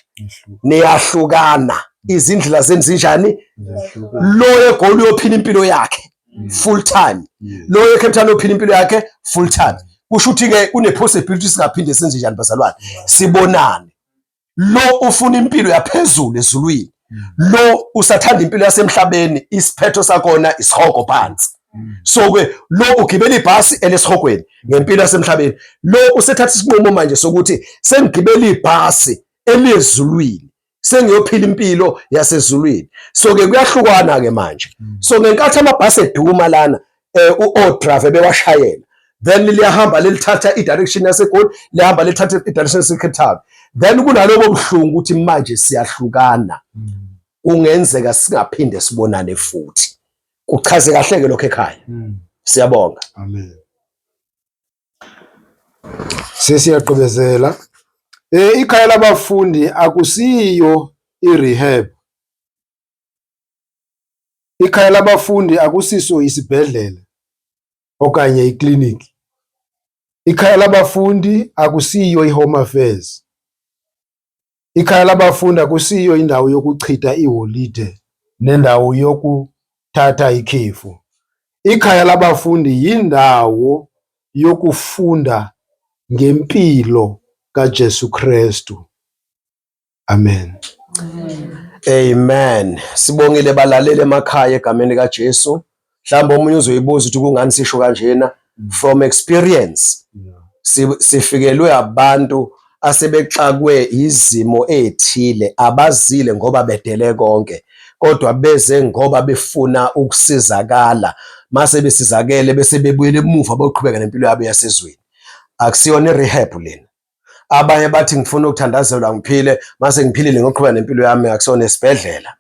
Speaker 1: Niyahlukana, izindlela zenu zinjani? Lo eGoli uyophila impilo yakhe full time, lo eCape Town uyophila impilo yakhe full time. Kusho ukuthi ke kune possibility singaphinde senze njani bazalwane, sibonane. Lo ufuna impilo yaphezulu ezulwini, lo usathanda impilo yasemhlabeni, isiphetho sakona isihogo phansi. So ke lo ugibela ibhasi elesihogweni ngempilo yasemhlabeni, lo usethatha isinqumo manje sokuthi sengigibela ibhasi eliyezulwini, sengiyophila impilo yasezulwini. So ke kuyahlukana ke manje. So ngenkathi amabhasi eduma lana, u-driver bewashayela, then liyahamba lelithatha i-direction yaseGoli, lihamba lithatha i-direction yaseCape Town. Then kunalobo buhlungu ukuthi manje siyahlukana, kungenzeka singaphinde sibonane futhi. Kuchaze kahle ke lokho ekhaya. Siyabonga.
Speaker 2: Amen. Sesiyagqibezela. Ikhaya labafundi akusiyo i-rehab. Ikhaya labafundi akusiso isibhedlele okanye ikliniki. Ikhaya labafundi akusiyo i-Home Affairs. Ikhaya labafundi akusiyo indawo yokuchitha iiholide nendawo yoku. Thatha ikhefu. Ikhaya labafundi yindawo yokufunda ngempilo kaJesu Kristu. Amen.
Speaker 1: Amen. Sibongile balaleli emakhaya egameni likaJesu. Mhlawumbe omunye uzoyibuza ukuthi kungani sisho kanjena from experience. Sifikelwe abantu asebexakwe izimo ezithile abazile ngoba bedele konke kodwa beze ngoba befuna ukusizakala mase besizakele bese bebuyela emuva boqhubeka nempilo yabo yasezweni. Akusiyona i-rehab lena. Abanye bathi ngifuna ukuthandazelwa ngiphile mase ngiphilile ngoqhubeka nempilo yami akusona esibhedlela.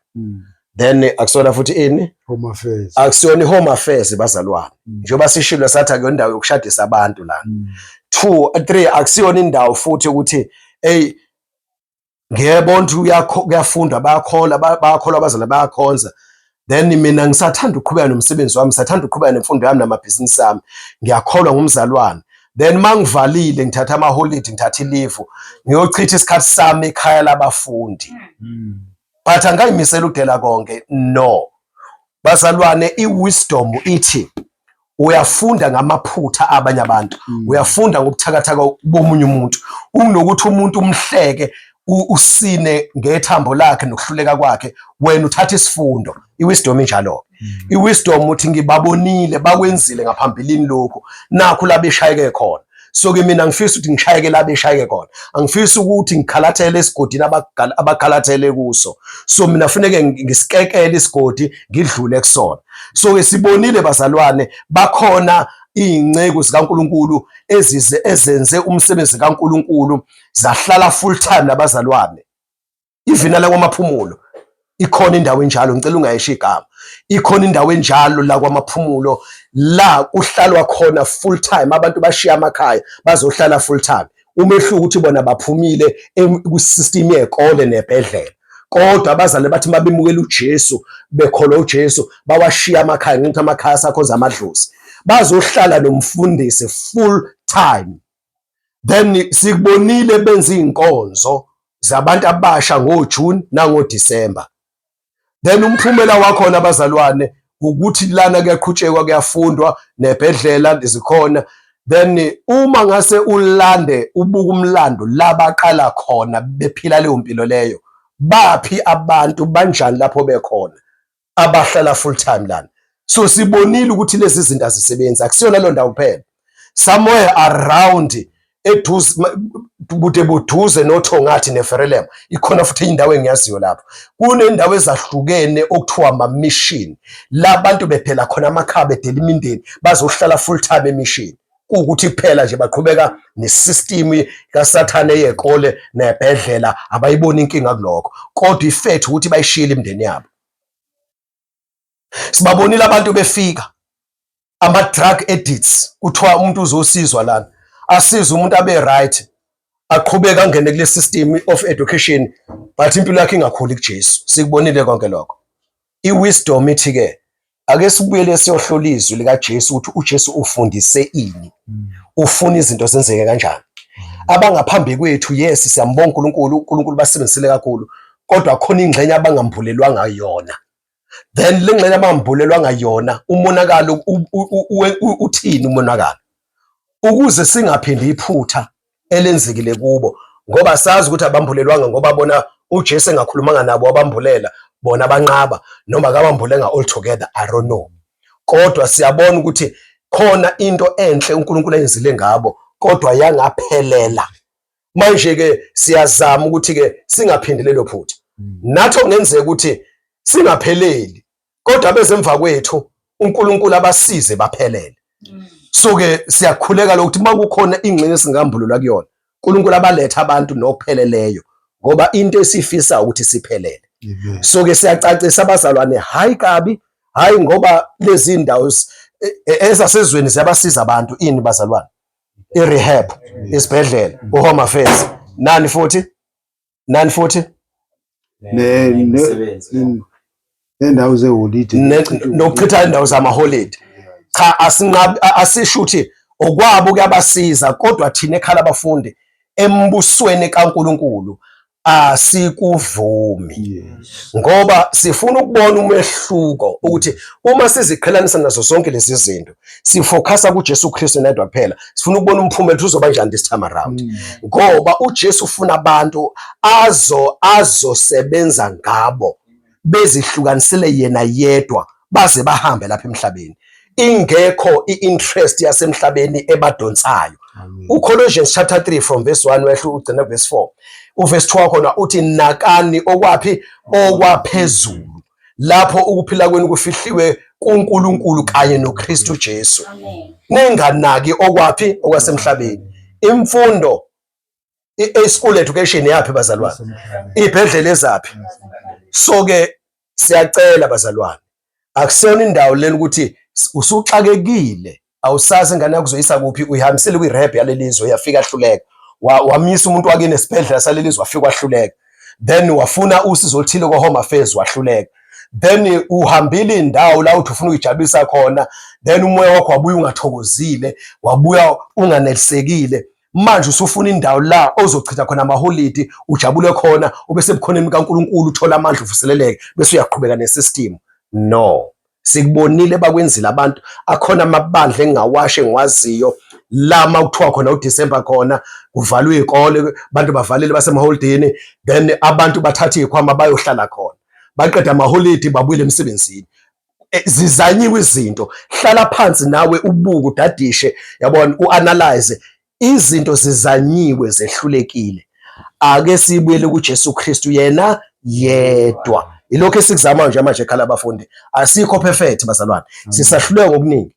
Speaker 1: Then akusona futhi ini?
Speaker 2: Home Affairs.
Speaker 1: Akusiyona i-home affairs bazalwane. Njengoba sishilo sathi akuyona indawo yokushadisa abantu la. 2 3 akusiyona indawo futhi ukuthi hey ngiyebona ukuthi kuyafundwa bayakholwa bayakholwa abazalwane bayakhonza then mina ngisathanda ukuqhubeka nomsebenzi wami ngisathanda ukuqhubeka nemfundo yami namabhizinisi ami ngiyakholwa ngumzalwane then mangivalile ngithatha amaholidi ngithatha ilivu ngiyochitha isikhathi sami ekhaya labafundi but angayimisela ukudela konke no bazalwane i-wisdom ithi uyafunda ngamaphutha abanye abantu uyafunda ngobuthakathaka bomunye umuntu unokuthi umuntu umhleke usine ngethambo lakhe nokuhluleka kwakhe wena uthatha isifundo i-wisdom injalo i-wisdom uthi ngibabonile bakwenzile ngaphambilini lokhu nakhu la beshayeke khona so ke mina ngifisa ukuthi ngishayeke la beshayeke khona angifisi ukuthi ngikhalathele esigodini abakhalathele kuso so mina funeke ngisikekele isigodi ngidlule kusona so ke sibonile bazalwane bakhona iy'nceku zikaNkulunkulu ezize ezenze umsebenzi kaNkulunkulu zahlala full time nabazalwane even la kwaMaphumulo ikhona indawo enjalo ngicela ungayisho igama ikhona indawo enjalo la kwaMaphumulo la kuhlalwa khona full time abantu bashiya amakhaya bazohlala full time umehluko ukuthi bona baphumile kwi-system yekole nebhedlela kodwa abazali bathi mabemukela uJesu bekholwa uJesu bawashiya amakhaya ngenxa amakhaya asakhonza amadlozi bazohlala nomfundisi full time then sikubonile benza izinkonzo zabantu abasha ngoJune nangoDecember then umphumela wakhona abazalwane ukuthi lana kuyaqhutshekwa kuyafundwa nebhedlela zikhona then uma ngase ulande ubuka umlando labaqala khona bephila leyo mpilo leyo baphi abantu banjani lapho bekhona abahlala full time lana so sibonile ukuthi lezi zinto azisebenzi akusiyona leyo ndawo kuphela somewhere around eduze bude buduze noThongathi neVerelem ikhona futhi indawo engiyaziyo lapho kunendawo ezahlukene okuthiwa ama-mission la bantu bephela khona amakhaya bedela imindeni bazohlala full time emission kuwukuthi kuphela nje baqhubeka nesystem kaSathane yekole nebhedlela abayiboni inkinga kulokho kodwa ifethu ukuthi bayishiyile imindeni yabo sibabonile abantu befika ama-drug addicts kuthiwa umuntu uzosizwa lana asize umuntu abe right aqhubeke angene kule system of education but impilo yakhe ingakhuli kuJesu sikubonile konke lokho i-wisdom ithi ke ake sibuyele siyohlola izwi likaJesu ukuthi uJesu ufundise ini ufuna izinto zenzeke kanjani abangaphambi kwethu yes siyambonga uNkulunkulu uNkulunkulu basebenzisile kakhulu kodwa khona ingxenye abangambulelwanga yona then le ngxenye abangambulelwanga yona umonakalo uthini umonakalo ukuze singaphindi iphutha elenzekile kubo ngoba sazi ukuthi abambulelwanga ngoba bona uJesu engakhulumanga nabo wabambulela bona banqaba noma akabambulenga all together I don't know kodwa siyabona ukuthi khona into enhle uNkulunkulu ayenzile ngabo kodwa yangaphelela manje ke siyazama ukuthi ke singaphindi lelo phutha nathi okungenzeka ukuthi singapheleli kodwa bezemva kwethu uNkulunkulu abasize baphelele so ke siyakhuleka lokuthi uma kukhona ingxenye esingambulelwa kuyona uNkulunkulu abaletha abantu nokupheleleyo ngoba into esifisa ukuthi siphelele so ke siyacacisa abazalwane hayi kabi hayi ngoba lezi ndawo ezasezweni ziyabasiza abantu ini bazalwane i-rehab isibhedlela u-home affairs nani futhi nani futhi
Speaker 2: nendawo zeholide
Speaker 1: nokuchitha indawo zamaholide cha asinqabi asisho ukuthi okwabo kuyabasiza kodwa thina ekhala abafundi embusweni kaNkuluNkulu. Asikuvumi. Ngoba sifuna ukubona umehluko ukuthi uma siziqhelanisa nazo zonke lezi zinto, sifocusa kuJesu Kristu yedwa kuphela. Sifuna ukubona umphumela ukuthi uzoba njani this time around. Ngoba uJesu ufuna abantu azosebenza ngabo bezihlukanisele yena yedwa baze bahambe lapha emhlabeni. Ingekho i-interest yasemhlabeni ebadonsayo. UColossians chapter 3 from verse 1 wehle ugcina verse 4. Uverse 2 wakhona uthi nakani okwaphi okwaphezulu lapho ukuphila kwenu kufihliwe kuNkulunkulu kanye noKristu Jesu. Ninganaki okwaphi okwasemhlabeni. Imfundo i-school education yaphi bazalwane? Ibhedlela ezaphi? So ke siyacela bazalwane, akusiyona indawo lena ukuthi usuxakekile awusazi ingane yakho uzoyisa kuphi, uyihambisile kwi-rehab yaleli zwe yafika hluleka, wamisa umuntu wakini esibhedlela saleli zwe wafika wahluleka, then wafuna usizo oluthile kwa-Home Affairs wahluleka, then uhambile indawo la uthi ufuna ukuyijabulisa khona, then umoya wakho wabuya ungathokozile, wabuya unganelisekile. Manje usufuna indawo la ozochitha khona amaholidi, ujabule khona, ube sebukhoneni bukaNkulunkulu, uthole amandla, uvuseleleke, bese uyaqhubeka nesystem. No, sikubonile bakwenzile abantu. Akhona amabandla engingawasho engiwaziyo la uma kuthiwa khona uDisemba khona kuvalwe iy'kole, abantu bavalile basemaholidini, then abantu bathatha iy'khwama bayohlala khona, baqeda amaholidi babuyele emsebenzini. Zizanyiwe izinto. Hlala phansi nawe ubuke, udadishe, yabona, uanalyze izinto zizanyiwe zehlulekile. Ake sibuyele kuJesu Kristu yena yedwa. Ilokho esikuzamayo nje manje ekhala abafundi. Asikho perfect bazalwane, sisahluleka ngokuningi.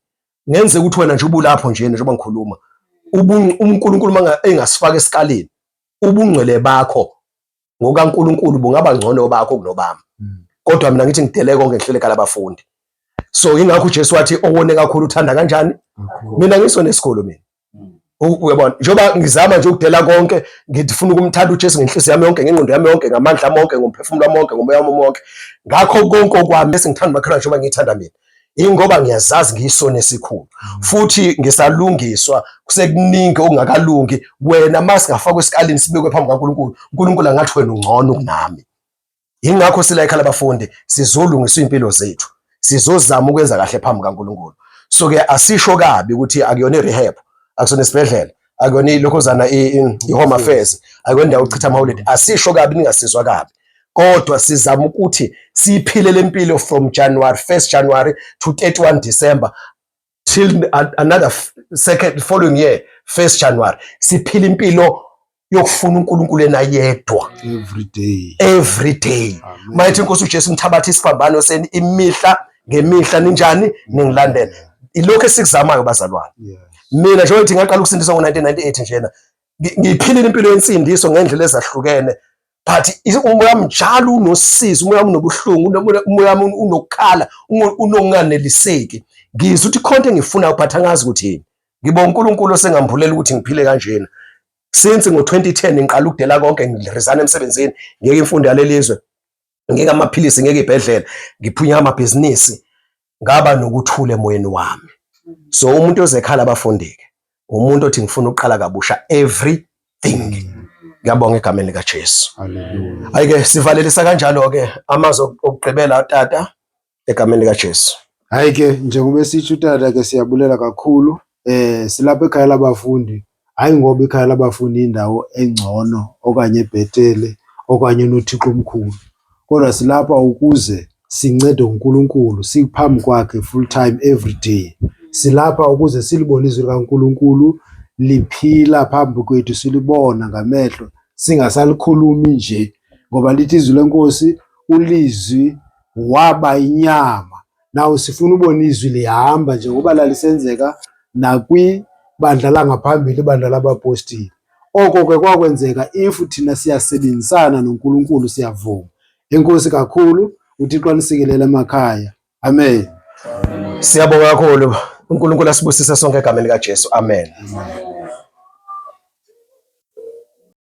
Speaker 1: Ngenzeka ukuthi wena nje ubulapho nje njengoba ngikhuluma, uNkulunkulu uma engasifaka esikalini, ubungcwele bakho ngokaNkulunkulu bungaba ngcono bakho kunobami. Kodwa mina ngithi ngidele konke ngihlele ekhala abafundi. So ingakho uJesu wathi owone kakhulu uthanda kanjani? Mina ngisona esikhulu mina. Uyabona, njengoba ngizama nje ukudela konke, ngifuna ukumthanda uJesu ngenhliziyo yami yonke, ngengqondo yami yonke, ngamandla ami wonke, ngomphefumulo wami wonke, ngomoya wami wonke. Ngakho konke okwami bese ngithanda umakhelwane njengoba ngiyithanda mina. Ingoba ngiyazazi ngiyisoni esikhulu futhi ngisalungiswa, kusekuningi okungakalungi. Wena uma singafakwa esikalini sibekwe phambi kukaNkulunkulu, uNkulunkulu angathi wena ungcono kunami. Yingakho sila ekhala abafundi, sizolungisa iy'mpilo zethu, sizozama ukwenza kahle phambi kukaNkulunkulu. So-ke asisho kabi ukuthi akuyona i-rehab, akusona isibhedlela, akuyona ilokhuzana i-home affairs, akuyona indawo yokuchitha amaholidi. Asisho kabi, ningasizwa kabi, kodwa sizama ukuthi siyiphile le mpilo from January 1st January to 31 December till another second following year 1st January, siphila impilo yokufuna uNkulunkulu yena yedwa
Speaker 2: every day,
Speaker 1: every day. Mayithi inkosi uJesu nithabathe isiphambano seni imihla ngemihla, ninjani ningilandele. Ilokho esikuzamayo bazalwane. Mina njengoba ngithi ngaqala ukusindiswa ngo-1998 njena, ngiyiphilile impilo yensindiso ngendlela ezahlukene, but umoya wami njalo unosizi, umoya wami unobuhlungu, umoya wami unokukhala, unokunganeliseki. Ngizwa ukuthi khonto engiyifunayo but angazi ukuthi yini. Ngibonga uNkulunkulu osengambulela ukuthi ngiphile kanjena. Since ngo-2010 ngiqala ukudela konke, ngiresign emsebenzini, ngiyeke imfundo yaleli zwe, ngiyeke amaphilisi, ngiyeke ibhedlela, ngiphunya amabhizinisi, ngaba nokuthula emoyeni wami. So umuntu ozekhala abafundi-ke umuntu othi ngifuna ukuqala kabusha everything. Ngiyabonga egameni likaJesu.
Speaker 2: Hallelujah.
Speaker 1: Hayi-ke sivalelisa kanjalo-ke amazwi okugqibela tata egameni likaJesu.
Speaker 2: Hayi ke njengoba esitsho utata ke siyabulela kakhulu. Silapha ekhaya labafundi, hayi ngoba ikhaya labafundi indawo engcono okanye ebhetele okanye enoThixo omkhulu, kodwa silapha ukuze sincedwe nguNkulunkulu, siphambi kwakhe full time every day. Silapha ukuze silibone izwi likaNkulunkulu liphila phambi kwethu, silibona ngamehlo, singasalikhulumi nje, ngoba lithi izwi lenkosi ulizwi waba inyama. Now sifuna ubona izwi lihamba njengoba lalisenzeka nakwibandla langaphambili, ibandla labapostile. Oko ke kwakwenzeka if thina siyasebenzisana noNkulunkulu, siyavuma. Enkosi kakhulu, uThixo anisikelele emakhaya. Amen.
Speaker 1: Siyabonga kakhulu. uNkulunkulu asibusise sonke egameni likaJesu. Amen.
Speaker 3: Amen.